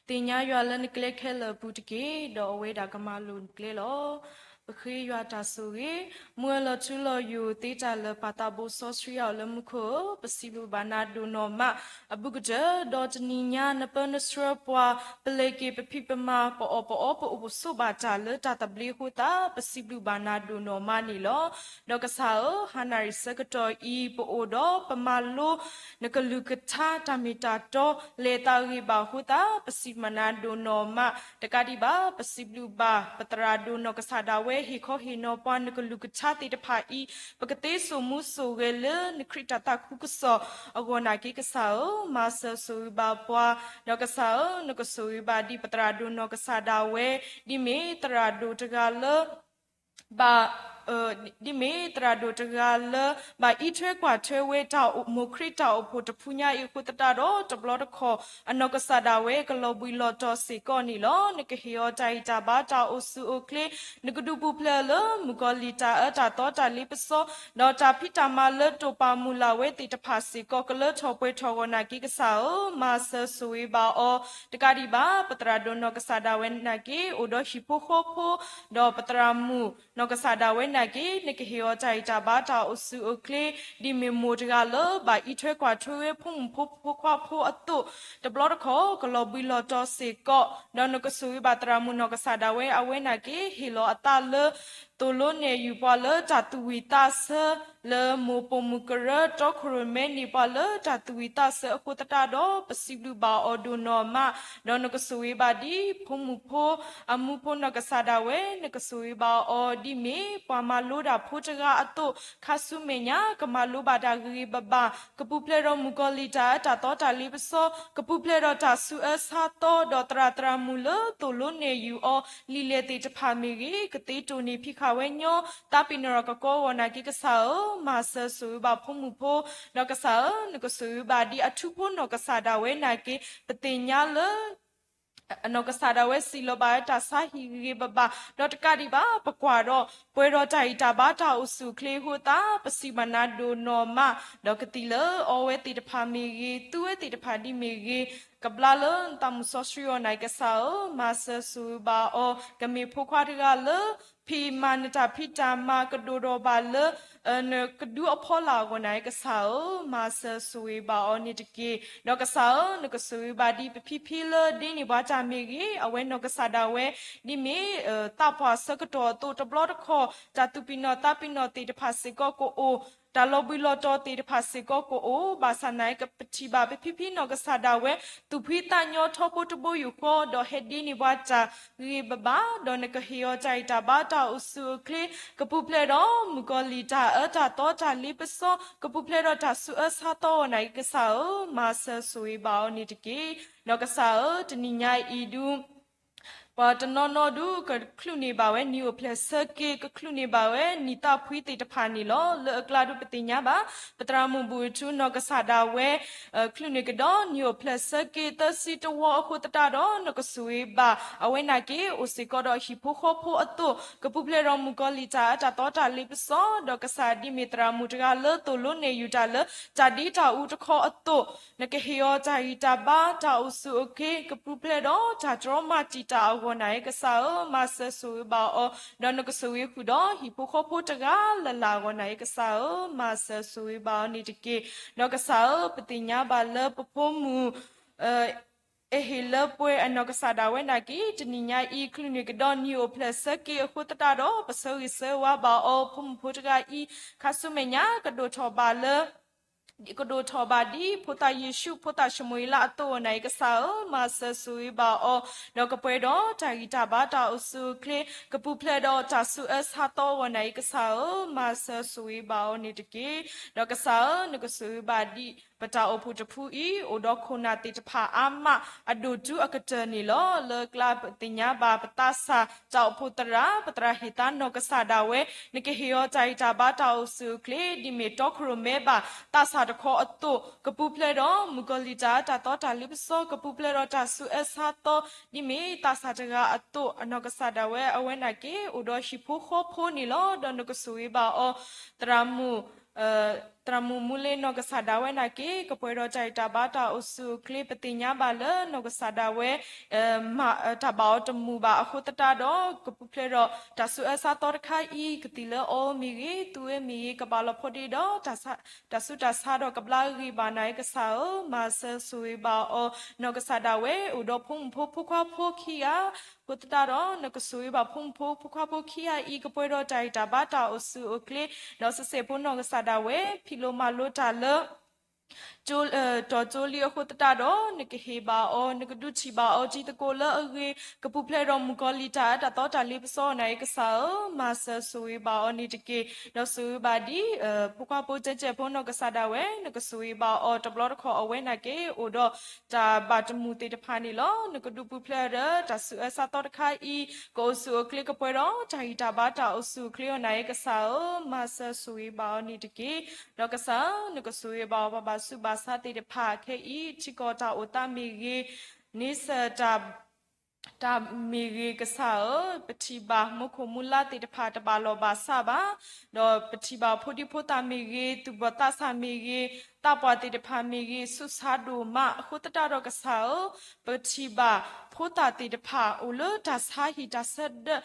သ့ၣ်ညါယွၤလၢနကျဲခဲလၢာ်အပူၤတက့ၢ်, ဒီးအဝဲဒၣ်ကမၤလိၤနကျဲလီၤ. ပဃ့ယွၤတၢ်ဆိၣ်ဂ့ၤ, မုၢ်အလီၤထူလီၤယိာ်သ့တၢ်လၢာ် ပၢ်သးဘိစီဆှံအအိၣ်လၢမူခိၣ်ဧၢ, ပစံးဘျုးဘၣ်နၤဒိၣ်နီၢ်မး အဘူးကတၢၢ်, ဒီးတနံၤညါနပၢနဆှၢပှၤ ပလဲၤက့ၤပဖံးပမၤ ပအီၣ်ပအီ ပအိၣ်ပဆိးဘၣ်တၢ်လၢတၢ်သဘျ့အဃိသတး ပစံးဘျုးဘၣ်နၤဒိၣ်နီၢ်မးန့ၣ်လီၤ. ဒီးကစၢ်ဧၢ, ဟါနၣ်ရံၣ်ဆၢကတီၢ်အံၤ ပအိၣ်ဒီးပမၤလိ နကလုၢ်ကထါတၢ်မ့ၢ်တၢ်တီ လဲၤသးဂ့ၤဘၣ်အဃိသတး ပစံးဘျုးနၤဒိၣ်နီၢ်မး, တကးဒံးဘၣ် ပစံးဘျုးဘၣ် ပသရၣ်ဒိၣ်နီၢ်ကစၢ်ဒၣ်ဝဲ ဟ့ၣ်ခီဟ့ၣ်နီၤပှၤနကလုၢ်ကထါသ့ၣ်တဖၣ်အံၤ ပကသ့စိာ်မူစိာ်ဂဲၤလၢနခရံာ်တၢ်သးခုကစီၣ်အဂီၢ်နာ်က့ ကစၢ်ဧၢ, မၤစၢၤဆိၣ်ဂ့ၤဘၣ်ပှၤ, ဒီးကစၢ်ဧၢ, နကဆိၣ်ဂ့ၤဘၣ်ဒ်ပသရၣ်ဒိၣ်နီၢ်ကစၢ်ဒၣ်ဝဲ ဒ်မ့ၢ်သရၣ်ဒိၣ်တဂၤလၢ ဘၣ် ဒ်မ့ၢ်သရၣ်ဒိၣ်တဂၤလၢ ဘၣ်အံးထွဲကွၢ်ထွဲဝဲတၢ်အိၣ်မိၢ်ခရံာ်တၢ်အိၣ်ဖှိၣ်တဖုညါအံၤအဃိသတးဒီး တဘျီတခီၣ် အနီၢ်ကစၢ်ဒၣ်ဝဲကလီၤဘှံးလီၤတီၤစ့ၢ်ကီးန့ၣ်လီၤ. နကဟ့ၣ်အီၤတၢ်ဂံၢ်တၢ်ဘါတၢ်အိၣ်ဆူၣ်အိၣ်ချ့, နကဒုးပူၤဖျဲးလၢမုၣ်ကီၤလံၢ်တၢ်အၢတၢ်သီတၢ်လ့ပစီ, ဒီးတၢ်ဖံးတၢ်မၤလၢတိာ်ပာ်မုၢ်လၢ်ဝဲသ့ၣ်တဖၣ်စ့ၢ်ကီး ကလၢထီၣ်ပှဲၤထီၣ်ဂီၢ်နာ်က့ ကစၢ်ဧၢ, မၤစၢၤဆိၣ်ဂ့ၤဘၣ်အီၤ, တကးဒံးဘၣ် ပသရၣ်ဒိၣ်နီၢ်ကစၢ်ဒၣ်ဝဲနာ်က့ အိၣ်ဒီးဟံၣ်ဖိဃီဖိ ဒီးပသရၣ်မုၣ်နီၢ်ကစၢ်ဒၣ်ဝဲနာ်က့ နကဟ့ၣ်အီၤတၢ်ဂံၢ်တၢ်ဘါတၢ်အိၣ်ဆူၣ်အိၣ်ချ့, ဒ်မ့ၢ်မိၢ်တဂၤလၢ ဘၣ်အံးထွဲကွၢ်ထွဲဝဲဖိမုၣ်ဖိခွါဖိအသိး, တဘျီတခီၣ် ကလီၤဘှံးလီၤတီၤစ့ၢ်ကီး, ဒီးနကဆိၣ်ဂ့ၤဘၣ်သရၣ်မုၣ်နီၢ်ကစၢ်ဒၣ်ဝဲအဝဲနာ်က့ ဟ့ၣ်လီၤအသးလၢ သိၣ်လိနဲၣ်ယူၤပှၤလၢတၢ်သူၣ်ဝံၣ်သးဆၢ လၢမိၢ်ပိာ်မုၣ်ကရၢ တီခိၣ်ရိၣ်မဲန့ၢ်ပှၤလၢတၢ်သူၣ်ဝံၣ်သးဆၢအဃိသတးဒီး ပစံးဘျုးဘၣ်အီၤဒိၣ်နီၢ်မး, ဒီးနကဆိၣ်ဂ့ၤဘၣ်ဒ်ဖိမုၣ်ဖိ အမူဖိနီၢ်ကစၢ်ဒၣ်ဝဲ, နကဆိၣ်ဂ့ၤဘၣ်အီၤဒ်မ့ၢ်ပှၤမၤလိတၢ်ဖိတဂၤအသိး, ခါဆူမဲာ်ညါ ကမၤလိဘၣ်တၢ်ဂ့ၤဂ့ၤဘၣ်ဘၣ်, ကပူၤဖျဲးဒီးမုၣ်ကီၤလံၢ်တၢ်အၢတၢ်သီတၢ်လ့ပစီ, ကပူၤဖျဲးဒီးတၢ်ဆူးအၢဆါသီ, ဒီးသရၣ်သရၣ်မုၣ်လၢသိၣ်လိနဲၣ်ယူၤအီၤ လံာ်လဲၢ်သ့ၣ်တဖၣ်မ့ၢ်ဂ့ၤ, ကသ့တိၢ်န့ၢ်ဖံးဃာ်ဝဲညီ, သးပ့ၤနီၣ်တၢ်ကကီအဂီၢ်နာ်က့ကစၢ်ဧၢ, မၤစၢၤဆိၣ်ဂ့ၤဘၣ်ဖိမုၣ်ဖိ, ဒီးကစၢ်ဧၢ, နကဆိၣ်ဂ့ၤဘၣ်ဒ်အထူဖိနီၢ်ကစၢ်ဒၣ်ဝဲနာ်က့, ပသ့ၣ်ညါလၢ နီၢ်ကစၢ်ဒၣ်ဝဲစံးလီၤဘၣ်တၢ်ဆါဟံၣ်ဂ့ၤဂ့ၤဘၣ်ဘၣ်, ဒီးတကးဒံးဘၣ် ပကွၢ်ဒီး ပှဲၤဒီးတၢ်ဂံၢ်တၢ်ဘါတၢ်အိၣ်ဆူၣ်အိၣ်ချ့အဃိသတး ပစံးဘၣ်နၤဒိၣ်နီၢ်မး, ဒီးကသံၣ်လၢအီဝဲသ့ၣ်တဖၣ်မ့ၢ်ဂ့ၤ, သူဝဲသ့ၣ်တဖၣ်ဒ်မ့ၢ်ဂ့ၤ, ကဘျါလၢနသးမုၢ်စီဆှံအဂီၢ်နာ်က့ကစၢ်ဧၢ, မၤစၢၤဆိၣ်ဂ့ၤဘၣ်အီၤ, ကမ့ၢ်ဖိခွါတဂၤလၢ ဖံးမၤနတၢ်ဖံးတၢ်မၤကဒိၣ်ထီၣ်ဘၣ်လၢ နကဒုးအဖီလာ်အဂီၢ်နာ်က့ကစၢ်ဧၢ, မၤစၢၤဆိၣ်ဂ့ၤဘၣ်အီၤန့ၣ်တက့ၢ်. ဒီးကစၢ်ဧၢ, နကဆိၣ်ဂ့ၤဘၣ်ဒ်ပဖံဖံလၢဒ့န့ၢ်ပှၤတၢ်မ့ၢ်ဂ့ၤ, အဝဲနီၢ်ကစၢ်ဒၣ်ဝဲ ဒ်မ့ၢ် သးပှၢ်ဆၢကတီၢ်အသိးတဘျီတခီၣ်, တၢ်သူၣ်ပ့ၤနီၣ်သးပ့ၤနီၣ်သ့ၣ်တဖၣ်စ့ၢ်ကီးကအိၣ်, တၢ်လီၤဘှံးလီၤတီၤသ့ၣ်တဖၣ်စ့ၢ်ကီးကအိၣ်, ဘၣ်ဆၣ်နာ်က့ပထံၣ်ဘၣ်ပဖံဖံနီၢ်ကစၢ်ဒၣ်ဝဲ သူၣ်ဖှံသးညီထီဘိတဘိယူၢ်ဃီ, ဒီးဟဲဒ့န့ၢ်ပှၤတၢ်ဂ့ၤဂ့ၤဘၣ်ဘၣ်, ဒီးနကဟ့ၣ်အီၤတၢ်ဂံၢ်တၢ်ဘါတၢ်အိၣ်ဆူၣ်အိၣ်ချ့, ကပူၤဖျဲးဒီးမုၣ်ကီၤလံၢ်တၢ်အၢတၢ်သီတၢ်လ့ပစီ, ကပူၤဖျဲးဒီးတၢ်ဆူးအၢဆါသီအဂီၢ်နာ်က့ကစၢ်ဧၢ, မၤစၢၤဆိၣ်ဂ့ၤဘၣ်အီၤန့ၣ်တက့ၢ်. ဒီးကစၢ်ဧၢ, တနံၤညါအံၤဒုး ပှၤတနီၤနီၤဒုး ကချုးန့ၢ်ဘၣ်ဝဲနံၣ်အိၣ်ဖျဲၣ်ဆၢက့ၤ, ကချုးန့ၢ်ဘၣ်ဝဲနံၣ်သးဖှံသ့ၣ်တဖၣ်န့ၣ်လီၤ. လၢအကျါဒုးပသ့ၣ်ညါဘၣ် ပသရၣ်မုၣ်ဘူၣ်အထူနီၢ်ကစၢ်ဒၣ်ဝဲ ချုးန့ၢ်ကဒီးနံၣ်အိၣ်ဖျဲၣ်ဆၢက့ၤသၢဆံတဝီအဃိသတးဒီး နကဆိၣ်ဂ့ၤဘၣ်အဝဲနာ်က့ အိၣ်စ့ၢ်ကီးဒီးဟံၣ်ဖိဃီဖိအသိး, ကပူၤဖျဲးဒီးမုၣ်ကီၤလံၢ်တၢ်အၢတၢ်သီတၢ်လ့ပစီ, ဒီးကစၢ်ဒ်မ့ၢ်သရၣ်မုၣ်တဂၤလၢသိၣ်လိနဲၣ်ယူၤတၢ်လၢ တၢ်ဒ့တၢ်အူတခီအသိး, နကဟ့ၣ်အီၤတၢ်ဂံၢ်တၢ်ဘါတၢ်အိၣ်ဆူၣ်အိၣ်ချ့, ကပူၤဖျဲးဒီးတၢ်တြီမၤတံာ်တာ်အဂီၢ်နာ်က့ကစၢ်ဧၢ, မၤစၢၤဆိၣ်ဂ့ၤဘၣ်အီၤ, ဒီးနကဆိၣ်ဂ့ၤဃုာ်ဒီးဟံၣ်ဖိဃီဖိတဂၤလၢ်လၢ်အဂီၢ်နာ်က့ကစၢ်ဧၢ, မၤစၢၤဆိၣ်ဂ့ၤဘၣ်အီၤန့ၣ်တက့ၢ်. ဒီးကစၢ်ဧၢ, ပသ့ၣ်ညါဘၣ်လၢပဖိမုၣ် အဲၣ်ဟ့ၣ်လၢပှဲၤအနီၢ်ကစၢ်ဒၣ်ဝဲနာ်က့ တနံၤညါအံၤ ချုးန့ၢ်ကဒီးနံၣ်အိၣ်ဖျဲၣ်ဆၢက့ၤအဃိသတးဒီး ပဆၢဂ့ၤဆၢဝါဘၣ်အီၤ ဖိမုၣ်ဖိတဂၤအံၤ ခါဆူမဲာ်ညါ ကဒိၣ်ထီၣ်ဘၣ်လၢ ကဒိၣ်ထီၣ်ဘၣ်ဒ်ဖိသၣ်ယ့ၣ်ၡူး ဖိသၣ်ၡမူၤအ့လးအသိးအဂီၢ်နာ်က့ကစၢ်ဧၢ, မၤစၢၤဆိၣ်ဂ့ၤဘၣ်အီၤ, ဒီးကပှဲၤဒီးတၢ်ဂံၢ်တၢ်ဘါတၢ်အိၣ်ဆူၣ်အိၣ်ချ့, ကပူၤဖျဲးဒီးတၢ်ဆူးအၢဆါသီအဂီၢ်နာ်က့ကစၢ်ဧၢ, မၤစၢၤဆိၣ်ဂ့ၤဘၣ်အီၤန့ၣ်တက့ၢ်. ဒီးကစၢ်ဧၢ, နကဆိၣ်ဂ့ၤဘၣ်ဒ် ပတၢ်အိၣ်ဖှိၣ်တဖုအံၤ အိၣ်ဒီးခိၣ်နၢ်သ့ၣ်တဖၣ်အါမး အဒိၣ်တုၤအကတၢၢ်န့ၣ်လီၤ. လၢကျါပသ့ၣ်ညါဘၣ်ပသးစၢ်တၢ်အိၣ်ဖှိၣ်သရၣ် ပသရၣ်ဟ့ၣ်သါနီၢ်ကစၢ်ဒၣ်ဝဲ နကဟ့ၣ်အီၤတၢ်ဂံၢ်တၢ်ဘါတၢ်အိၣ်ဆူၣ်အိၣ်ချ့ ဒ်မ့ၢ်တီခိၣ်ရိၣ်မဲဘၣ်သးစၢ်တခီအသိး, ကပူၤဖျဲးဒီးမုၣ်ကီၤလံၢ်တၢ်အၢတၢ်သီတၢ်လ့ပစီ, ကပူၤဖျဲးဒီးတၢ်ဆူးအၢဆါသီ ဒ်မ့ၢ်သးစၢ်တဂၤအသိး, အနီၢ်ကစၢ်ဒၣ်ဝဲအဝဲနာ်က့ အိၣ်ဒီးဟံၣ်ဖိဃီဖိန့ၣ်လီၤ. ဒီးနကဆိၣ်ဂ့ၤဘၣ်အီၤ သရၣ်မုၣ် သရၣ်မုၣ်မူလ့နီၢ်ကစၢ်ဒၣ်ဝဲနာ်က့ ကပှဲၤဒီးတၢ်ဂံၢ်တၢ်ဘါတၢ်အိၣ်ဆူၣ်အိၣ်ချ့ ပသ့ၣ်ညါဘၣ်လၢနီၢ်ကစၢ်ဒၣ်ဝဲ မၤတၢ်ဘၣ်အီၤတမုာ်ဘၣ်အဃိသတးဒီး ကပူၤဖျဲးဒီးတၢ်ဆူးအၢဆါသီတခါအံၤ ကသံၣ်လၢအီမ့ၢ်ဂ့ၤ သူဝဲမ့ၢ်ဂ့ၤ ကဘၣ်လီၤဖိးဒ့ဒီး တၢ်ဆူးတၢ်ဆါဒီးကဘျါဂ့ၤဘၣ်နာ်က့ကစၢ်ဧၢ, မၤစၢၤဆိၣ်ဂ့ၤဘၣ်အီၤ နီၢ်ကစၢ်ဒၣ်ဝဲ အိၣ်ဒီးဖိမုၣ်ဖိဖိခွါဖိခံဂၤ အဃိသတးဒီး နကဆိၣ်ဂ့ၤဘၣ်ဖိမုၣ်ဖိဖိခွါဖိခံဂၤအံၤ ကပှဲၤဒီးတၢ်ဂံၢ်တၢ်ဘါတၢ်အိၣ်ဆူၣ်အိၣ်ချ့ ဒီးစ့ၢ်ဖိနီၢ်ကစၢ်ဒၣ်ဝဲ ဖံးလိမၤလိတၢ်လၢ တီၢ်ကၠိလံအဃိသတးဒီး နကဟ့ၣ်ဘၣ်အီၤ နကဒုးထံၣ်ဘၣ်အီၤတံၤသကိးလၢအဂ့ၤ ကပူၤဖျဲးဒီးမုၣ်ကီၤလံၢ်တၢ်အၢတၢ်သီတၢ်လ့ပစီအဂီၢ်နာ်က့ကစၢ်ဧၢ, မၤစၢၤဆိၣ်ဂ့ၤဘၣ်အီၤန့ၣ်တက့ၢ်. ဒီးဆိၣ်ဂ့ၤဘၣ်ဒ် ဖိခွါဖိကဲကဲဖိနီၢ်ကစၢ်ဒၣ်ဝဲ နကဆိၣ်ဂ့ၤဘၣ်အီၤတဘျီတခီၣ်အဝဲနာ်က့ အိၣ်ဒီးတၢ်ဘၣ်တမုာ်သ့ၣ်တဖၣ်န့ၣ်လီၤ. နကဒုးပူၤဖျဲးဒီးတၢ်ဆူးအၢဆါသီတခါအံၤ ကအိၣ်ဆူၣ်အိၣ်ချ့ ကပှဲၤဒီးတၢ်ဂံၢ်တၢ်ဘါတၢ်အိၣ်ဆူၣ်အိၣ်ချ့အဂီၢ်နာ်က့ကစၢ်ဧၢ, မၤစၢၤဆိၣ်ဂ့ၤဘၣ်အီၤန့ၣ်တက့ၢ်. ဒီးကစၢ်ဧၢ, နကဆိၣ်ဂ့ၤဘၣ်အီၤပှၤဘၣ်ဆူးဘၣ်ဆါသ့ၣ်တဖၣ်ခဲအံၤ ထံကီၢ်တၢ်အိၣ်သးမ့ၢ်ဂ့ၤ, န့ဆၢၣ်တၢ် တၢ်မ့ၢ်ဂ့ၤကစၢ်ဧၢ, ပထံၣ်ဘၣ်မူခိၣ်မူလါသ့ၣ်တဖၣ်တဘၣ်လီၢ်ဘၣ်စးဘၣ်, ဒီးပထံၣ်ဘၣ်ဖိဒံဖိသၣ်မ့ၢ်ဂ့ၤ, သူၣ်ဘီၣ်သးစၢ်မ့ၢ်ဂ့ၤ, သးပှၢ်သ့ၣ်တဖၣ်မ့ၢ်ဂ့ၤ ဆူးစါဒိၣ်မးအဃိသတးဒီးကစၢ်ဧၢ, ပထံၣ်ဘၣ်ဖိသၣ်သ့ၣ်တဖၣ်အိၣ်လၢတၢ်ဆါဟံၣ်တၢ်ဆၢဒၢး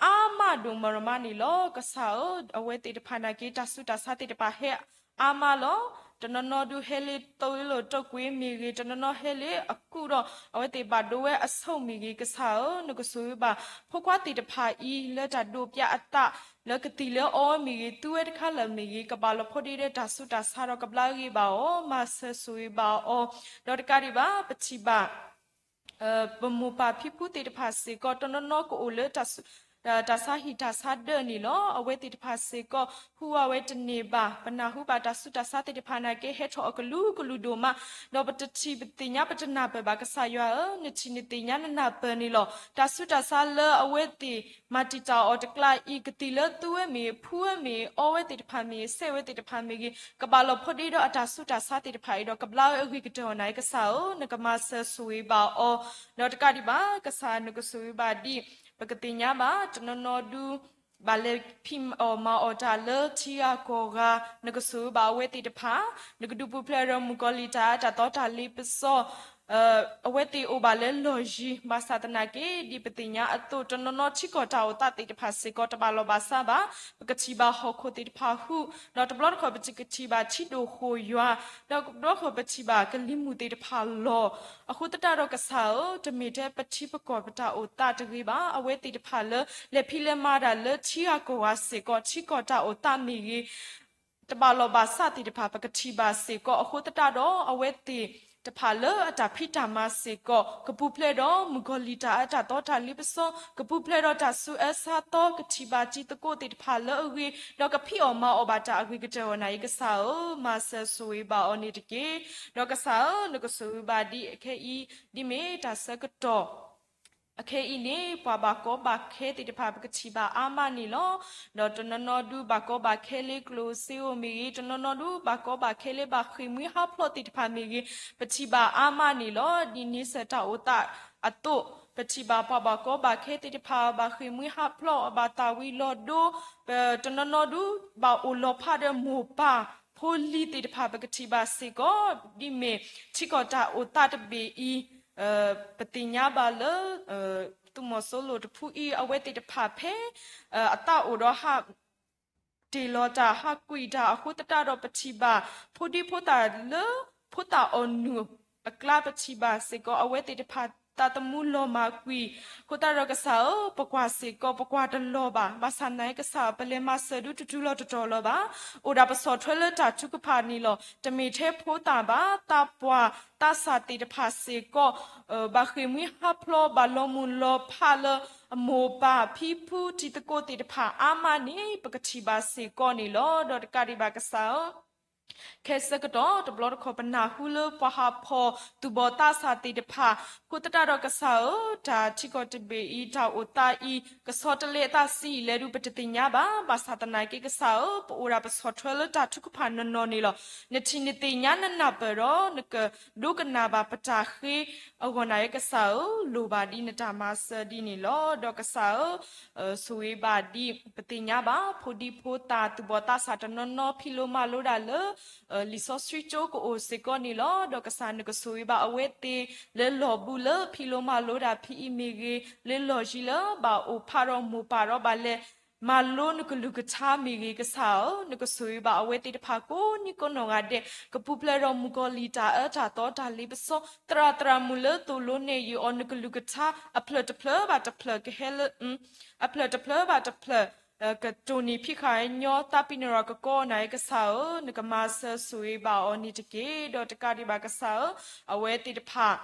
အါမးဒိၣ်မးရမးန့ၣ်လီၤ. ကစၢ်ဧၢ, အဝဲသ့ၣ်တဖၣ်နာ်က့ တၢ်ဆူးတၢ်ဆါသ့ၣ်တဖၣ်ဟဲအါမးလီၤ. တနီၤနီၤဒုးဟဲလၢ သိလီၤတိၢ်ကွ့မ့ၢ်ဂ့ၤ, တနီၤနီၤဟဲလၢအကူၣ်ဒီး အဝဲသ့ၣ်ဘၣ်ဒိဝဲအဆိၣ်မ့ၢ်ဂ့ၤ, ကစၢ်ဧၢ, နကဆိၣ်ဂ့ၤဘၣ် ဖိခွါသ့ၣ်တဖၣ်အံၤ လၢတၢ်ဒိးပျၢ်အသး လၢကသံၣ်လၢအီဝဲမ့ၢ်ဂ့ၤ, သူဝဲတခါလၢာ်မ့ၢ်ဂ့ၤ, ကဘၣ်လီၤဖိးဒ့ဒီးတၢ်ဆူးတၢ်ဆါဒီးကဘျါဂ့ၤဘၣ်အီၤ, မၤစၢၤဆိၣ်ဂ့ၤဘၣ်အီၤ, ဒီးတကးဒံးဘၣ် ပထံၣ်ဘၣ် ပမိၢ်ပၢ်ဖံဖုသ့ၣ်တဖၣ်စ့ၢ်ကီး တနီၤနီၤကအိၣ်လၢ တၢ်ဆါဟံၣ်တၢ်ဆါဒၢးန့ၣ်လီၤ. အဝဲသ့ၣ်တဖၣ်စ့ၢ်ကီး ဟူးဝးဝဲတန့ၢ်ဘၣ်, ပနၢ်ဟူဘၣ်တၢ်ဆူးတၢ်ဆါသ့ၣ်တဖၣ်နာ်က့ ဟဲထီၣ်အကလုာ်ကလုာ်ဒိၣ်မး, ဒီးပတထံၣ်ပသ့ၣ်ညါပတနၢ်ပၢၢ်ဘၣ်, ကစၢ်ယွၤဧၢ, နထံၣ်နသ့ၣ်ညါနနၢ်ပၢၢ်န့ၣ်လီၤ. တၢ်ဆူးတၢ်ဆါလၢအဝဲသ့ၣ်မၤတံာ်တာ်အီၤတကျါအံၤ ကသံၣ်လၢသူဝဲမ့ၢ်ဂ့ၤ, ဖုဝဲမ့ၢ်ဂ့ၤ, အီဝဲသ့ၣ်တဖၣ်မ့ၢ်ဂ့ၤ, စဲးဝဲသ့ၣ်တဖၣ်မ့ၢ်ဂ့ၤ, ကဘၣ်လီၤဖိးဒ့ဒီးအတၢ်ဆူးတၢ်ဆါသ့ၣ်တဖၣ်အံၤဒီး ကဘျါဝဲအဂ့ၤကတၢၢ်အီၤနာ်က့ ကစၢ်ဧၢ, နကမၤစၢၤဆိၣ်ဂ့ၤဘၣ်အီၤ, ဒီးတကးဒံးဘၣ် ကစၢ်နကဆိၣ်ဂ့ၤဘၣ်ဒ် ပကသ့ၣ်ညါဘၣ် တနီၤနီၤဒုး ဘၣ်လဲၤဖံးအီၣ်မၤအီၣ်တၢ်လၢထံဂၤကီၢ်ဂၤ, နကဆိၣ်ဂ့ၤဘၣ်အဝဲသ့ၣ်တဖၣ်, နကဒုးပူၤဖျဲးဒီးမုၣ်ကီၤလံၢ်တၢ်အၢတၢ်သီတၢ်လ့ပစီ အဝဲသ့ၣ်အိၣ်ဘၣ်လၢလီၢ်ယံၤ, ဘၣ်ဆၣ်သနာ်က့ ဒ်ပသ့ၣ်ညါအသိး တနီၤနီၤထံကီၢ်တၢ်အိၣ်သးသ့ၣ်တဖၣ်စ့ၢ်ကီး တဘၣ်လီၢ်ဘၣ်စးဘၣ်, ပကထံၣ်ဘၣ်ဟီၣ်ခိၣ်သ့ၣ်တဖၣ်ဟူး, ဒီးတဘျီတခီၣ်ပကထံၣ်ဘၣ်ထံဒိၣ်ဃိၣ်ယွၤ, ဒီးတဘျီတခီၣ်ပထံၣ်ဘၣ်ကလံၤမုၢ်သ့ၣ်တဖၣ်လီၤ. အဃိသတးဒီးကစၢ်ဧၢ, တမ့ၢ်ထဲပထံပကီၢ်ပတၢ်အိၣ်သးတဂ့ၤဘၣ်, အဝဲသ့ၣ်တဖၣ်လၢ လဲၤဖံးလဲၤမၤတၢ်လၢထံဂၤကီၢ်ဂၤစ့ၢ်ကီး ထံကီၢ်တၢ်အိၣ်သးမ့ၢ်ဂ့ၤ တဘၣ်လီၢ်ဘၣ်စးသ့ၣ်တဖၣ် ပကထံၣ်ဘၣ်စ့ၢ်ကီး, အဃိသတးဒီး အဝဲသ့ၣ်တဖၣ်လၢအတၢ်ဖံးတၢ်မၤစ့ၢ်ကီး ကပူၤဖျဲးဒီးမုၣ်ကီၤလံၢ်တၢ်အၢတၢ်သီတၢ်လ့ပစီ, ကပူၤဖျဲးဒီးတၢ်ဆူးအၢဆါသီ, ကထံၣ်ဘၣ်တံၤသကိးသ့ၣ်တဖၣ်လၢအဂ့ၤ, ဒီးကဖံးအီၣ်မၤအီၣ်ဘၣ်တၢ်အဂ့ၤကတၢၢ်အီၤနာ်က့ ကစၢ်ဧၢ, မၤစၢၤဆိၣ်ဂ့ၤဘၣ်အီၤန့ၣ်တက့ၢ်. ဒီးကစၢ်ဧၢ, နကဆိၣ်ဂ့ၤဘၣ်ဒ်အခဲအံၤ, ဒ်မ့ၢ်တၢ်ဆၢကတီၢ် အခဲအံၤန့ၣ် ပှၤဘၣ်ကီဘၣ်ခဲသ့ၣ်တဖၣ် ပကထံၣ်ဘၣ်အါမးန့ၣ်လီၤ. ဒီးတနီၤနီၤဒုးဘၣ်ကီဘၣ်ခဲလၢကျိၣ်စ့ဧိၤမ့ၢ်ဂ့ၤ, တနီၤနီၤဒုးဘၣ်ကီဘၣ်ခဲလၢဘၣ်ဃ့ၢ်မှံဟးဖျိးသ့ၣ်တဖၣ်မ့ၢ်ဂ့ၤ, ပထံၣ်ဘၣ်အါမးန့ၣ်လီၤ. ဒ်န့ဆၢၣ်တၢ်အိၣ်သးအသိး, ပထံၣ်ဘၣ်ပှၤဘၣ်ကီဘၣ်ခဲသ့ၣ်တဖၣ် ဘၣ်ဃ့ၢ်မှံဟးဖျိး, ဘၣ်သးဝံၤလီၤဒိ, တနီၤနီၤဒုး ဘၣ်အိၣ်လီၤဖးဒီးမိၢ်ပၢ်ဖိလံၤသ့ၣ်တဖၣ် ပကထံၣ်ဘၣ်စ့ၢ်ကီး, ဒ်မ့ၢ်ထံကီၢ်တၢ်အိၣ်သးတဘ့ၣ်အံၤ ပသ့ၣ်ညါဘၣ်လၢ သုးမီၤစိရိၤတဖုအံၤ အဝဲသ့ၣ်တဖၣ်ဖဲ အသးအိၣ်ဒီးဟး တ့ၢ်လီၤတၢ်ဟးကွံာ်တၢ်အဃိသတးဒီး ပထံၣ်ဘၣ် ဖိဒံဖိသၣ်လၢ ဖိသၣ်အီၣ်နုၢ်အကျါ ပထံၣ်ဘၣ်စ့ၢ်ကီး အဝဲသ့ၣ်တဖၣ်သးသမူလီၤမၢ်ကွံာ်အဃိသတးဒီး ကစၢ်ဧၢ, ပကွၢ်စ့ၢ်ကီး ပကွၢ်တလီၤဘၣ်. ဘၣ်ဆၣ်သနာ်က့ ကစၢ်ဧၢ, ပလဲၤမၤစၢၤဒုးတတုၤလီၤတတီၤလၢၤဘၣ်. အိၣ်ဒၣ်ပဆီၣ်ထွဲလၢတၢ်ထုကဖၣ်န့ၣ်လီၤ. တမ့ၢ်ထဲဖိသၣ်ဘၣ်, သးပှၢ်သးစၢ်သ့ၣ်တဖၣ်စ့ၢ်ကီး ဘၣ်ဃ့ၢ်မှံဟးဖျိး ဘၣ်လီၤမုၢ်လီၤဖးလၢ အမိၢ်ပၢ်ဖံဖုတံၤသကိးသ့ၣ်တဖၣ်အါမးန့ၣ် ပကထံၣ်ဘၣ်စ့ၢ်ကီးန့ၣ်လီၤ. ဒီးတကးဒံးဘၣ်ကစၢ်ဧၢ, ခဲဆၢကတီၢ်တဘျီတခီၣ် ပနၢ်ဟူလၢပှၤဟးဖီၣ်သူၣ်ဘီၣ်သးစၢ်သ့ၣ်တဖၣ်အဃိသတးဒီး ကစၢ်ဧၢ, တၢ်ထံကီၢ်တဘ့ၣ်အံၤ တၢ်အိၣ်သးအံၤ ကဆီတလဲအသးဆံးအံၤလဲၣ်ဒုး ပတသ့ၣ်ညါဘၣ်. ဘၣ်ဆၣ်သနာ်က့ ကစၢ်ဧၢ, ပအိၣ်ဒၣ်ပဆီၣ်ထွဲလၢတၢ်ထုကဖၣ်နီၢ်နီၢ်န့ၣ်လီၤ. နထံၣ်နသ့ၣ်ညါနနၢ်ပၢၢ်ဒီး နကဒိကနၣ်ဘၣ်ပတၢ်ဃ့အဂီၢ်န့ၣ် ကစၢ်ဧၢ, လိၣ်ဘၣ်ဒ်နတၢ်မၤစၢၤဒ်န့ၣ်လီၤ. ဒီးကစၢ်ဧၢ, ဆိၣ်ဂ့ၤဘၣ်ဒ်ပသ့ၣ်ညါဘၣ် ဖိဒံဖိသၣ်သူၣ်ဘီၣ်သးစၢ်တနီၤနီၤ ဖံးလိမၤလိဒၣ်လၢ လံာ်စီဆှံကၠိကအိၣ်စ့ၢ်ကီးန့ၣ်လီၤ. ဒီးကစၢ်နကဆိၣ်ဂ့ၤဘၣ်အဝဲသ့ၣ်လၢလီၢ်ဘူးလၢဖံးလိမၤလိဒၣ်ဖဲအံၤမ့ၢ်ဂ့ၤ, လၢလီၢ်ယံၤလၢဘၣ်အိၣ်ဖးဒီးမိၢ်ပၢ်ဒီးဘၣ်လဲၤ မၤလိနကလုၢ်ကထါမ့ၢ်ဂ့ၤ, ကစၢ်ဧၢ, နကဆိၣ်ဂ့ၤဘၣ်အဝဲသ့ၣ်တဖၣ်ကိးနံၤကိးနီၢ်ဂၤဒဲး ကပူၤဖျဲးဒီးမုၣ်ကီၤလံၢ်တၢ်အၢတၢ်သီတၢ်လ့ပစီ, သရၣ်သရၣ်မုၣ်လၢသိၣ်လိနဲၣ်ယုာ်အီၤ နကလုၢ်ကထါ အဖျၢၣ်တဖျၢၣ်ဘၣ်တဖျၢၣ်ကဟဲလၢ အဖျၢၣ်တဖျၢၣ်ဘၣ်တဖျၢၣ် ကတိၢ်နီၣ်ဖံးဃာ်ညီသးပ့ၤနီၣ်ကကိးန့ၣ် ကစၢ်ဧၢ, နကမၤစၢၤဆိၣ်ဂ့ၤဘၣ်အီၤန့ၣ်တက့ၢ်. ဒီးတကးဒံးဘၣ်ကစၢ်ဧၢ, အဝဲသ့ၣ်တဖၣ်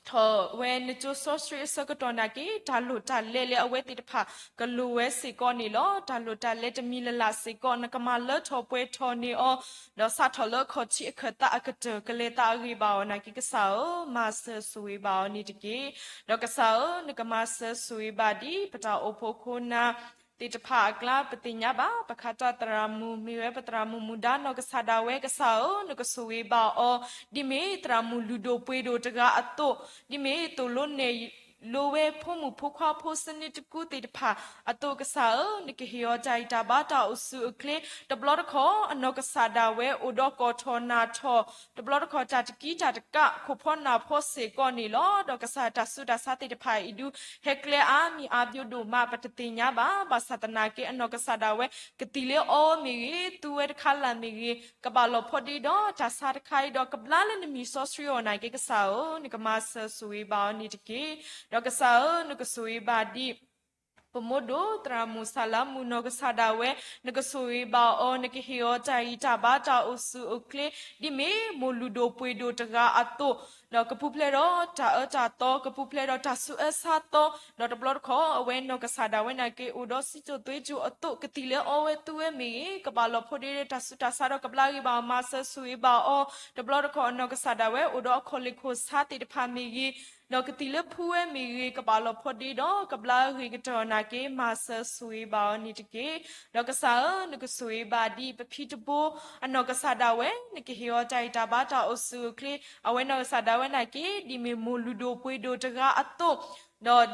ထီၣ်ဝဲနကၠိစီဆှံအဆၢကတီၢ်နာ်က့ တၢ်လိၣ်တၢ်လဲလၢအဝဲသ့ၣ်တဖၣ် ကလိၣ်ဝဲစ့ၢ်ကီးန့ၣ်လီၤ. တၢ်လိၣ်တၢ်လဲတမံၤလၢ်လၢ်စ့ၢ်ကီး နကမၤလၢထီၣ်ပှဲၤထီၣ်န့ၢ်အီၤ, ဒီးစးထီၣ်လၢခီၣ်ထံးအခၢၣ်သးအကတၢၢ် ကလဲၤသးအဂ့ၢ်ဘၣ်အီၤနာ်က့ ကစၢ်ဧၢ, မၤစၢၤဆိၣ်ဂ့ၤဘၣ်အီၤန့ၣ်တက့ၢ်. ဒီးကစၢ်ဧၢ, နကမၤစၢၤဆိၣ်ဂ့ၤဘၣ်ဒ် ပတၢ်အိၣ်ဖှိၣ်ခိၣ်နၢ် သ့ၣ်တဖၣ်အကျါ ပသ့ၣ်ညါဘၣ် ပခးတၢ်သရၣ်မုၣ် မ့ၢ်ဝဲပသရၣ်မုၣ်မူဒါနီၢ်ကစၢ်ဒၣ်ဝဲ ကစၢ်ဧၢ, နကဆိၣ်ဂ့ၤဘၣ်အီၤ, ဒ်မ့ၢ်သရၣ်မုၣ်လုၢ်ဒိၣ်ပှ့ၤဒိၣ်တဂၤအသိး, ဒ်မ့ၢ်သိၣ်လိနဲၣ် လိဝဲဖိမုၣ်ဖိခွါဖိစနံတကူသ့ၣ်တဖၣ်အသိးကစၢ်ဧၢ, နကဟ့ၣ်အီၤတၢ်ဂံၢ်တၢ်ဘါတၢ်အိၣ်ဆူၣ်အိၣ်ချ့, တဘျီတခီၣ် အနီၢ်ကစၢ်ဒၣ်ဝဲအိၣ်ဒီးကီၢ်ထီၣ်နၢ်ထီၣ်, တဘျီတခီၣ်တၢ်တကံတၢ်တကး ခိၣ်ဖီနၢ်ဖီစ့ၢ်ကီးန့ၣ်လီၤ. ဒီးကစၢ်တၢ်ဆူးတၢ်ဆါသ့ၣ်တဖၣ်အံၤဒုး ဟဲကျဲအါမံၤအါဘျိဒိၣ်မး ပတသ့ၣ်ညါဘၣ်. ဘၣ်ဆၣ်သနာ်က့ အနီၢ်ကစၢ်ဒၣ်ဝဲ ကသံၣ်လၢအီဝဲမ့ၢ်ဂ့ၤ, သူဝဲတခါလၢ်မ့ၢ်ဂ့ၤ, ကဘၣ်လီၤဖီဒ့ဒီးတၢ်ဆါတခါအံၤဒီး ကဘျါလၢနမံၤစီဆှံအီၤနာ်က့ကစၢ်ဧၢ, နကမၤစၢၤဆိၣ်ဂ့ၤဘၣ်အီၤန့ၣ်တက့ၢ်. ဒီးကစၢ်ဧၢ, နကဆိၣ်ဂ့ၤဘၣ်ဒ် ပမိၢ်ဒိၣ်သရၣ်မုၣ်ဆၣ်လါမူနီၢ်ကစၢ်ဒၣ်ဝဲ, နကဆိၣ်ဂ့ၤဘၣ်အီၤ, နကဟ့ၣ်အီၤတၢ်ဂံၢ်တၢ်ဘါတၢ်အိၣ်ဆူၣ်အိၣ်ချ့, ဒ်မ့ၢ်မိၢ်လုၢ်ဒိၣ်ပှ့ၤဒိၣ်တဂၤအသိး, ဒီးကပူၤဖျဲးဒီးတၢ်အၢတၢ်သီ, ကပူၤဖျဲးဒီးတၢ်ဆူးအၢဆါသီ, ဒီးတဘျီတခီၣ် အဝဲနီၢ်ကစၢ်ဒၣ်ဝဲနာ်က့ အိၣ်ဒီးစံၣ်စိၤသွ့စိၤအသိး ကသံၣ်လၢအီဝဲသူဝဲမ့ၢ်ဂ့ၤ, ကဘၣ်လီၤဖီဒ့ဒီးတၢ်ဆူးတၢ်ဆါဒီးကဘျါဂ့ၤဘၣ်အီၤ, မၤစၢၤဆိၣ်ဂ့ၤဘၣ်အီၤ. တဘျီတခီၣ် အနီၢ်ကစၢ်ဒၣ်ဝဲအိၣ်ဒီးအခီၣ်လ့ၢ်ခိၣ်ဆါသ့ၣ်တဖၣ်မ့ၢ်ဂ့ၤ, ဒီးကသံၣ်လၢဖှူဝဲမ့ၢ်ဂ့ၤ, ကဘၣ်လီၤဖီဒ့ဒီးကဘျါဂ့ၤကတၢၢ်နာ်က့ မၤစၢၤဆိၣ်ဂ့ၤဘၣ်အီၤန့ၣ်တက့ၢ်. ဒီးကစၢ်ဧၢ, နကဆိၣ်ဂ့ၤဘၣ်ဒ်ပဖံတဘိ အနီၢ်ကစၢ်ဒၣ်ဝဲ, နကဟ့ၣ်အီၤတၢ်ဂံၢ်တၢ်ဘါတၢ်အိၣ်ဆူၣ်အိၣ်ချ့, အဝဲနီၢ်ကစၢ်ဒၣ်ဝဲနာ်က့ ဒ်မ့ၢ်မိၢ်လုၢ်ဒိၣ်ပှ့ၤဒိၣ်တဂၤအသိး,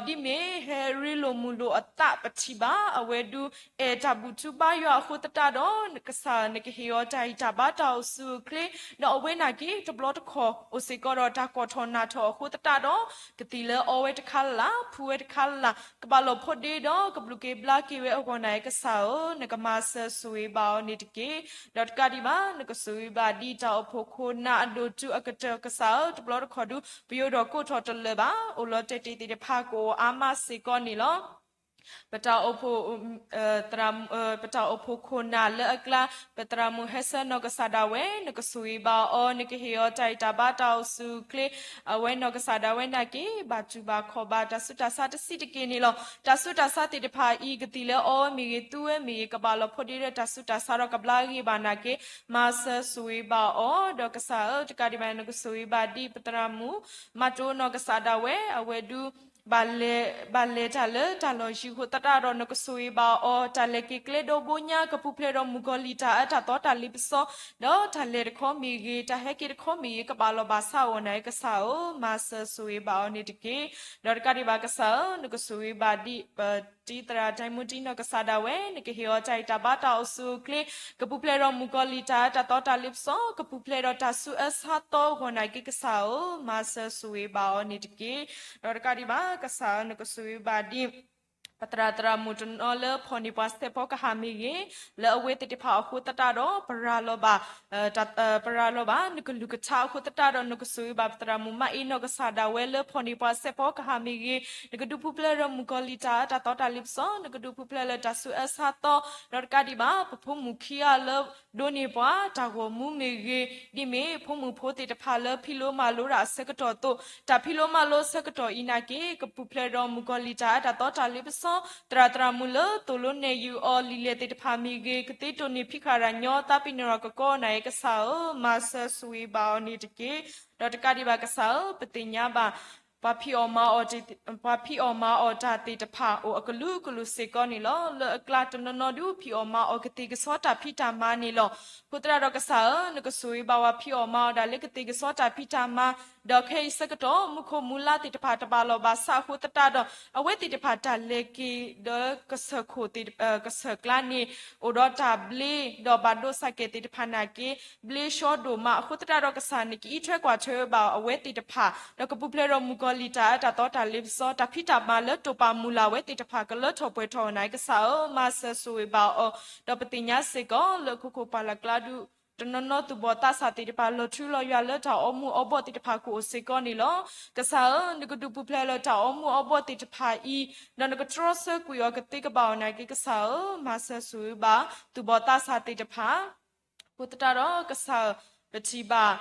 ဒီးဒ်မ့ၢ်ဟဲရ့လိာ်မုာ်လိာ်အသးပထံၣ်ဘၣ်, အဝဲဒုး အဲၣ်တၢ်ဘူၣ်ထူဘါယွၤအဃိသတးဒီး ကစၢ်နကဟ့ၣ်အီၤတၢ်ဂံၢ်တၢ်ဘါတၢ်အိၣ်ဆူၣ်အိၣ်ချ့, ဒီးအဝဲနာ်က့ တဘျီတခီၣ် အိၣ်စ့ၢ်ကီးဒီးတၢ်ကီၢ်ထီၣ်နၢ်ထီၣ်အဃိသတးဒီး ကသံၣ်လၢအီဝဲတခါလၢ်လၢ် ဖှူဝဲတခါလၢ်လၢ် ကဘၣ်လီၤဖီဒ့ဒီးကဘျုးက့ၤဘျါက့ၤဝဲအဂီၢ်န့ၣ် ကစၢ်ဧၢ, နကမၤစၢၤဆိၣ်ဂ့ၤဘၣ်အီၤန့ၣ်တက့ၢ်. ဒီးတကးဒံးဘၣ် နကဆိၣ်ဂ့ၤဘၣ်ဒ်တၢ်အိၣ်ဖှိၣ်ခိၣ်နၢ်အဒိၣ်တုၤအကတၢၢ်ကစၢ်ဧၢ, တဘျီတခီၣ်ဒုး ပယိၤဒီးကိးထီၣ်တလၢာ်ဘၣ်, အိၣ်လီၤတဲာ်တ့ၢ်သ့ၣ်တဖၣ်ကအိၣ်အါမးစ့ၢ်ကီးန့ၣ်လီၤ. ပတၢ်အိၣ်ဖှိၣ် ပတၢ်အိၣ်ဖှိၣ်ခိၣ်နၢ်လၢအကျါ ပသရၣ်မုၣ်ဟဲဆၢနီၢ်ကစၢ်ဒၣ်ဝဲ နကဆိၣ်ဂ့ၤဘၣ်အီၤ, နကဟ့ၣ်အီၤတၢ်ဂံၢ်တၢ်ဘါတၢ်အိၣ်ဆူၣ်အိၣ်ချ့, အဝဲနီၢ်ကစၢ်ဒၣ်ဝဲနာ်က့ ဘၣ်တူၢ်ဘၣ်ခီၣ်ဘၣ်တၢ်ဆူးတၢ်ဆါတစဲးတက့ၢ်န့ၣ်လီၤ. တၢ်ဆူးတၢ်ဆါသ့ၣ်တဖၣ်အံၤ ကသံၣ်လၢအီဝဲမ့ၢ်ဂ့ၤ သူဝဲမ့ၢ်ဂ့ၤ ကဘၣ်လီၤဖီဒ့ဒီးတၢ်ဆူးတၢ်ဆါဒီးကဘျါဂ့ၤဘၣ်နာ်က့ မၤစၢၤဆိၣ်ဂ့ၤဘၣ်အီၤ, ဒီးကစၢ်ဧၢ, တကးဒံးဘၣ် နကဆိၣ်ဂ့ၤဘၣ်ဒ်ပသရၣ်မုၣ် မၤတိၢ်နီၢ်ကစၢ်ဒၣ်ဝဲ အဝဲဒုး ဘၣ်လဲၤတၢ်လၢတၢ်လီၢ်ယံၤအဃိသတးဒီး နကဆိၣ်ဂ့ၤဘၣ်အီၤ, တၢ်လဲၤက့ၤကျဲဒီဘိညါ ကပူၤဖျဲးဒီးမုၣ်ကီၤလံၢ်တၢ်အၢတၢ်သီတၢ်လ့ပစီ, ဒီးတၢ်လဲၤတခီမ့ၢ်ဂ့ၤ တၢ်ဟဲက့ၤတခီမ့ၢ်ဂ့ၤ ကဘၣ်လီၤဘၣ်ဆါအဂီၢ်န့ၣ် ကစၢ်ဧၢ, မၤစၢၤဆိၣ်ဂ့ၤဘၣ်အီၤန့ၣ်တက့ၢ်. ဒီးတကးဒံးဘၣ်ကစၢ်ဧၢ, နကဆိၣ်ဂ့ၤဘၣ်ဒ် ပတံၤသရၣ်ဒဲမူတံနီၢ်ကစၢ်ဒၣ်ဝဲ နကဟ့ၣ်အီၤတၢ်ဂံၢ်တၢ်ဘါတၢ်အိၣ်ဆူၣ်အိၣ်ချ့, ကပူၤဖျဲးဒီးမုၣ်ကီၤလံၢ်တၢ်အၢတၢ်သီတၢ်လ့ပစီ, ကပူၤဖျဲးဒီးတၢ်ဆူးအၢဆါသီအဂီၢ်န့ၣ်က့ ကစၢ်ဧၢ, မၤစၢၤဆိၣ်ဂ့ၤဘၣ်အီၤန့ၣ်တက့ၢ်. ဒီးတကးဒံးဘၣ်ကစၢ်ဧၢ, နကဆိၣ်ဂ့ၤဘၣ်ဒ် ပသရၣ်သရၣ်မုၣ်တနီၤလၢဖီၣ်န့ၢ်ပှၤစဲးဖီကဟၣ်မ့ၢ်ဂ့ၤ, လၢအဝဲသ့ၣ်တဖၣ်အဃိသတးဒီး ပရၤလီၤဘၣ် ပရၤလီၤဘၣ် နကလုၢ်ကထါအဃိသတးဒီး နကဆိၣ်ဂ့ၤဘၣ်ပသရၣ်မုၣ်မၤအ့နီၢ်ကစၢ်ဒၣ်ဝဲလၢဖီၣ်န့ၢ်ပှၤစဲးဖီကဟၣ်မ့ၢ်ဂ့ၤ, နကဒုးပူၤဖျဲးလၢမုၣ်ကီၤလံၢ်တၢ်အၢတၢ်သီတၢ်လ့ပစီ, နကဒုးပူၤဖျဲးလၢတၢ်ဆူးအၢဆါသီ, ဒီးတကးဒံးဘၣ် ပဖိမုၣ်ခံဂၤလၢ ဒိးန့ၢ်ပှၤတၢ်ဂီၤမူမ့ၢ်ဂ့ၤ, ဒ်မ့ၢ်ဖိမုၣ်ဖိသ့ၣ်တဖၣ်လၢဖံးလိမၤလိတၢ်အဆၢကတီၢ်အသိး, တၢ်ဖံးလိမၤလိအဆၢကတီၢ်အံၤနာ်က့ ကပူၤဖျဲးဒီးမုၣ်ကီၤလံၢ်တၢ်အၢတၢ်သီတၢ်လ့ပစီ, သရၣ်သရၣ်မုၣ်လၢသိၣ်လိနဲၣ်ယုာ်အီၤလံာ်လဲၢ်သ့ၣ်တဖၣ်မ့ၢ်ဂ့ၤ, ကသ့တိၢ်န့ၢ်ဖံးဃာ်တၢ်ညီသးပ့ၤနီၣ်တၢ်ကကီန့ၣ် ကစၢ်ဧၢ, မၤစၢၤဆိၣ်ဂ့ၤဘၣ်အီၤန့ၣ်တက့ၢ်. ဒီးတကးဒံးဘၣ်ကစၢ်ဧၢ, ပသ့ၣ်ညါဘၣ် ပှၤဖံးအီၣ်မၤအီၣ် ပှၤဖံးအီၣ်မၤအီၣ်တၢ်သ့ၣ်တဖၣ် အိၣ်အကလုာ်ကလုာ်စ့ၢ်ကီးန့ၣ်လီၤ. လၢအကျါတနီၤနီၤဒုး ဖံးအီၣ်မၤအီၣ်ကသ့ၣ်ကဆီတၢ်ဖံးတၢ်မၤန့ၣ်လီၤ. အဃိသတးဒီးကစၢ်ဧၢ, နကဆိၣ်ဂ့ၤဘၣ်ပှၤဖံးအီၣ်မၤအီၣ်ဒၣ်လၢကသ့ၣ်ကဆီတၢ်ဖံးတၢ်မၤ, ဒီးခဲအံၤဆၢကတီၢ် မူခိၣ်မူလါသ့ၣ်တဖၣ်တဘၣ်လီၢ်ဘၣ်ဆၣ်အဃိသတးဒီး အဝဲသ့ၣ်တဖၣ်တၢ်လဲၤက့ၤဒီးကစၢၢ်ခိၣ်သ့ၣ် ကစၢၢ်ကျါန့ၣ် အိၣ်ဒီးတၢ်ဘျ့ ဒီးဘၣ်ဒိစၢ်ကဲၣ်သ့ၣ်တဖၣ်နာ်က့ ဘျ့ဆှီဒိၣ်မးအဃိသတးဒီး ကစၢ်နကအံးထွဲကွၢ်ထွဲဘၣ်အဝဲသ့ၣ်တဖၣ် ဒီးကပူၤဖျဲးဒီးမုၣ်ကီၤလံၢ်တၢ်အၢတၢ်သီတၢ်လ့ပစီ တၢ်ဖံးတၢ်မၤလၢတိာ်ပာ်မုၢ်လၢ်ဝဲသ့ၣ်တဖၣ် ကလၢထီၣ်ပှဲၤထီၣ်အီၤန့ၣ် ကစၢ်ဧၢ, မၤစၢၤဆိၣ်ဂ့ၤဘၣ်အီၤ, ဒီးပသ့ၣ်ညါစ့ၢ်ကီး လၢခိခိၣ်ပှၢ်လၢ်ကျါဒုး တနီၤနီၤသူၣ်ဘီၣ်သးစၢ်သ့ၣ်တဖၣ် လီၤထူလီၤယွၤလၢတၢ်အီမူၤအီဘီၣ်သ့ၣ်တဖၣ်ကအိၣ်စ့ၢ်ကီးန့ၣ်လီၤ. ကစၢ်ဧၢ, နကဒုးပူၤဖျဲးလၢတၢ်အီမူၤအီဘီၣ်သ့ၣ်တဖၣ်အံၤ, ဒီးနကတြီဆၢကွံာ်အီၤကသ့ကဘၣ်အီၤနာ်က့ ကစၢ်ဧၢ, မၤစၢၤဆိၣ်ဂ့ၤဘၣ် သူၣ်ဘီၣ်သးစၢ်သ့ၣ်တဖၣ် အဃိသတးဒီးကစၢ်ဧၢ, ပထံၣ်ဘၣ်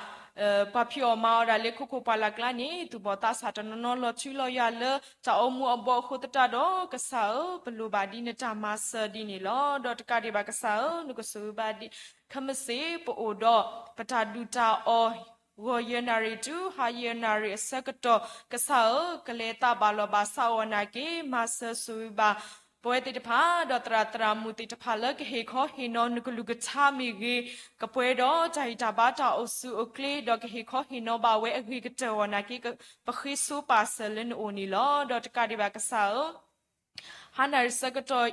ပှၤဖံးအီၣ်မၤအီၣ်ဒၣ်လၢခိခိၣ်ပှၢ်လၢ်ကျါန့ၣ် သူၣ်ဘီၣ်သးစၢ်တနီၤနီၤလီၤထူလီၤယွၤလၢ တၢ်အီမူၤအီဘီၣ်အဃိသတးဒီး ကစၢ်ဧၢ, ပလိၣ်ဘၣ်ဒ်နတၢ်မၤစၢၤဒ်န့ၣ်လီၤ. ဒီးတကးဒံးဘၣ်ကစၢ်ဧၢ, နကဆိၣ်ဂ့ၤဘၣ်ဒ် ခဲမုၢ်ဆ့ၣ် ပအိၣ်ဒီး ပတၢ်ဒုၣ်တၢ်အီၣ် ဂီၤယဲၢ်နၣ်ရံၣ်တုၤ ဟါယဲၢ်နၣ်ရံၣ်အဆၢကတီၢ် ကစၢ်ဧၢ, ကလဲၤသးဘၣ်လီၢ်ဘၣ်ဆၣ်အီၤနာ်က့ မၤစၢၤဆိၣ်ဂ့ၤဘၣ် ပဝဲသ့ၣ်တဖၣ် ဒီးသရၣ်သရၣ်မုၣ်သ့ၣ်တဖၣ်လၢကဟ့ၣ်ခီဟ့ၣ်နီၤနကလုၢ်ကထါမ့ၢ်ဂ့ၤ, ကပှဲၤဒီးတၢ်ဂံၢ်တၢ်ဘါတၢ်အိၣ်ဆူၣ်အိၣ်ချ့, ဒီးကဟ့ၣ်ခီဟ့ၣ်နီၤဘၣ်ဝဲအဂ့ၤကတၢၢ်အဂီၢ်နာ်က့ ပဃ့ဆိပာ်စၢၤလၢနအိၣ်န့ၣ်လီၤ. ဒီးတကးဒံးဘၣ်ကစၢ်ဧၢ ဟါနၣ်ရံၣ်ဆၢကတီၢ်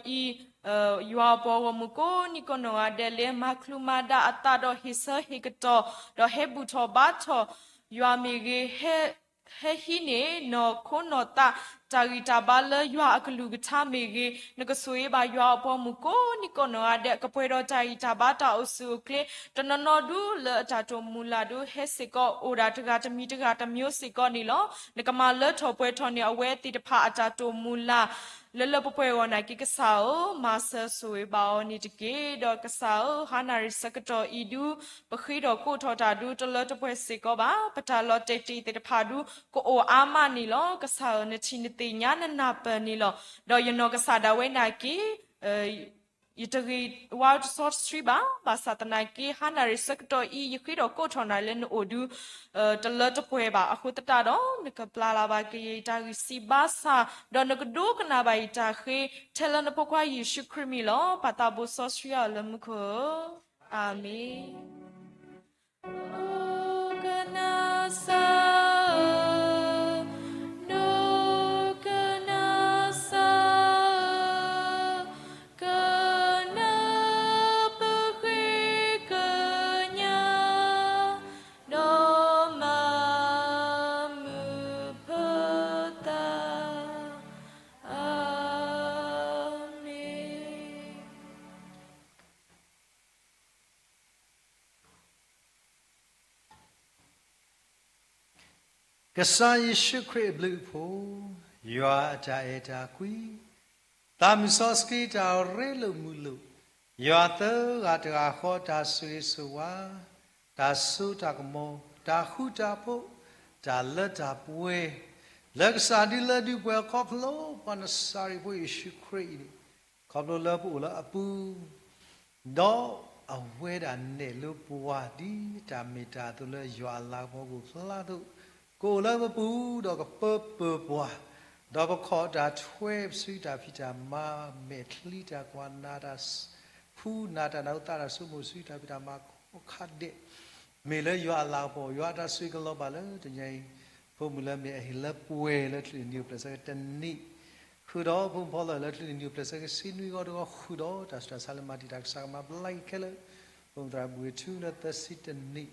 အံၤ, ယွၤအပှၤဂီၢ်မုၢ်ကိးနံၤကိးနီၢ်ဂၤဒဲး လဲၤမၤချုးမၤဒါအသးဒီးဟ့ၣ်ဆၢဟ့ၣ်ကတီၢ်, ဒီးဟဲဘူၣ်ထီၣ်ဘါထီၣ်ယွၤမ့ၢ်ဂ့ၤ, ဟဲဟံးန့ၢ်နီၢ်ခိနီၢ်သး တၢ်ဂံၢ်တၢ်ဘါလၢယွၤအကလုၢ်ကထါမ့ၢ်ဂ့ၤ, နကဆိၣ်ဂ့ၤဘၣ်ယွၤအပှၤဂီၢ်မုၢ်ကိးနံၤကိးနီၢ်ဂၤဒဲး ကပှဲၤဒီးတၢ်ဂံၢ်တၢ်ဘါတၢ်အိၣ်ဆူၣ်အိၣ်ချ့, တနီၤနီၤဒုလၢအတၢ်တိာ်မုၢ်လၢ်ဒု ဟဲစ့ၢ်ကီးအိၣ်ဒၣ်တဂၤတမံၤတဂၤတမံၤစ့ၢ်ကီးန့ၣ်လီၤ. နကမၤလၢထီၣ်ပှဲၤထီၣ်န့ၢ်အဝဲသ့ၣ်တဖၣ်အတၢ်တိာ်မုၢ်လၢ် လၢလၢပှဲၤပှဲၤအဂီၢ်နာ်က့ ကစၢ်ဧၢ, မၤစၢၤဆိၣ်ဂ့ၤဘၣ်အီၤန့ၣ်တက့ၢ်. ဒီးကစၢ်ဧၢ, ဟါနၣ်ရံၣ်ဆၢကတီၢ်အံၤဒု ပဃ့ထီၣ်ကိးထီၣ်တၢ်ဒု တလၢတပှဲၤစ့ၢ်ကီးဘၣ်. ပတၢ်လီၤတဲာ်တ့ၢ်သ့ၣ်တဖၣ်ဒု ကအိၣ်အါမးန့ၣ်လီၤ. ကစၢ်ဧၢ, နထံၣ်နသ့ၣ်ညါနနၢ်ပၢၢ်န့ၣ်လီၤ. ဒီးယနီၢ်ကစၢ်ဒၣ်ဝဲနာ်က့ ယတဂ့ၤဝါတစီတဆှံဘၣ်. ဘၣ်ဆၣ်သနာ်က့ ဟါနၣ်ရံၣ်ဆၢကတီၢ်အံၤ ယဃ့ထီၣ်ကိးထီၣ်နၤလၢနအိၣ်ဒု တလၢတပှဲၤဘၣ်. အဃိသတးဒီး နကပျၢ်လၢ်ဘၣ်က့ၤယတၢ်ဂံၢ်စၢ်ဘါစၢ်, ဒီးနကဒိကနၣ်ဘၣ်ယတၢ်ဃ့ ထဲလၢနဖိခွါယ့ၣ်ၡူးခရံာ်မံၤလီၤ. ပၢ်သးဘိစီဆှံအီၤလၢမူခိၣ်ဧၢ, အၤမ့ၣ်. ဒိကနၣ်စၢ်ဧၢ, ဒိကနၣ်စၢ်ဧၢ, ကနၢ်ပဃ့ကညး, ဒီးမၤမုာ်ဖၢသး, အၤမ့ၣ်. ကစၢ်ယ့ၣ်ၡူးခရံာ်အဘျုးအဖှိၣ်, ယွၤအတၢ်အဲၣ်တၢ်ကွံ, သးမုၢ်စီဆှံတၢ်ရ့လိာ်မုာ်လိာ်, ယွၤသၢဂၤတဂၤဃီတၢ်ဆိၣ်ဂ့ၤဆိၣ်ဝါ, တၢ်စိတၢ်ကမီၤ, တၢ်ဃူတၢ်ဖိး, တၢ်လၢတၢ်ပှဲၤ, လၢကစၢ်ဒုလၢဒုးပှဲၤခီဖျိပှၤနစၤရ့းဖိယ့ၣ်ၡူးခရံာ်အံၤန့ၣ်, ခီဖျိလၢပအိၣ်လၢအပူၤ ဒီးအဝဲဒၣ်နဲၣ်လိပှၤဒ်တၢ်မ့ၢ်တၢ်အသိးလၢယွၤအလၤကပီၤကအိၣ်ဖျါအသိး, ကအိၣ်လၢပပူၤဒီးကပၢပၢၤပှၤ, ဒီးပခီၣ်တၢ်ထွဲပစုတၢ်ဖံးတၢ်မၤ, မဲာ်ချံတၢ်ကွၢ်နးတၢ်, ဖှူနးတၢ်နး သးတၢ်ဆိကမိၣ် စုတၢ်ဖံးတၢ်မၤကိးခါဒဲး, မ့ၢ်လၢယွၤအလၤကပီၤ, ယွၤအတၢ်ဆိၣ်ဂ့ၤကလီၤဘၣ်လၢတနံၤအံၤ, ဖိမုၣ်လၢမ့ၢ်အဟ့ၣ်လၢပှဲၤလၢချုးနံၣ်အိၣ်ဖျဲၣ်ဆၢကတီၢ်တနံၣ် ဃုာ်ဒီးဖိမုၣ်ဖီလီၢ်လၢချုးနံၣ်အိၣ်ဖျဲၣ်ဆၢကတီၢ်ဆံနွံဂီၤတဂီၤဃုာ်ဒီး တၢ်ဆူးတၢ်ဆါလၢမၤတံာ်တာ်ကစၢ်ကမၤဘျါက့ၤခဲလၢာ်, ဖိမုၣ်သရၣ်ဘှံးထူလၢသၢဆံတနံၣ်,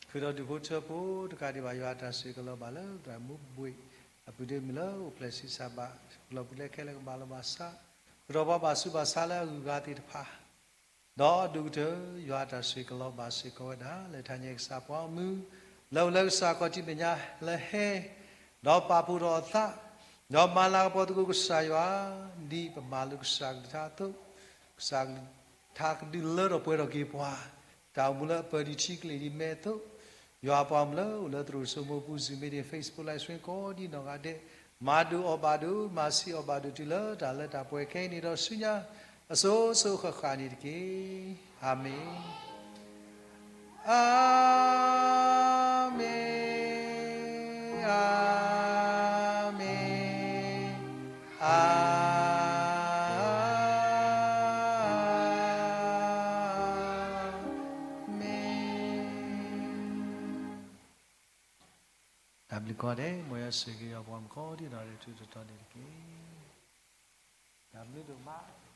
ဃုာ်ဒီးဒူၣ်ဖိထၢဖိတကးဒံးဘၣ် ယွၤအတၢ်ဆိၣ်ဂ့ၤကလီၤဘၣ်လၢသရၣ်မူဘှံး, အပုၢ်ဒ့မုၣ်လၢအိၣ်ဖျဲၣ်ဆံးစၢ်ဘၣ်, လီၤပူၤလဲခဲလၢာ်ကဘၣ်လီၤဘၣ်စး, ဃုာ်ဒီးပှၤဘၣ်ဆူးဘၣ်ဆါလၢအဂုၤအဂၤသ့ၣ်တဖၣ် ဒီးဒိၣ်ကတၢၢ် ယွၤအတၢ်ဆိၣ်ဂ့ၤကလီၤဘၣ်စ့ၢ်ကီးဝဲဒၣ် လၢတၢ်ညါကစၢ်ပှၤဂီၢ်မုၢ်, လၢအိၣ်လၢကစၢ်ခီၣ်ထံးမဲာ်ညါလၢဟဲ, ဒီးပာ်ဖှိၣ်ထီၣ်အသး, ဒီးမၤလၤကပီၤသကိးကစၢ်ယွၤ, ဒ်ပမၤလိကစၢ်ကလုၢ်ကထါအသိး, ကစၢ်ကလုၢ်ကထါကဒုးလၢထီၣ်ပှဲၤထီၣ်က့ၤပှၤ, တၢ်အိၣ်မူလၢအပၢၢ်ဒံးထံကလ့ၢ်ဒံးမဲာ်အသိး, ယွၤအပှၤဂီၢ်မုၢ်လၢအိၣ်လၢသရိာ်စိမိၢ်ပူၤ Zoom meeting, Facebook live stream ကိးဒံးနီၢ်ဂၤဒဲး, မၤဒိၣ်အီၣ်ဘၣ်ဒိၣ်, မၤဆံးအီၣ်ဘၣ်ဒိၣ်တုၤလၢ တၢ်လၢတၢ်ပှဲၤခဲအံၤန့ၣ်ဒီးဆူညါ အစိၤစိၤဃၣ်ဃၣ်န့ၣ်တက့ၢ်. အၤမ့ၣ်, အၤမ့ၣ်, အၤမ့ၣ်, အၤမ့ၣ်. တၢ်ဘျုးကိးဂၤဒဲး, မ်ယွၤဆိၣ်ဂ့ၤက့ၤပှၤမုၣ်ကိးဒံးနီၢ်ဂၤဒဲးထူးထူးတီၤတီၤန့ၣ်တက့ၢ်. တၢ်ဘျုးဒိၣ်မး.